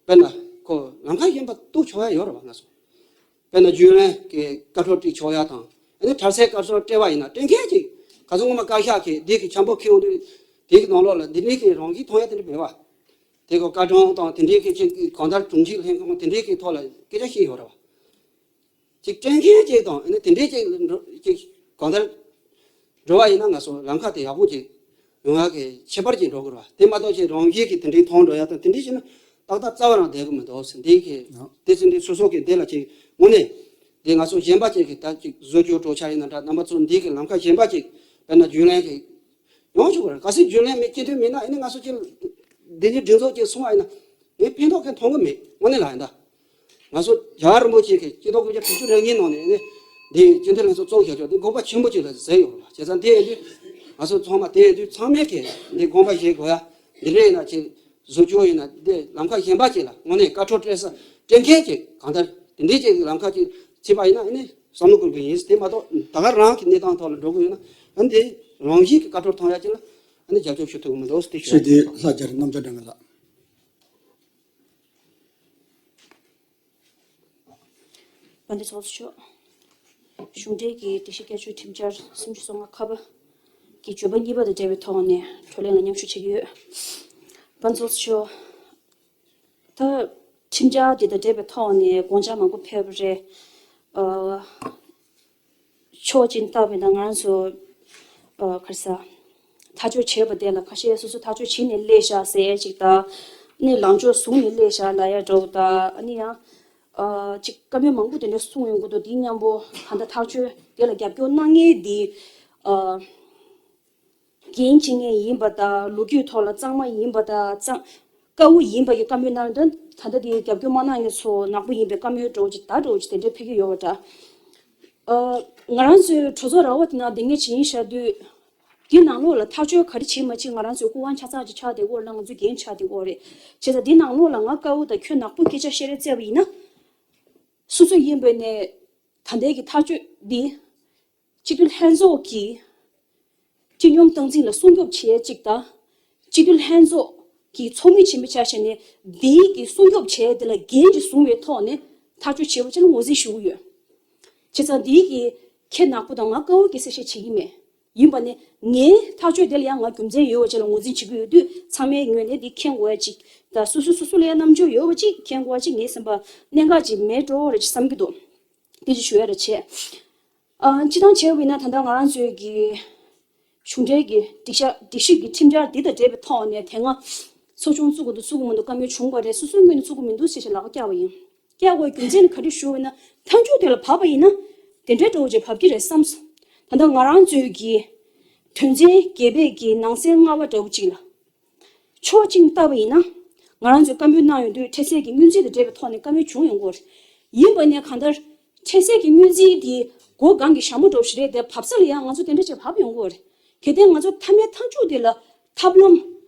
དཔེར་ན་ཁོ་ལམ་ཁ་གཞན་པ་གཏུག་ཆོག་ཡ་ཡོད་རེད་བ། ང་ཚོ་དཔེར་ན་རྒྱུན་ལས་ཀྱི་བཀའ་འཁྲོལ་སྤྲད་ཆོག་ཡ་དང་། ཨ་ནི་གྲྭ་སའི་བཀའ་འཁྲོལ་སྤྲད་པ་ཡིན་ན། སྤྲད་མཁན་ཅིག་ག་ཚོད་ངོ་མ་བཀའ་ཤག་གིས་འདི་གི་འཆར་འབུལ་འཁྱེར་ཡོང་དུས། དེ་གི་ནང་ལོགས་ལ་འདི་འདྲའི་གི་རང་བཞིན་མཐོང་ཡ་དེ་འདྲ་མེད་བ། དེ་གི་བཀའ་དྲུང་དང་དེ་འདྲའི་གི་ཅིག་གང་ལྟར་དྲུང་ཆེ་ལྷན་ཁང་དེ་འདྲའི་གི་ཐོག་ལ་སྐད་ཆ་བཤད་ཡོད་རེད་བ། ཅིག་སྤྲད་མཁན་ཅིག་དང་ཨ་ནི་དེ་འདྲའི་ཅིག་འགྲོ་ཅིག་གང་ལྟར་འགྲོ་བ་ཡིན་ན་ང་ཚོ་ལམ་ཁ་དེ་ཡག་པོ་ཅིག་ཡོང་ཡག་གི་ཁྱད་པར་ཅིག་འགྲོ་དགོས་རེད་བ། དེ་མ་གཏོགས་ཅིག་རང་བཞིན་གྱིས་དེ་འདྲའི་མཐོང་འགྲོ་ཡག་དང་དེ་འདྲའི་བྱས་ན་ཏག་ཏག་རྩ་བ་རང་བསྡད་གི་མི་འདུག་ཟེར། འདི་གི་ཡང་དེ་ཚོ་འདི་སོ་སོ་གི་འདི་ལ་ཅིག་དངོས་གནས་འདི་ང་ཚོ་གཞན་པ་ཅིག་གི་ད་ཅིག་བཟོ་བཅོས་འགྲོ་འཆར་ཡིན་ན་འདྲ། རྣམ་པ་ཚོ་འདི་གི་ལམ་ཁ་གཞན་པ་ཅིག་དཔེར་ན་རྒྱུན་ལས་གི་ཡོང་ཆོག་གི་རེད། གལ་སྲིད་རྒྱུན་ལས་མེད་སྤྱི་འཐུས་མེད་ན་ཨ་ནི་ང་ཚོ་ཅིག་འདི་ནི་སྒྲིག་འཛུགས་ཅིག་སོང་བ་ཡིན་ན་ངས་ཕན་ཐོགས་མཁན་མཐོང་གི་མེད། དངོས་གནས་ལ་ཡིན་ད། ང་ཚོ་རྒྱལ་བ་རིན་པོ་ཆེ་གིས་སྤྱི་ལོ་དགུ་བརྒྱ་དྲུག་ཅུ་རེ་གཉིས་ནང་ནས་ནི་འདི་སྤྱི་འཐུས་ལྷན་ཚོགས་བཙུགས་བཞག་ཆོག་འདི་དགོས་པ་ཆེན་པོ་ཅིག་ལ་ཟེར་ཡོད་རེད། བྱས་ཙང་དེ་ཡིན་དུས་ང་ཚོ་ཚང་མ་དེ་ཡིན་དུས་ཚང་མས་གི་འདི་དགོངས་པ་བཞེས་དགོས་ཡ། འདི་འདྲ་ཡིན་ན་ཅིག་བཟོ་བཅོས་ཡིན་ན་འདི་ལམ་ཁ་གཞན་པ་ཅིག་ལ་དངོས་གནས་བཀའ་འཁྲོལ་སྤྲད་ས་སྤྲད་མཁན་ཅིག་གང་ལྟར་དེ་འདྲའི་ཅིག་ལམ་ཁ་ཅིག་བྱེད་པ་ཡིན་ན་ཨ་ནི་བསམ་བློ་འཁོར་གི་ཡིན། དེ་མ་གཏོགས་ད་ག་རང་གི་གནས་སྟངས་ཐོག་ལ་འགྲོ་གི་ཡོད་ན་ཨ་ནི་འདི་རང་བཞིན་གྱི་བཀའ་འཁྲོལ་ཐོན་ཡ་ཅིག་ལ་ཨ་ནི་རྒྱབ་སྐྱོར་ཞུ་ཐུབ་ཀྱི་མི་འདུག་ཟེར་དེ་ཞུ་ཞུ་ཡ་དེ་ཡིན། ལྷ་རྒྱལ་རྣམ་རྒྱལ་སྒྲོན་ག་ལགས། དཔལ་ལྡན་ཚོགས་གཙོ་མཆོག་གཞུང་འབྲེལ་གྱི་སྒྲིག་གཞི་བསྐྱར་བཅོས་ཁྲིམས་འཆར་སུམ་ཅུ་སོ་ལྔ་ཁ་པ་གི་བརྗོད་པ་གཉིས་པ་དང་འབྲེལ་བའི་ཐོག་ནས་བགྲོ་གླེང་ལ་མཉམ་ཞུགས་བྱེད་ཀྱི་ཡོད། དཔལ་ལྡན་ཚོགས་གཙོ་མཆོག་ད་ཁྲིམས་འཆར་འདི་དང་འབྲེལ་བའི་ཐོག་ནས་དགོངས་འཆར་མང་པོ་ཕེབས་པ་རེད། ཨ། ཕྱོགས་གཅིག་ནས་བལྟས་པ་ཡིན་ན་ང་རང་ཚོ་ཨ་ག་རེ་ཟ། ཐག་གཅོད་བྱས་པ་དེ་ལ་ཁ་ཤས་སོ་སོ་ཐག་གཅོད་བྱས་ནས་སླེབས་བཞག་ཟེར་ཡ་ཅིག་དང་། ཨ་ནི་ལངས་ཕྱོགས་བཟུང་ནས་སླེབས་བཞག་ལབ་ཡ་འདྲ་བོ་དང་། ཨ་ནི་ཡང་ཨ་ཅིག་བཀའ་མོལ་མང་པོ་དེ་འདྲ་གསུངས་ཡོང་གི་འདུག་འདི་མཉམ་པོ་གང་ལྟར་ཐག་གཅོད་དེ་ལ་རྒྱབ་སྐྱོར་གནང་མཁན་འདི་ཨ་འགན་བྱེད་མཁན་ཡིན་པ་དང་། ལོ་རྒྱུས་ཐོག་ལ་གཙང་མ་ཡིན་པ་དང་། གཙང་དཀར་པོ་ཡིན་པ་གི་བཀའ་མོལ་གནང་དོན། ད་ལྟ་དེ་རྒྱབ་སྐྱོར་མ་གནང་མཁན་ཚོ་ནག་པོ་ཡིན་པའི་བཀའ་མོལ་འདྲ་བོ་ཅིག་ད་འདྲ་བོ་ཅིག་དེ་འདྲ་ཕེབས་ཀྱི་ཡོད་པ་འདྲ། ཨ་ང་རང་ཚོའི་གྲོས་ཚོགས་ར་བ་དེ་ནང་སྡིངས་ཆ་བྱིན་བཞག་དུས། དེ་ནང་ལོགས་ལ་ཐག་གཅོད་ག་རེ་བྱེད་མ་བྱེད་ང་རང་ཚོའི་སྐུ་དབང་ཆ་ཚང་ཅིག་ཆགས་བསྡད་ཡོད་རེད་ལ། ང་ཚོའི་འགན་ཆགས་བསྡད་ཡོད་རེད། བྱས་ཙང་དེ་ནང་ལོགས་ལ་ང་དཀར་པོ་དང་ཁྱོད་ནག་པོ་སྐད་ཆ་བཤད་རེས་བཙལ་བ་ཡིན་ན། སོ་སོ་ཡིན་པ་ནས་ད་ལྟའི་གི་ཐག་གཅོད་འདི་སྤྱི་འཐུས་ལྷན་ཚོགས་ཀྱི་སྤྱི་སྙོམས་སྟངས་འཛིན་ལ་སྲུང་སྐྱོབ་བྱེད་ཡས་གཅིག་དང་། སྤྱི་འཐུས་ལྷན་ཚོགས་ཀྱི་ཚོགས་མི་ཆེན་པོའི་ཆ་བཞག་ནས་འདིའི་གི་སྲུང་སྐྱོབ་བྱེད་ཡས་དེ་ལ་འགན་ཅིག་བཟུང་བའི་ཐོག་ནས་ཐག་གཅོད་བྱས་པ་ཅིག་ལ་ངོས་འཛིན་ཞུ་གི་ཡོད། བྱས་ཙང་འདིའི་གི་ཁྱེད་ནག་པོ་དང་ང་དཀར་པོ་གི་གསལ་བཤད་བྱེད་ཀྱི་མེད། ཡིན་པ་ནས་ངའི་ཐག་གཅོད་དེ་ལ་ཡང་ང་རྒྱུ་མཚན་ཡོད་པ་ཅིག་ལ་ངོས་འཛིན་བྱེད་ཀྱི་ཡོད་དུས། ཚང་མའི་ངོས་ནས་འདི་མཁྱེན་དགོས་ཡ་ཅིག་དང་། སོ་སོ་སོ་སོ་ལ་ཡང་རྣམ་འགྱུར་ཡོད་པ་ཅིག་མཁྱེན་དགོས་ཡ་ཅིག་ངའི་སེམས་པ་གནད་འགག་ཅིག་མེད་འགྲོ་རེད་ཅེས་བསམ་གྱི་འདུག་དེ་ཅིག་ཞུ་ཡ་རེ་བྱས། ཨ་སྤྱི་བཏང་བྱས་པ་ཡིན་ན་ད་ལྟ་ང་རང་ཚོའི་གི་གཞུང་འབྲེལ་གྱི་སྒྲིག་བཤེར་སྒྲིག་གཞི་གི་ཁྲིམས་འཆར་འདི་དང་འབྲེལ་བའི་ཐོག་ནས་དེ་སྔ་ཚོགས་ཆུང་བཙུགས་དགོས་འདུག་བཙུགས་དགོས་མི་འདུག་བཀའ་མོལ་བྱུང་བ་རེད། སོ་སོའི་ངོས་ནས་བཙུགས་དགོས་མི་འདུག་ཟེར་ཞེས་ལག་པ་བཀྱགས་པ་ཡིན། བཀྱགས་དགོས་རྒྱུ་མཚན་ནི་ག་རེ་ཞུ་བ་ཡིན་ན། མཐའ་མཇུག་དེ་ལ་བབས་པ་ཡིན་ན་དེ་འདྲའི་འགྲོ་བ་ཅིག་བབས་ཀྱི་རེད་བསམ་སོང་། ད་ལྟ་ང་རང་ཚོའི་གི་དོན་ཚན་བརྒྱད་པའི་གི་ནང་གསེས་ལྔ་པ་འདྲ་བོ་ཅིག་ལ། ཕྱོགས་གཅིག་ནས་བལྟས་པ་ཡིན་ན། ང་རང་ཚོས་བཀའ་མོལ་གནང་ཡོང་དུས་འཕྲལ་སེལ་གྱི་སྔོན་རྩིས་དང་འབྲེལ་བའི་ཐོག་ནས་བཀའ་མོལ་བྱུང་ཡོང་གི་ཡོད་རེད། ཡིན་པ་ནས་གང་ལྟར་འཕྲལ་སེལ་གྱི་སྔོན་རྩིས་དེ་སྒོ་སྒང་གི་ཞྭ་མོ་འདྲ་བོ་ཞིག་རེད་དེ། བབས་ས་ལ་ཡང་ང་ཚོ་དེ་འདྲ་ཅིག་བབས་ཡོང་གི་ཡོད་རེད། གལ་ཏེ་ང་ཚོ་མཐའ་མའི་མཐའ་མཇུག་དེ་ལ་ཐབས་ལམ།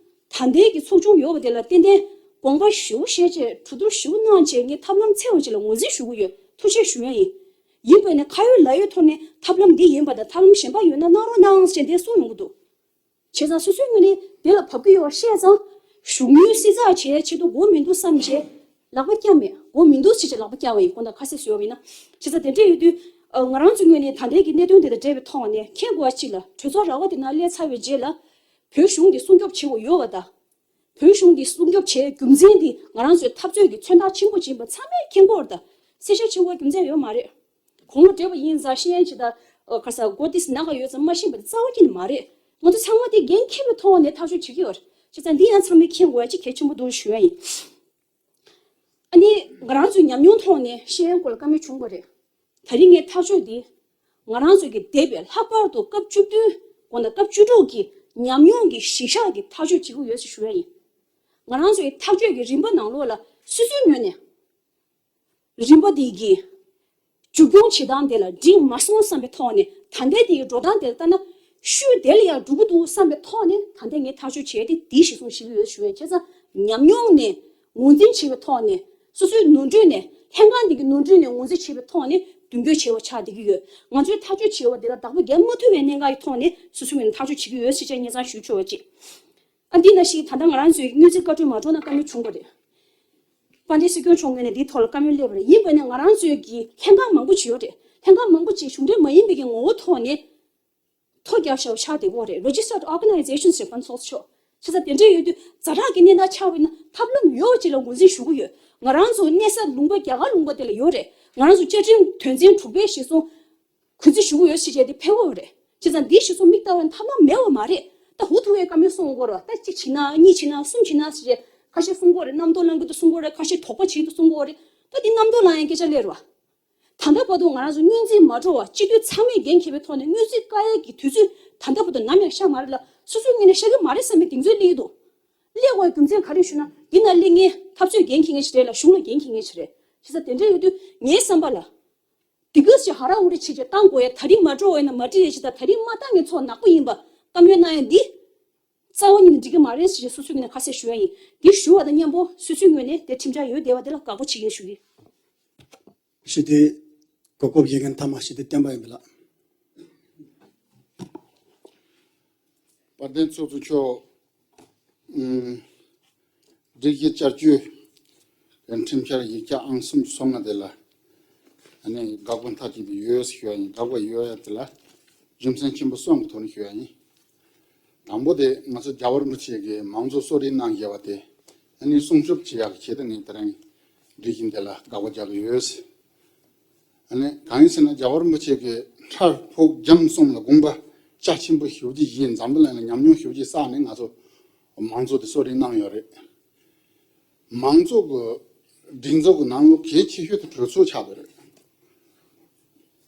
ད་ལྟའི་གི་ཚོགས་ཆུང་ཡོད་པ་དེ་ལ་ཏན་ཏན་དགོངས་པ་ཞེ་པོ་བཞེས་བྱས། གྲོས་བསྡུར་ཞེ་པོ་གནང་བྱས། ངས་ཐབས་ལམ་འཚོལ་བ་ཅིག་ལ་ངོས་འཛིན་ཞུ་གི་ཡོད། ཐུགས་རྗེ་ཞུ་ཡ་ཡིན། ཡིན་པ་ནས་ཁ་ཡོད་ལག་ཡོད་ཐོག་ནས་ཐབས་ལམ་འདི་ཡིན་པ་དང་ཐབས་ལམ་གཞན་པ་ཡོད་ན་གནང་རོགས་གནང་ཞེས་འདི་གསུངས་ཡོང་གི་འདུག་བྱས་ཙང་སོ་སོའི་ངོས་ནས་དེ་ལ་བབས་ཀྱི་ཡོད་པ་ཤེས་ཙང་། གཞུང་དངུལ་བསྲི་ཚགས་བྱེད་ཆེད་དུ་དགོས་མི་འདུག་བསམ་བྱས་ལག་པ་བཀྱགས་མེད། དགོས་མི་འདུག་ཟེར་བྱས་ལག་པ་བཀྱགས་པ་ཡིན། དགོངས་དག་ཁ་གསལ་བཟོས་པ་ཡིན་ན། བྱས་ཙང་དེ་འདྲ་ཡོད་དུས་ཨ་ང་རང་ཚོའི་ངོས་ནས་ད་ལྟའི་གི་གནད་དོན་དེ་དང་འབྲེལ་བའི་ཐོག་ནས་མཁྱེན་དགོས་པ་གཅིག་ལ། གྲོས་ཚོགས་ར་བ་དེ་ནང་སླེབས་ཚར་བའི་རྗེས་ལ་བོད་གཞུང་གི་སྲུང་སྐྱོབ་བྱེད་དགོས་ཡོད་པ་དང་། བོད་གཞུང་གི་སྲུང་སྐྱོབ་བྱེད་རྒྱུ་མཚན་དེ་ང་རང་ཚོའི་འཐབ་རྩོད་ཀྱི་མཚོན་རྟགས་ཆེན་པོ་ཅིག་ཡིན་པ་ཚང་མས་མཁྱེན་གྱི་ཡོད་རེད། ད་གསལ་བཤད་བྱེད་དགོས་རྒྱུ་མཚན་ཡོད་མ་རེད། དགུང་ལོ་བགྲེས་པ་ཡིན་ཙང་ཤེས་ཡོན་ཅིག་དང་། ཨ་ག་རེ་ཟ། མགོ་ཏོག་ཙམ་ནམ་མཁའ་ཡོད་ཙང་མ་ཤེས་པ་དེ་རྩ་བ་ཉིད་ནས་མ་རེད། ང་ཚོ་ཚང་མ་དེ་འགན་འཁྱེར་བའི་ཐོག་ནས་ཐག་གཅོད་བྱེད་ཀྱི་ཡོད་རེད། བྱས་ཙང་འདི་ཡང་ཚང་མས་མཁྱེན་དགོས་ཡ་ཅིག་གལ་ཆེན་པོ་འདུག་ཞུ་ཡ་ཡིན། ཨ་ནི་ང་རང་ཚོའི་ཉམས་མྱོང་ཐོག་ནས་ཤེས་ཡོན་སྐོར་ལ་བཀའ་མོལ་བྱུང་བ་རེད། ད་རིང་ངས་ཐག་གཅོད་འདི་ང་རང་ཚོ་གི་འདས་པའི་ལྷག་པར་དུ་སྐབས་བཅུ་བདུན་དགོངས་དག་སྐབས་བཅུ་དྲུག་གི་ཉམས་མྱོང་གི་གཞི་བཞག་གི་ཐག་གཅོད་བྱེད་ཀྱི་ཡོད་ཅེས་ཞུ་ཡ་ཡིན། ང་རང་ཚོའི་ཐག་གཅོད་ཀྱི་རིམ་པ་ནང་ལོགས་ལ་སོ་སོའི་ངོས་ནས། རིམ་པ་འདི་གི་མཇུག་སྐྱོང་བྱེད་སྟངས་དེ་ལ་འགྲིག་མ་སོང་བསམ་པའི་ཐོག་ནས། ད་ལྟའི་དེ་གི་འགྲོ་སྟངས་དེ་ལ་ལྟ་ན་ཤུལ་དེ་ལ་ཡང་འགྲོ་གི་འདུག་བསམ་པའི་ཐོག་ནས། ད་ལྟའི་ངས་ཐག་གཅོད་བྱས་ཏེ་འདི་གཞི་བཟུང་བྱེད་ཀྱི་ཡོད་ཞུ་བས། བྱས་ཙང་ཉམས་མྱོང་ནས་ངོས་འཛིན་བྱེད་པའི་ཐོག་ནས། སོ་སོའི་ནོར་འཁྲུལ་ནས། ལྷན་ཁང་འདི་གི་ནོར་འཁྲུལ་ནས་ངོས་འཛིན་བྱེད་པའི་ཐོག་ནས་མདུན་སྐྱོད་བྱས་པ་ཆགས་བསྡད་ཀྱི་ཡོད། ང་ཚོའི་ཐག་གཅོད་བྱས་པ་དེ་ལ་བདག་པོ་རྒྱག་མ་ཐུབ་པའི་གནད་འགག་གི་ཐོག་ནས་སོ་སོའི་ངོས་ནས་ཐག་གཅོད་བྱེད་ཀྱི་ཡོད་ཟེར་བྱས་སྙན་སེང་ཞུ་ཆོག་པ་ཅིག་ཨ་འདི་ནང་བཞིན་ད་ལྟ་ང་རང་ཚོའི་སྔོན་རྩིས་བཀའ་འཁྲོལ་མ་འགྲོ་ན་བཀའ་མོལ་བྱུང་བ་རེད། དཔལ་ལྡན་སྲིད་སྐྱོང་མཆོག་ངོས་ནས་འདིའི་ཐོག་ལ་བཀའ་མོལ་སླེབས་པ་རེད། ཡིན་པ་ནས་ང་རང་ཚོའི་གི་ལྷན་ཁང་མང་པོ་ཅིག་ཡོད་རེད། ལྷན་ཁང་མང་པོ་ཅིག་གཞུང་འབྲེལ་མ་ཡིན་པའི་གི་ངོ་བོ་ཐོག་ནས་ཐོ་རྒྱག་བཞག་པ་ཆགས་བསྡད་ཀྱི་ཡོད་རེད། Registered Organizations ཞེས་པ་ཚོགས་ཆོག་བྱས་ ཆ་ཚང་དེ་འདྲ་ཡོད་དུས་ཛ་དྲག་གི་གནས་སྟངས་ཆགས་པ་ཡིན་ན་ཐབས་ལམ་ཡོད་ཅིག་ལ་ངོས་འཛིན་ཞུ་གི་ཡོད། ང་རང་ཚོ་གནས་ས་ལུང་པ་རྒྱ་གར་ལུང་པ་དེ་ལ་ཡོད་རེད། ང་རང་ཚོ་བཅའ་ཁྲིམས་དོན་ཚན་དྲུག་པའི་གཞིར་བཟུང་གུས་བརྩི་ཞུ་གི་ཡོད་ཞེས་བྱས་ཏེ་ཕེབས་ཡོད་རེད། བྱས་ཙང་འདིའི་གཞི་བཟུང་མིག་ལྟ་བའི་ཐབས་ལམ་མེད་པ་མ་རེད། ད་ཧུ་ཐུ་བའི་བཀའ་མོལ་གསུང་དགོས་རེད་བ། ད་གཅིག་བྱེད་ན་གཉིས་བྱེད་ན་གསུམ་བྱེད་ན་ཞེས་ཁ་ཤས་གསུང་གི་ཡོད་རེད། རྣམ་རྟོག་ལངས་ཀྱི་འདུག་གསུང་གི་ཡོད་རེད། ཁ་ཤས་དོགས་པ་བྱེད་ཀྱི་འདུག་གསུང་གི་ཡོད་རེད། ད་འདི་རྣམ་རྟོག་ལངས་ཡའི་སྐད་ཆ་སླེབས་རེད་བ། ད་ལྟ་བར་དུ་ང་རང་ཚོ་སྔོན་རྩིས་མ་འགྲོ་བ་སྤྱི་འཐུས་ཚང་མས་འགན་འཁྱེར་བའི་ཐོག་ནས་སྔོན་རྩིས་བཀག་ཡས་ཀྱི་དུས་ཚོད་ད་ལྟ་བར་དུ་ནམ་ཡང་ཤར་མ་རེད་ལ། སོ་སོའི་ངོས་ནས་ཤར་གྱི་མ་རེད་བསམ་པའི་གདེང་ཚོད་སླེབས་ཀྱི་འདུག་སླེབས་དགོས་རྒྱུ་མཚན་ག་རེ་ཞུ་ན། འདི་ན་སླེབས་མཁན་འཐབ་རྩོད་འགན་འཁྱེར་མཁན་ཞིག་རེད་ལ། གཞུང་ལ་འགན་འཁྱེར་མཁན་ཞིག་རེད། བྱས་ཙང་དེ་འདྲ་ཡོད་དུས་ངའི་བསམ་པ་ལ། དེ་ག་ཞིག་ཧ་ར་ཧུ་རི་བྱས་བྱས་བཏང་དགོས་ཡ། ད་རིང་མ་འགྲོ་བས་ན་མ་འགྲིག་ཡ་ཞིག་དང་། ད་རིང་མ་བཏང་ངེས་ཚོགས་ནག་པོ་ཡིན་པ་བཀའ་མོལ་གནང་ཡ་འདི། རྩ་བ་ཉིད་ནས་འགྲིག་གི་མ་རེད་ཞེས་སོ་སོའི་ངོས་ནས་ཁ་གསལ་ཞུ་ཡ་ཡིན། འདི་ཞུ་བ་དང་མཉམ་པོ་སོ་སོའི་ངོས་ནས་དེ་ཁྲིམས་འཆར་ཡོད་བསྡད་པ་དེ་ལ་དགག་པ་བྱེད་ཀྱི་ཡོད་ཞུ་གི། ཞི་བདེ་གོ་སྐབས་བཞེས་མཁན་མཐའ་མ་ཞི་བདེ་བསྟན་པ་ཡིན་པ་ལགས། དཔལ་ལྡན་ཚོགས་གཙོ་མཆོག་ཨུམ། སྒྲིག་གཞི་བསྐྱར་བཅོས་ཀྱི་ཁྲིམས་འཆར་ཡིག་ཆ་ཨང་སུམ་ཅུ་སོ་ལྔ་དེ་ལ་ཨ་ནི་དགག་པ་མཐའ་གཅིག་ཏུ་ཡོད་ཞུ་ཡ་ཡིན། དགག་པ་ཡོད་ཡ་དེ་ལ་རྒྱུ་མཚན་ཆེན་པོ་གསུམ་གྱི་ཐོག་ནས་ཞུ་ཡ་ཡིན། དང་པོ་དེ་ང་ཚོ་རྒྱལ་བ་རིན་པོ་ཆེ་གིས་མང་གཙོ་གསོལ་རས་གནང་བཞག་པ་དེ་ཨ་ནི་སྲུང་སྐྱོབ་བྱེད་ཡག་གི་ཆེད་དུ་ངས་དེ་རིང་སྒྲིག་གཞི་འདི་ལ་དགག་པ་རྒྱག་གི་ཡོད། ཨ་ནི་གང་ཡིན་ཟེར་ན་རྒྱལ་བ་རིན་པོ་ཆེ་གིས་ཁྲ་ཕུག་རྒྱམ་གསུམ་ལ་དགོངས་པ་རྒྱ་ཆེན་པོ་ཞེ་པོ་ཅིག་བཞེས། འཛམ་བུ་གླིང་ལ་ཉམས་མྱོང་ཞེ་པོ་ཅིག་བསགས་ནས་ང་ཚོ་མང་གཙོ་དེ་གསོལ་རས་གནང་ཡོད་རེད། མང་གཙོ་གི་སྒྲིག་འཛུགས་ཀྱི་ནང་ལོགས་གལ་ཆེ་ཤོས་དེ་གྲོས་ཚོགས་ཆགས་ཡོད་རེད།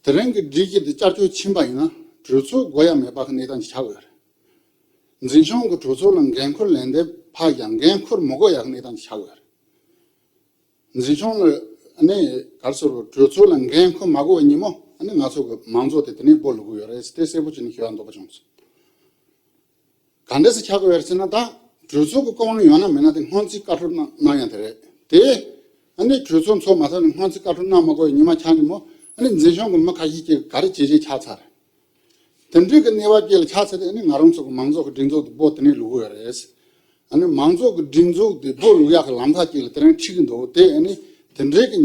དེ་རིང་གི་སྒྲིག་གཞི་དེ་བསྐྱར་བཅོས་ཕྱིན་པ་ཡིན་ན་གྲོས་ཚོགས་དགོས་ཡ་མེད་པ་གི་གནས་སྟངས་ཅིག་ཆགས་ཡོད་རེད། འཛིན་སྐྱོང་གི་གྲོས་ཚོགས་ལ་འགན་ཁུར་ལེན་དེ་ཕར་ཡང་འགན་ཁུར་མི་དགོས་ཡ་གི་གནས་སྟངས་ཅིག་ཆགས་ཡོད་རེད། འཛིན་སྐྱོང་ལ་ཨ་ནི་ག་རེ་ཟེར་རོ། གྲོས་ཚོགས་ལ་འགན་ཁུར་མ་དགོས་པའི་ཉིན་མོ་ཨ་ནི་ང་ཚོ་གི་མང་གཙོ་དེ་དེ་ནས་སྦོ་ལུག་གི་ཡོད་རེད། དེ་གསལ་པོ་བྱས་ནས་ཞུ་ཡ་འདོད་པ་བྱུང་སོང་། ག་འདྲ་སེ་ཆགས་ཀྱི་ཡོད་རེད་ཟེར་ན། ད་གྲོས་ཚོགས་ཀྱི་སྐུ་དབང་ཡོད་ན་མེད་ན་དེ་སྔོན་རྩིས་བཀའ་འཁྲོལ་གནང་གནང་ཡ་དེ་རེད་དེ། ཨ་ནི་གྲོས་ཚོགས་འཚོགས་མ་ཐག་ནས་སྔོན་རྩིས་བཀའ་འཁྲོལ་གནང་མ་དགོས་པའི་ཉི་མ་ཆགས་ནས་མོ་ཨ་ནི་འཛིན་སྐྱོང་གི་མི་ཁ་ཤས་ཀྱིས་ག་རེ་བྱས་བྱས་ཆགས་ཚར། དེ་འདྲའི་གི་གནས་བབ་ཅིག་ལ་ཆགས་ཚར་དུས་ཨ་ནི་ང་རང་ཚོ་གི་མང་གཙོ་གི་སྒྲིག་འཛུགས་དེ་སྦོ་དེ་ནས་ལུག་གི་ཡོད་རེད། ཨ་ནི་མང་གཙོ་གི་སྒྲིག་འཛུགས་དེ་སྦོ་ལུག་ཡག་གི་ལམ་ཁ་ཅིག་ལ་དེ་རིང་ཁྲིད་ཀྱི་འདུག་དེ་ཨ་ནི་དེ་འདྲའི་གི་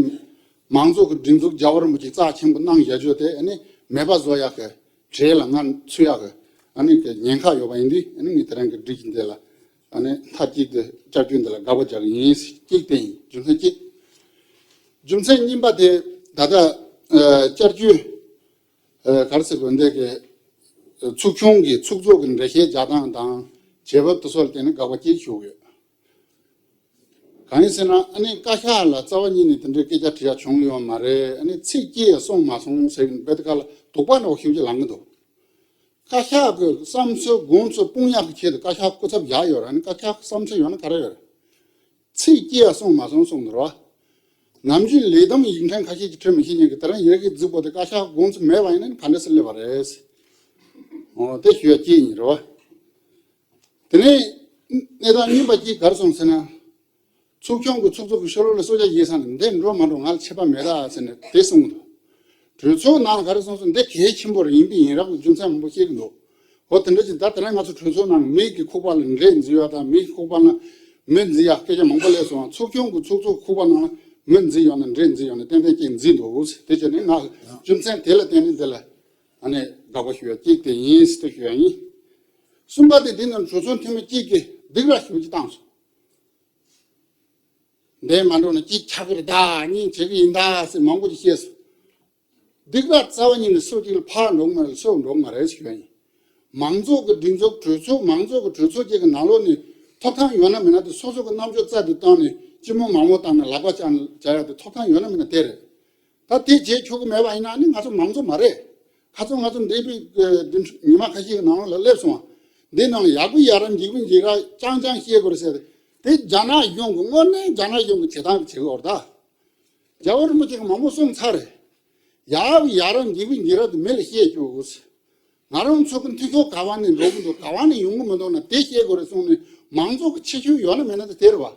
མང་གཙོ་གི་སྒྲིག་འཛུགས་རྒྱལ་བ་རིན་པོ་ཆེ་རྩ་ཆེན་པོ་གནང་བཞག་རྒྱུ་དེ་ཨ་ནི་མེད་པ་བཟོ་ཡག་གི་གྲས་ལ་ང་ཚུད་ཡག་གི་ཨ་ནི་གི་ཉེན་ཁ་ཡོད་པ་ཡིན་དུས། ཨ་ནི་ངས་དེ་རིང་གི་སྒྲིག་གཞི་འདི་ལ་ཨ་ནི་མཐའ་གཅིག་ཏུ་བསྐྱར་བཅོས་འདི་ལ་དགག་པ་རྒྱག་གི་ཡིན། གཅིག་དེ་ཡིན། རྒྱུ་མཚན་གཅིག་རྒྱུ་མཚན་གཉིས་པ་དེ་ད་ལྟ་ཨ་བསྐྱར་བཅོས་ཨ་ག་རེ་ཟེར་དགོས། འདི་གི་ཚོགས་ཆུང་གི་ཚོགས་གཙོ་གི་འགྲེལ་བཤད་རྒྱག་སྟངས་དང་བྱེད་བབ་དེ་ཚོ་ལ་བརྟེན་ནས་དགག་པ་གཅིག་ཞུ་གི་ཡོད། གང་ཡིན་ཟེར་ན་ཨ་ནི་བཀའ་ཤག་ལ་རྩ་བ་ཉིད་ནས་དེ་འདྲའི་སྐད་ཆ་དྲི་ཡ་བྱུང་ཡོད་མ་རེད། ཨ་ནི་ཚིག་གཅིག་ཡང་གསུངས་མ་སོང་ཟེར་བའི་དེ་ག་ལ་དོགས་པ་འདྲ་བོ་ཞེ་པོ་ཅིག་ལངས་ཀྱི་འདུག་བཀའ་ཤག་གི་བསམ་ཚུལ་དགོངས་ཚུལ་སྤུངས་ཡག་གི་ཆེད་དུ་བཀའ་ཤག་སྐུ་ཚབ་བཞག་ཡོད་རེད། ཨ་ནི་བཀའ་ཤག་གི་བསམ་ཚུལ་ཡོད་ན་ག་རེ་ཡོད་རེད། ཚིག་གཅིག་ཡང་གསུངས་མ་སོང་གསུངས་འདུག་ར། ནམ་རྒྱུན་ལས་བསྡོམས་ཡིག་ཕྲེང་ཁ་ཤས་ཀྱིས་འབྲི་མི་ཤེས་མཁན་གྱི་དེ་རིང་ཡི་གེ་རྫིག་པོ་དེ་བཀའ་ཤག་དགོངས་ཚུལ་མེད་པ་ཡིན་ན་ག་འདྲ་སེ་སླེབས་པ་རེད། འོ་དེ་ཞུ་ཡ་གཅིག་ཡིན་རེད་བ། དེ་ནས་གནས་སྟངས་གཉིས་པ་གཅིག་ག་རེ་སོང་ཟེར་ན། ཚོགས་ཆུང་གི་ཚོགས་གཙོ་གི་ཤོ་ལོ་ལ་གསོལ་ཇ་བཞེས་ས་ནས་འདི་འགྲོ་མ་འགྲོ་ང་ལ་ཁྱད་པར་མེད་ད་ཟེར་ནས་དེ་གསུངས་འདུག་གྲོས་ཚོགས་ནང་ལ་ག་རེ་གསུངས་སོང་། འདི་གལ་ཆེན་པོ་རེད། ཡིན་པས་ཡིན་རབས་ཀྱི་རྒྱུ་མཚན་མང་པོ་བཤད་ཀྱི་འདུག་འོ་དེ་འདྲ་ཅིག་ད་དེ་རིང་ང་ཚོ་གྲོས་ཚོགས་ནང་མི་གི་ཁུག་པ་ལ་འབྲས་འཛིན་ཡོད་དང་མི་གི་ཁུག་པ་ལ་མི་འཛིན་ཡག་སྐད་ཆ་མང་པོ་སླེབས་སོང་། ཚོགས་ཆུང་གི་ཚོགས་གཙོ་ཁུག་པ་ནང་ལ་མི་འཛིན་ཡོད་ན་འབྲས་འཛིན་ཡོད་ན་ཏན་ཏན་ཅིག་འཛིན་འདུག་དེ་བྱས་ནས་ང་རྒྱུ་མཚན་དེ་ལ་བརྟེན་ནས་འདི་ལ་ཨ་ནི་དགག་པ་ཞུ་ཡ་གཅིག་དེ་ཡིན་ཟེར་ཞུ་ཡ་ཡིན། གསུམ་པ་དེ་འདི་ནང་གྲོས་ཚོགས་འཐུས་མི་གཅིག་གིས་སྡིགས་ར་ཞུ་ཅིག་བཏང་སོང་། འདས་མ་འགྲོ་ན་གཅིག་ཆགས་ཀྱི་རེད་ད། གཉིས་བྱེད་ཀྱི་ཡིན་ད་ཟེར་མང་པོ་ཅིག་བཤད་སོང་། སྡིག་པ་རྩ་བ་ཉིད་ནས་སུ་གཅིག་ལ་ཕར་འགྲོ་གི་མ་རེད། ཚུར་འགྲོ་གི་མ་རེད་ཞུ་ཡ་ཡིན། མང་ཚོགས་ཀྱི་སྒྲིག་འཛུགས་གྲོས་ཚོགས་མང་ཚོགས་ཀྱི་གྲོས་ཚོགས་གཅིག་གི་ནང་ལོགས་ནས་ཐོབ་ཐང་ཡོད་ན་མེད་ན་དེ་སོ་སོ་གི་རྣམ་དཔྱོད་རྩལ་དེ་བཏང་ནས་ལྕི་མོ་མང་མོ་བཏང་ནས་ལག་པ་བརྐྱངས་བྱ་ཡ་དེ་ཐོབ་ཐང་ཡོད་ན་མེད་ན་དེ་རེད། ད་དེ་བྱེད་ཆོག་གི་མེད་པ་ཡིན་ན་ནི་ང་ཚོ་མང་གཙོ་མ་རེད། ཁ་སང་ང་ཚོ་འདས་པའི་ཉི་མ་ཁ་ཤས་ཀྱི་ནང་ལ་སླེབས་སོང་བ། འདི་ནང་ལ་ཡག་པོ་ཡག་རབས་འཇིགས་པོ་འཇིགས་ར་རྐྱང་རྐྱང་བཤད་དགོས་རེད་ཟེར། དེ་རྒྱ་ནག་གཞུང་གི་དངོས་གནས་རྒྱ་ནག་གཞུང་གི་བྱེད་སྟངས་ཀྱི་བྱེད་དགོས་རེད་ད། རྒྱལ་བ་རིན་པོ་ཆེ་གི་མང་པོ་གསུངས་ཚར་རེད། ཡག་པོ་ཡག་རབས་འཇིགས་པོ་འཇིགས་ར་དེ་མི་ལ་བཤད་བཅུག་དགོས། ང་རང་ཚོ་གི་འཐུས་ཤོར་ག་བ་ནས་འགྲོ་གི་འདུག་ག་བ་ནས་ཡོང་གི་མི་འདུག་ན་དེ་བཤད་དགོས་རེད་གསུངས་ནས་མང་ཚོགས་ཀྱི་ཁྱད་ཆོས་ཡོད་ན་མེད་ན་དེ་དེ་རེད་བ།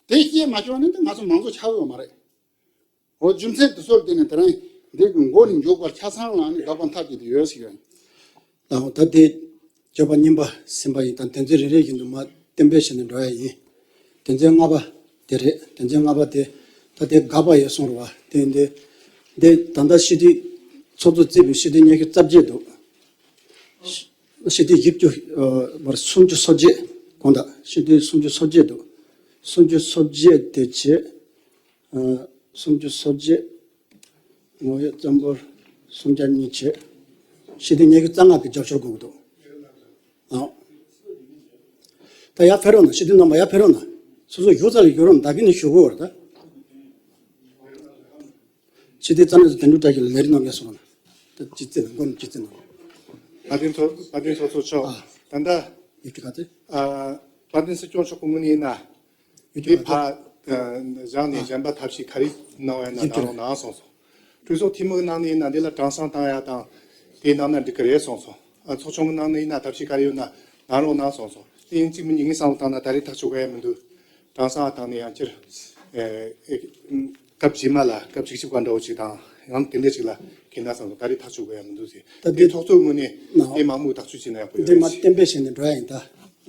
དེ་བཤད་མ་ཆོག་ན་དེ་ང་ཚོ་མང་གཙོ་ཆགས་ཡོད་མ་རེད། འོ་རྒྱུ་མཚན་དེ་ཚོར་བརྟེན་ནས་དེ་རིང་འདི་གི་མགོ་ནས་མཇུག་བར་ཆ་ཚང་ལ་ནི་དགག་པ་མཐའ་གཅིག་ཏུ་ཡོད་ཟེར་ཡོད། ལའོ་ད་དེ་བརྗོད་པ་སྙིང་པ་ཟིན་པ་ཡིན་དང་དོན་ཚན་རེ་རེ་བཞིན་དུ་མ་གཏན་འབེབས་བྱས་ནས་འགྲོ་ཡ་ཡིན། དོན་ཚན་ལྔ་པ་དེ་རེད། དོན་ཚན་ལྔ་པ་དེ་ད་དེ་དགག་པ་ཡོད་གསུངས་རེད་བ། དེ་འདི་འདི་ད་ལྟ་སྤྱི་འཐུས་ཚོགས་གཙོ་རྩིས་པའི་སྤྱི་འཐུས་ཉི་ཤུ་རྩ་བརྒྱད་འདུག་སྤྱི་འཐུས་བཞི་བཅུ་བར་སུམ་ཅུ་སོ་བརྒྱད། གང་དག་ཕྱི་དོན་སུམ་ཅུ་སོ་བརྒྱད་འདུག་སུམ་ཅུ་སོ་བརྒྱད་དེ་བྱས། ཨ། སུམ་ཅུ་སོ་བརྒྱད། ངོ་བོའི་རྩ་འབོར་སུམ་བརྒྱ་གཉིས་བྱས། ཕྱི་དོན་ཉི་ཤུ་རྩ་ལྔ་གི་རྒྱབ་སྐྱོར་དགོས་ཀྱི་འདུག་ཨ། ད་ཡར་ཕེབས་རོགས་གནང་། ཕྱི་དོན་རྣམ་པ་ཡར་ཕེབས་རོགས་གནང་། སོ་སོ་བཞུགས་ས་ལ་བཞུགས་རོགས་གནང་། ད་གིན་ནས་བཞུགས་དགོས་རེད་ད། ཕྱི་དོན་རྩ་ནས་དོན་གྲུབ་བཀྲ་ཤིས་ལ་ལས་རིམ་རྣམ་གཞག་སོང་ན། ད་ཅི་རྩིས་ན་མགོ་ནས་ཅི་རྩིས་ན། བཀའ་དྲིན་ཚོ་བཀའ་དྲིན་ཚོགས་གཙོ་མཆོག་ཨ། ད་ལྟ་ཡིག་ཐོག་ག་ཚོད། ཨ། བཀའ་དྲིན་སྲིད་སྐྱོང་མཆོག་གི་ངོས་ནས་ཡིན་ན། ཡིག་འདི་ཐོག་ག་ཚོད། ཕར་ཨ། བཞག་ནས་ཨ། གཞན་པ་ཐབས་ཤེས་ག་རེ་གནང་བ་ཡིན་ན་ཡིག་གནང་ཐོག་རོགས་གནང་གསུངས་སོང་། གྲོས་ཚོགས་འཐུས་མི་གི་ནང་ནས་ཡིན་ན་འདི་ལ་གྲངས་སང་བཏང་ཡ་དང་། དེ་གནང་ན་འགྲིག་གི་རེད་གསུངས་སོང་། ཨ། ཚོགས་ཆུང་གི་ནང་ནས་ཡིན་ན་ཐབས་ཤེས་ག་རེ་ཡོད་ན་གནང་རོགས་གནང་གསུངས་སོང་། དེ་ཡིན་གཅིག་མིན་གཉིས་ངས་བསམ་བློ་བཏང་ན་ད་རེས་ཐག་ཆོད་ག་ཡ་མི་འདུག་གྲངས་སང་བཏང་ནས་ཡང་བསྐྱར། ཨེ། ཨེ། སྐབས་རྗེས་མ་ལ་སྐབས་གཅིག་གཅིག་པ་འདྲ་བོ་ཅིག་དང་ཡང་དེ་འདྲ་ཅིག་ལ་ཁེལ་ན་བསམ་སོང་། ད་རེས་ཐག་ཆོད་དགོས་ཡ་མི་འདུག་ཟེར། ད་དེ་དེ་ཚོགས་གཙོའི་ངོས་ནས་ནའོ། དེ་མང་པོ་ཐག་གཅོད་བྱས་ན་ཡག་པོ་ཡོད་དེ་མ་རེད་ཟེར། གཏན་འབེབས་བྱས་ནས་འགྲོ་ཡ་ཡིན་ད།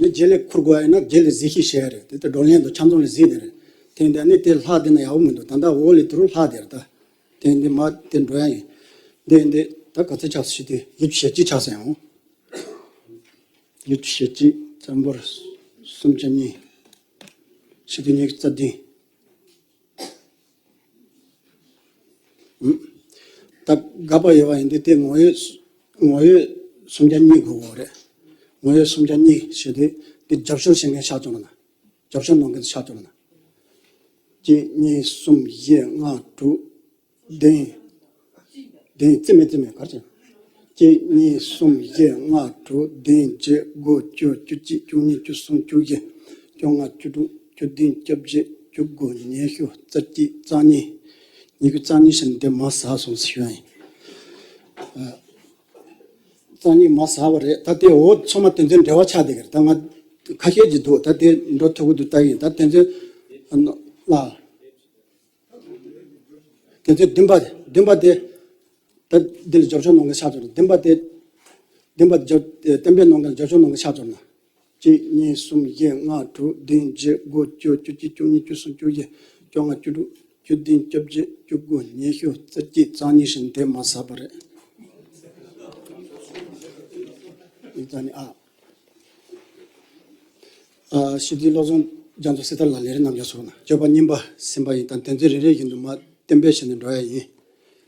ངས་རྗེས་ལ་ཁུར་དགོས་ཡ་ཡིན་ན་རྗེས་ལ་གཟིགས་ཞིབ་བྱས་ཡ་རེད། དེ་ལྟར་བགྲོ་གླེང་དང་ཆ་ཚང་ལ་གཟིགས་དེ་རེད། དེ་འདི་ནི་དེ་ལྷག་བསྡད་ན་ཡག་པོ་མི་འདུག་ད་ལྟ་འོག་ལ་དུ་རུ་ལྷག་བསྡད་རེད་ད། དེ་འདི་མ་དེ་འགྲོ་ཡ་ཡིན། དེ་འདི་ད་ག་ཚོད་ཆགས་སོང་། ཞིག་དེ་ཡིད་ཆེས་ཅི་ཆགས་སོང་ཡང་། ཡིད་ཆེས་ཅི་རྩ་འབོར་སུམ་ཅུ་གཉིས། ཕྱི་དོན་ཉི་ཤུ་རྩ་བདུན། ད་དགག་པ་ཡོད་པ་ཡིན་དུས་དེ་ངོ་བོའི་ངོ་བོའི་སུམ་བརྒྱ་གཉིས་དགོས་ཀྱི་རེད། ངོ་བོའི་སུམ་བརྒྱ་གཉིས་ཞེས་དེ་དེ་རྒྱབ་སྐྱོར་བྱེད་མཁན་ཤར་བྱུང་ན། རྒྱབ་སྐྱོར་གནང་མཁན་ཤར་བྱུང་ན། གཅིག་གཉིས་གསུམ་བཞི་ལྔ་དྲུག་བདུན། བདུན་རྩིས་མེད་རྩིས་མེད་གར་བྱས། གཅིག་གཉིས་གསུམ་བཞི་ལྔ་དྲུག་བདུན་བརྒྱད་དགུ་བཅུ་བཅུ་གཅིག་བཅུ་གཉིས་བཅུ་གསུམ་བཅུ་བཞི་བཅོ་ལྔ་བཅུ་དྲུག་བཅུ་བདུན་བཅོ་བརྒྱད་བཅུ་དགུ་ཉི་ཤུ་རྩ་གཅིག་རྩ་གཉིས། ཉི་ཤུ་རྩ་གཉིས་ཟེར་ནས་འདི་མར་ཟགས་སོང་ཟེར་ཞུ་ཡ་ཡིན། ཨ། རྩ་གཉིས་མར་ཟགས་པ་རེད། ད་དེ་འོ་ཚང་མ་དོན་ཚན་འབྲེལ་བ་ཆགས་བསྡད་ཀྱི་རེད། ད་ང་ཁ་ཤས་ཀྱིས་འདུག་ད་དེ་འགྲོ་ཐུབ་ཀྱི་འདུག་ལྟ་ཡིན། ད་དོན་ཚན་ལ། དོན་ཚན་བདུན་པ་བདུན་པ་དེ། ད་འདི་ལ་རྒྱབ་སྐྱོར་གནང་མཁན་ཆགས་ཚར། བདུན་པ་དེ། བདུན་པ་རྒྱབ་གཏན་འབེབས་གནང་མཁན་རྒྱབ་སྐྱོར་གནང་མཁན་ཆགས་ཚར་ན། གཅིག་གཉིས་གསུམ་བཞི་ལྔ་དྲུག་བདུན་བརྒྱད་དགུ་བཅུ་བཅུ་གཅིག་བཅུ་གཉིས་བཅུ་གསུམ་བཅུ་བཞི་བཅོ་ལྔ་བཅུ་དྲུག་བཅུ་བདུན་བཅོ་བརྒྱད་བཅུ་དགུ་ཉི་ཤུ་རྩ་གཅིག་རྩ་གཉིས་ཟེར་དེ་མར་ཟགས་པ་རེད། ཨ། ཨ། སྤྱི་འཐུས་བློ་བཟང་རྒྱ་མཚོ་གསེར་རྟ་ལགས་ལས་རིམ་རྣམས་ཀྱང་སོང་ན་སྤྱོད་པ་གཉིས་པ་ཟིན་པ་ཡིན། དང་དོན་ཚན་རེ་རེ་བཞིན་དུ་མར་གཏན་འབེབས་བྱས་ནས་འགྲོ་ཡ་ཡིན།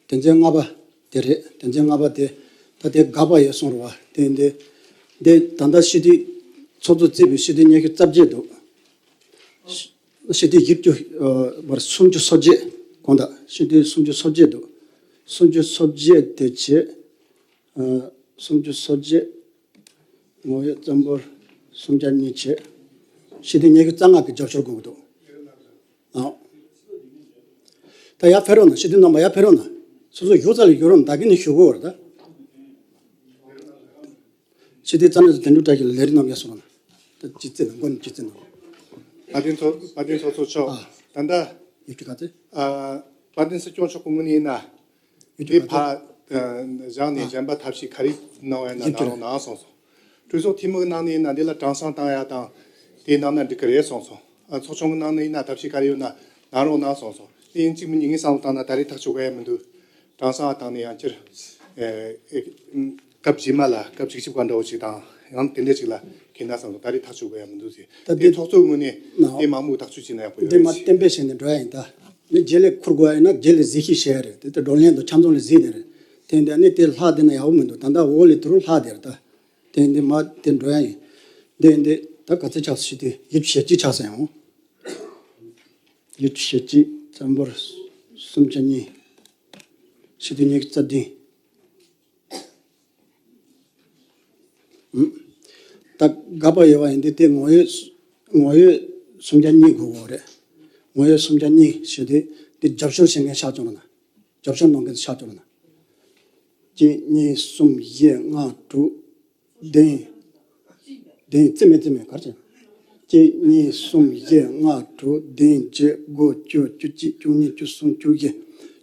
དོན་ཚན་ལྔ་པ་དེ་རེད། དོན་ཚན་ལྔ་པ་དེ་ད་དེ་དགག་པ་ཡོད་གསུངས་རེད་བ། དེ་འདི་འདི་ད་ལྟ་སྤྱི་འཐུས་ཚོགས་གཙོ་རྩིས་པའི་སྤྱི་འཐུས་ཉི་ཤུ་རྩ་བརྒྱད་འདུག་སྤྱི་འཐུས་བཞི་བཅུ་བར་སུམ་ཅུ་སོ་བརྒྱད། གང་དག་སྤྱི་འཐུས་སུམ་ཅུ་སོ་བརྒྱད་འདུག་སུམ་ཅུ་སོ་བརྒྱད་དེ་བྱས། ཨ། སུམ་ཅུ་སོ་བརྒྱད། ངོ་བོའི་རྩ་འབོར་སུམ་བརྒྱ་གཉིས་བྱས། སྤྱི་འཐུས་ཉི་ཤུ་རྩ་ལྔ་གི་རྒྱབ་སྐྱོར་དགོས་ཀྱི་འདུག་ཨ། ད་ཡར་ཕེབས་རོགས་གནང་། སྤྱི་འཐུས་རྣམ་པ་ཡར་ཕེབས་རོགས་གནང་། སོ་སོ་བཞུགས་ས་ལ་བཞུགས་རོགས་གནང་། ད་གིན་ནས་བཞུགས་དགོས་རེད་ད། སྤྱི་འཐུས་རྩ་ནས་དོན་གྲུབ་བཀྲ་ཤིས་ལ་ལས་རིམ་རྣམས་ཀྱང་སོང་ན། ད་ཅི་རྩིས་ན་མགོ་ནས་ཅི་རྩིས་ན། བཀའ་དྲིན་ཚོགས་བཀའ་དྲིན་ཚོགས་གཙོ་མཆོག་ཨ། ད་ལྟ་ཡིག་ཐོག་ག་ཚོད། ཨ། བཀའ་དྲིན་སྲིད་སྐྱོང་མཆོག་གི་ངོས་ནས་ཡིན་ན། ཡིག་འདི་ཐོག་ག་ཕར་ཚོད། ཨ། བཞག་ནས་ཨ། གཞན་པ་ཐབས་ཤེས་ག་རེ་གནང་བ་ཡིན་ན་ཡིག་གནང་ཐོག་རོགས་གནང་གསུངས་སོང་། གྲོས་ཚོགས་འཐུས་མི་གི་ནང་ནས་ཡིན་ན་འདི་ལ་གྲངས་སང་བཏང་ཡ་དང་། དེ་གནང་ན་འགྲིག་གི་རེད་གསུངས་སོང་། ཨ། ཚོགས་ཆུང་གི་ནང་ནས་ཡིན་ན་ཐབས་ཤེས་ག་རེ་ཡོད་ན་གནང་རོགས་གནང་གསུངས་སོང་། དེ་ཡིན་གཅིག་མིན་གཉིས་ངས་བསམ་བློ་བཏང་ན་ད་རེས་ཐག་ཆོད་ག་ཡ་མི་འདུག་གྲངས་སང་བཏང་ནས་ཡང་བསྐྱར། ཨེ། ཨེ། སྐབས་རྗེས་མ་ལ་སྐབས་གཅིག་གཅིག་པ་འདྲ་བོ་ཞིག་དང་ཡང་དེ་འདྲ་ཞིག་ལ་ཁེལ་ན་བསམ་སོང་། ད་རེས་ཐག་གཅོད་དགོས་ཡ་མི་འདུག་ཟེར། ད་དེ་དེ་ཚོགས་གཙོའི་ངོས་ནས་ནའོ། དེ་མང་པོ་ཐག་གཅོད་བྱས་ན་ཡག་པོ་ཡོད་རེད། འདི་མ་གཏན་འབེབས་བྱས་ནས་འགྲོ་ཡ་ཡིན་ད། ནི་རྗེས་ལ་ཁུར་དགོས་ཡ་ཡིན་ན་རྗེས་ལ་གཟིགས་ཞིབ་བྱེད་ཡ་རེད། དེ་ལྟར་བགྲོ་གླེང་དང་ཆ་ཚང་ལ་གཟིགས་དེ་རེད། དེ་འདི་ནི་དེ་ལྷག་བསྡད་ན་ཡག་པོ་མི་འདུག་ད་ལྟ་འོག་ལ་དུ་རུ་ལྷག་བསྡད་རེད་ད། དེ་འདི་མ་དེ་འགྲོ་ཡ་ཡིན། དེ་འདི་ད་ག་ཚོད་ཆགས་སོང་། ཞིག་དེ་ཡིད་ཆེས་ཅི་ཆགས་སོང་ཡང་། ཡིད་ཆེས་ཅི་རྩ་འབོར་སུམ་ཅུ་གཉིས། ཞིག་དེ་ཉི་ཤུ་རྩ་བདུན། ད་དགག་པ་ཡོད་པ་ཡིན་དུས་དེ་ངོ་བོའི་ངོ་བོའི་སུམ་བརྒྱ་གཉིས་དགོས་ཀྱི་རེད། ངོ་བོའི་སུམ་བརྒྱ་གཉིས་ཞེས་དེ་དེ་རྒྱབ་སྐྱོར་བྱེད་མཁན་ཆགས་བྱུང་ན། རྒྱབ་སྐྱོར་གནང་མཁན་ཆགས་བྱུང་ན། གཅིག་གཉིས་གསུམ་བཞི་ལྔ་དྲུག་བདུན། བདུན་རྩིས་མེད་རྩིས་མེད་གར་བྱས། གཅིག་གཉིས་གསུམ་བཞི་ལྔ་དྲུག་བདུན་བརྒྱད་དགུ་བཅུ་བཅུ་གཅིག་བཅུ་གཉིས་བཅུ་གསུམ་བཅུ་བཞི་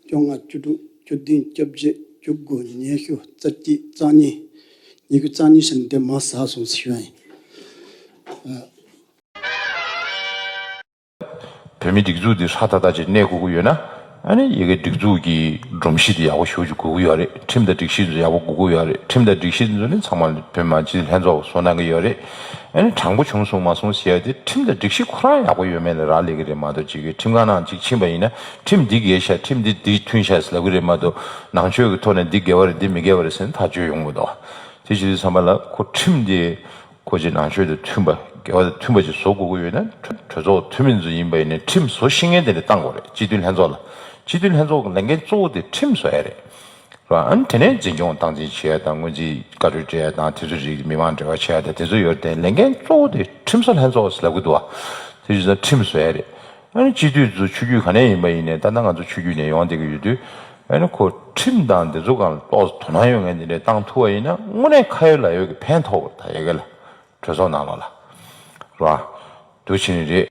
བཅོ་ལྔ་བཅུ་དྲུག་བཅུ་བདུན་བཅོ་བརྒྱད་བཅུ་དགུ་ཉི་ཤུ་རྩ་གཅིག་རྩ་གཉིས། ཉི་ཤུ་རྩ་གཉིས་ཟེར་ནས་འདི་མར་ཟགས་སོང་ཟེར་ཞུ་ཡ་ཡིན། བོད་མི་སྒྲིག་འཛུགས་འདི་སྲ་ཐག་ཐག་ཅིག་གནས་དགོས་ཀྱི་ཡོད་ན། ཨ་ནི་ཡ་གི་སྒྲིག་འཛུགས་ཀྱི་སྒྲོམ་གཞི་དེ་ཡག་པོ་ཞེ་པོ་ཅིག་དགོས་ཀྱི་ཡོད་རེད། ཁྲིམས་དང་སྒྲིག་གཞི་དེ་ཡག་པོ་དགོས་ཀྱི་ཡོད་རེད། ཁྲིམས་དང་སྒྲིག་གཞི་དེ་ཚོ་ནི་ཚང་མ་བོད་མི་མང་སྤྱི་འཐུས་ལྷན་ཚོགས་ཀྱིས་བཟོ་གནང་གི་ཡོད་རེད། ཨ་ནི་དྲང་པོ་བྱུང་སོང་མ་སོང་ཟེར་ཡ་དེ་ཁྲིམས་དང་སྒྲིག་གཞི་ཁོ་རང་ཡག་པོ་ཡོད་མེད་ལ་རག་ལས་ཀྱི་རེད་མ་གཏོགས། ཅིག་གི་ཁྲིམས་ཁང་ནང་ཅིག་ཕྱིན་པ་ཡིན་ན་ཁྲིམས་འདི་འགལ་ཤག་ཁྲིམས་འདི་འདི་མཐུན་ཤག་ཟེར་ལབ་ཀྱི་རེད་མ་གཏོགས། ནང་ཆོས་ཀྱི་ཐོག་ནས་འདི་འགལ་བ་རེད། འདི་མི་འགལ་བ་རེད་ཟེར་ནས་ཐག་གཅོད་ཡོང་མི་འདུག་དེ་བྱེད་དུས་ཙམ་པ་ལ་ཁོ་ཁྲིམས་འདི་ཁོ་ཅིག་ནང་ཆོས་དང་མཐུན་པ། འགལ་བ་དང་མཐུན་པ་ཅིག་བཟོ་དགོས་ཀྱི་ཡོད་ན། གྲོས་གྲོས་ཚོགས་འཐུས་མི་ཚོ་ཡིན་པ་ཡིན་ནའི་ཁྲིམས་བཟོ་ཤེས་མཁན་དེ་འདྲ་བཏང་དགོས་རེད། སྤྱི་འཐུས་ལྷན་ཚོགས་ལ། སྤྱི་འཐུས་ལྷན་ཚོགས་ཀྱི་ལས་འགན་གཙོ་བོ་དེ་ཁྲིམས་བཟོ་ཡ་རེད། རེད་བ། ཨ་ནི་དེ་ནས་འཛིན་སྐྱོང་སྟངས་འཛིན་བྱེད་ཡ་དང་། སྔོན་རྩིས་བཀའ་འཁྲོལ་སྤྲད་ཡ་དང་། དེ་ཚོ་རིགས་མི་མང་འབྲེལ་བ་བྱེད་ཡ་དང་། དེ་ཚོ་ཡོད་རེད་དེ། ལས་འགན་གཙོ་བོ་དེ་ཁྲིམས་བཟོ་ལྷན་ཚོགས་ཟེར་ལབ་ཀྱི་འདུག་བ། དེ་བྱས་ཙང་ཁྲིམས་བཟོ་ཡ་རེད། ཨ་ནི་སྤྱི་འཐུས་ཚོ་ཆོས་བརྒྱུད་ག་ནས་ཡིན་པ་ཡིན་ནའི། ད་ལྟ་ང་ཚོ་ཆོས་བརྒྱུད་ནས་ཡོང་བསྡད་ཀྱི་ཡོད་དུས། ཨ་ནི་ཁོ་ཁྲིམས་དང་དེ་ཚོ་སྒང་ལ་ཏོག་ཙམ་དོ་སྣང་ཡོད་མཁན་དེ་འདྲ་བཏང་ཐུབ་པ་ཡིན་ན་དངོས་གནས་ཁ་ཡོད་ལག་ཡོད་ཀྱི་ཕན་ཐོགས་པ། ད་ཡ་གི་ལ་གྲོས་ཚོགས་ནང་ལོགས་ལ། རེད་བ། འདུག་བྱས་ནས་རེད།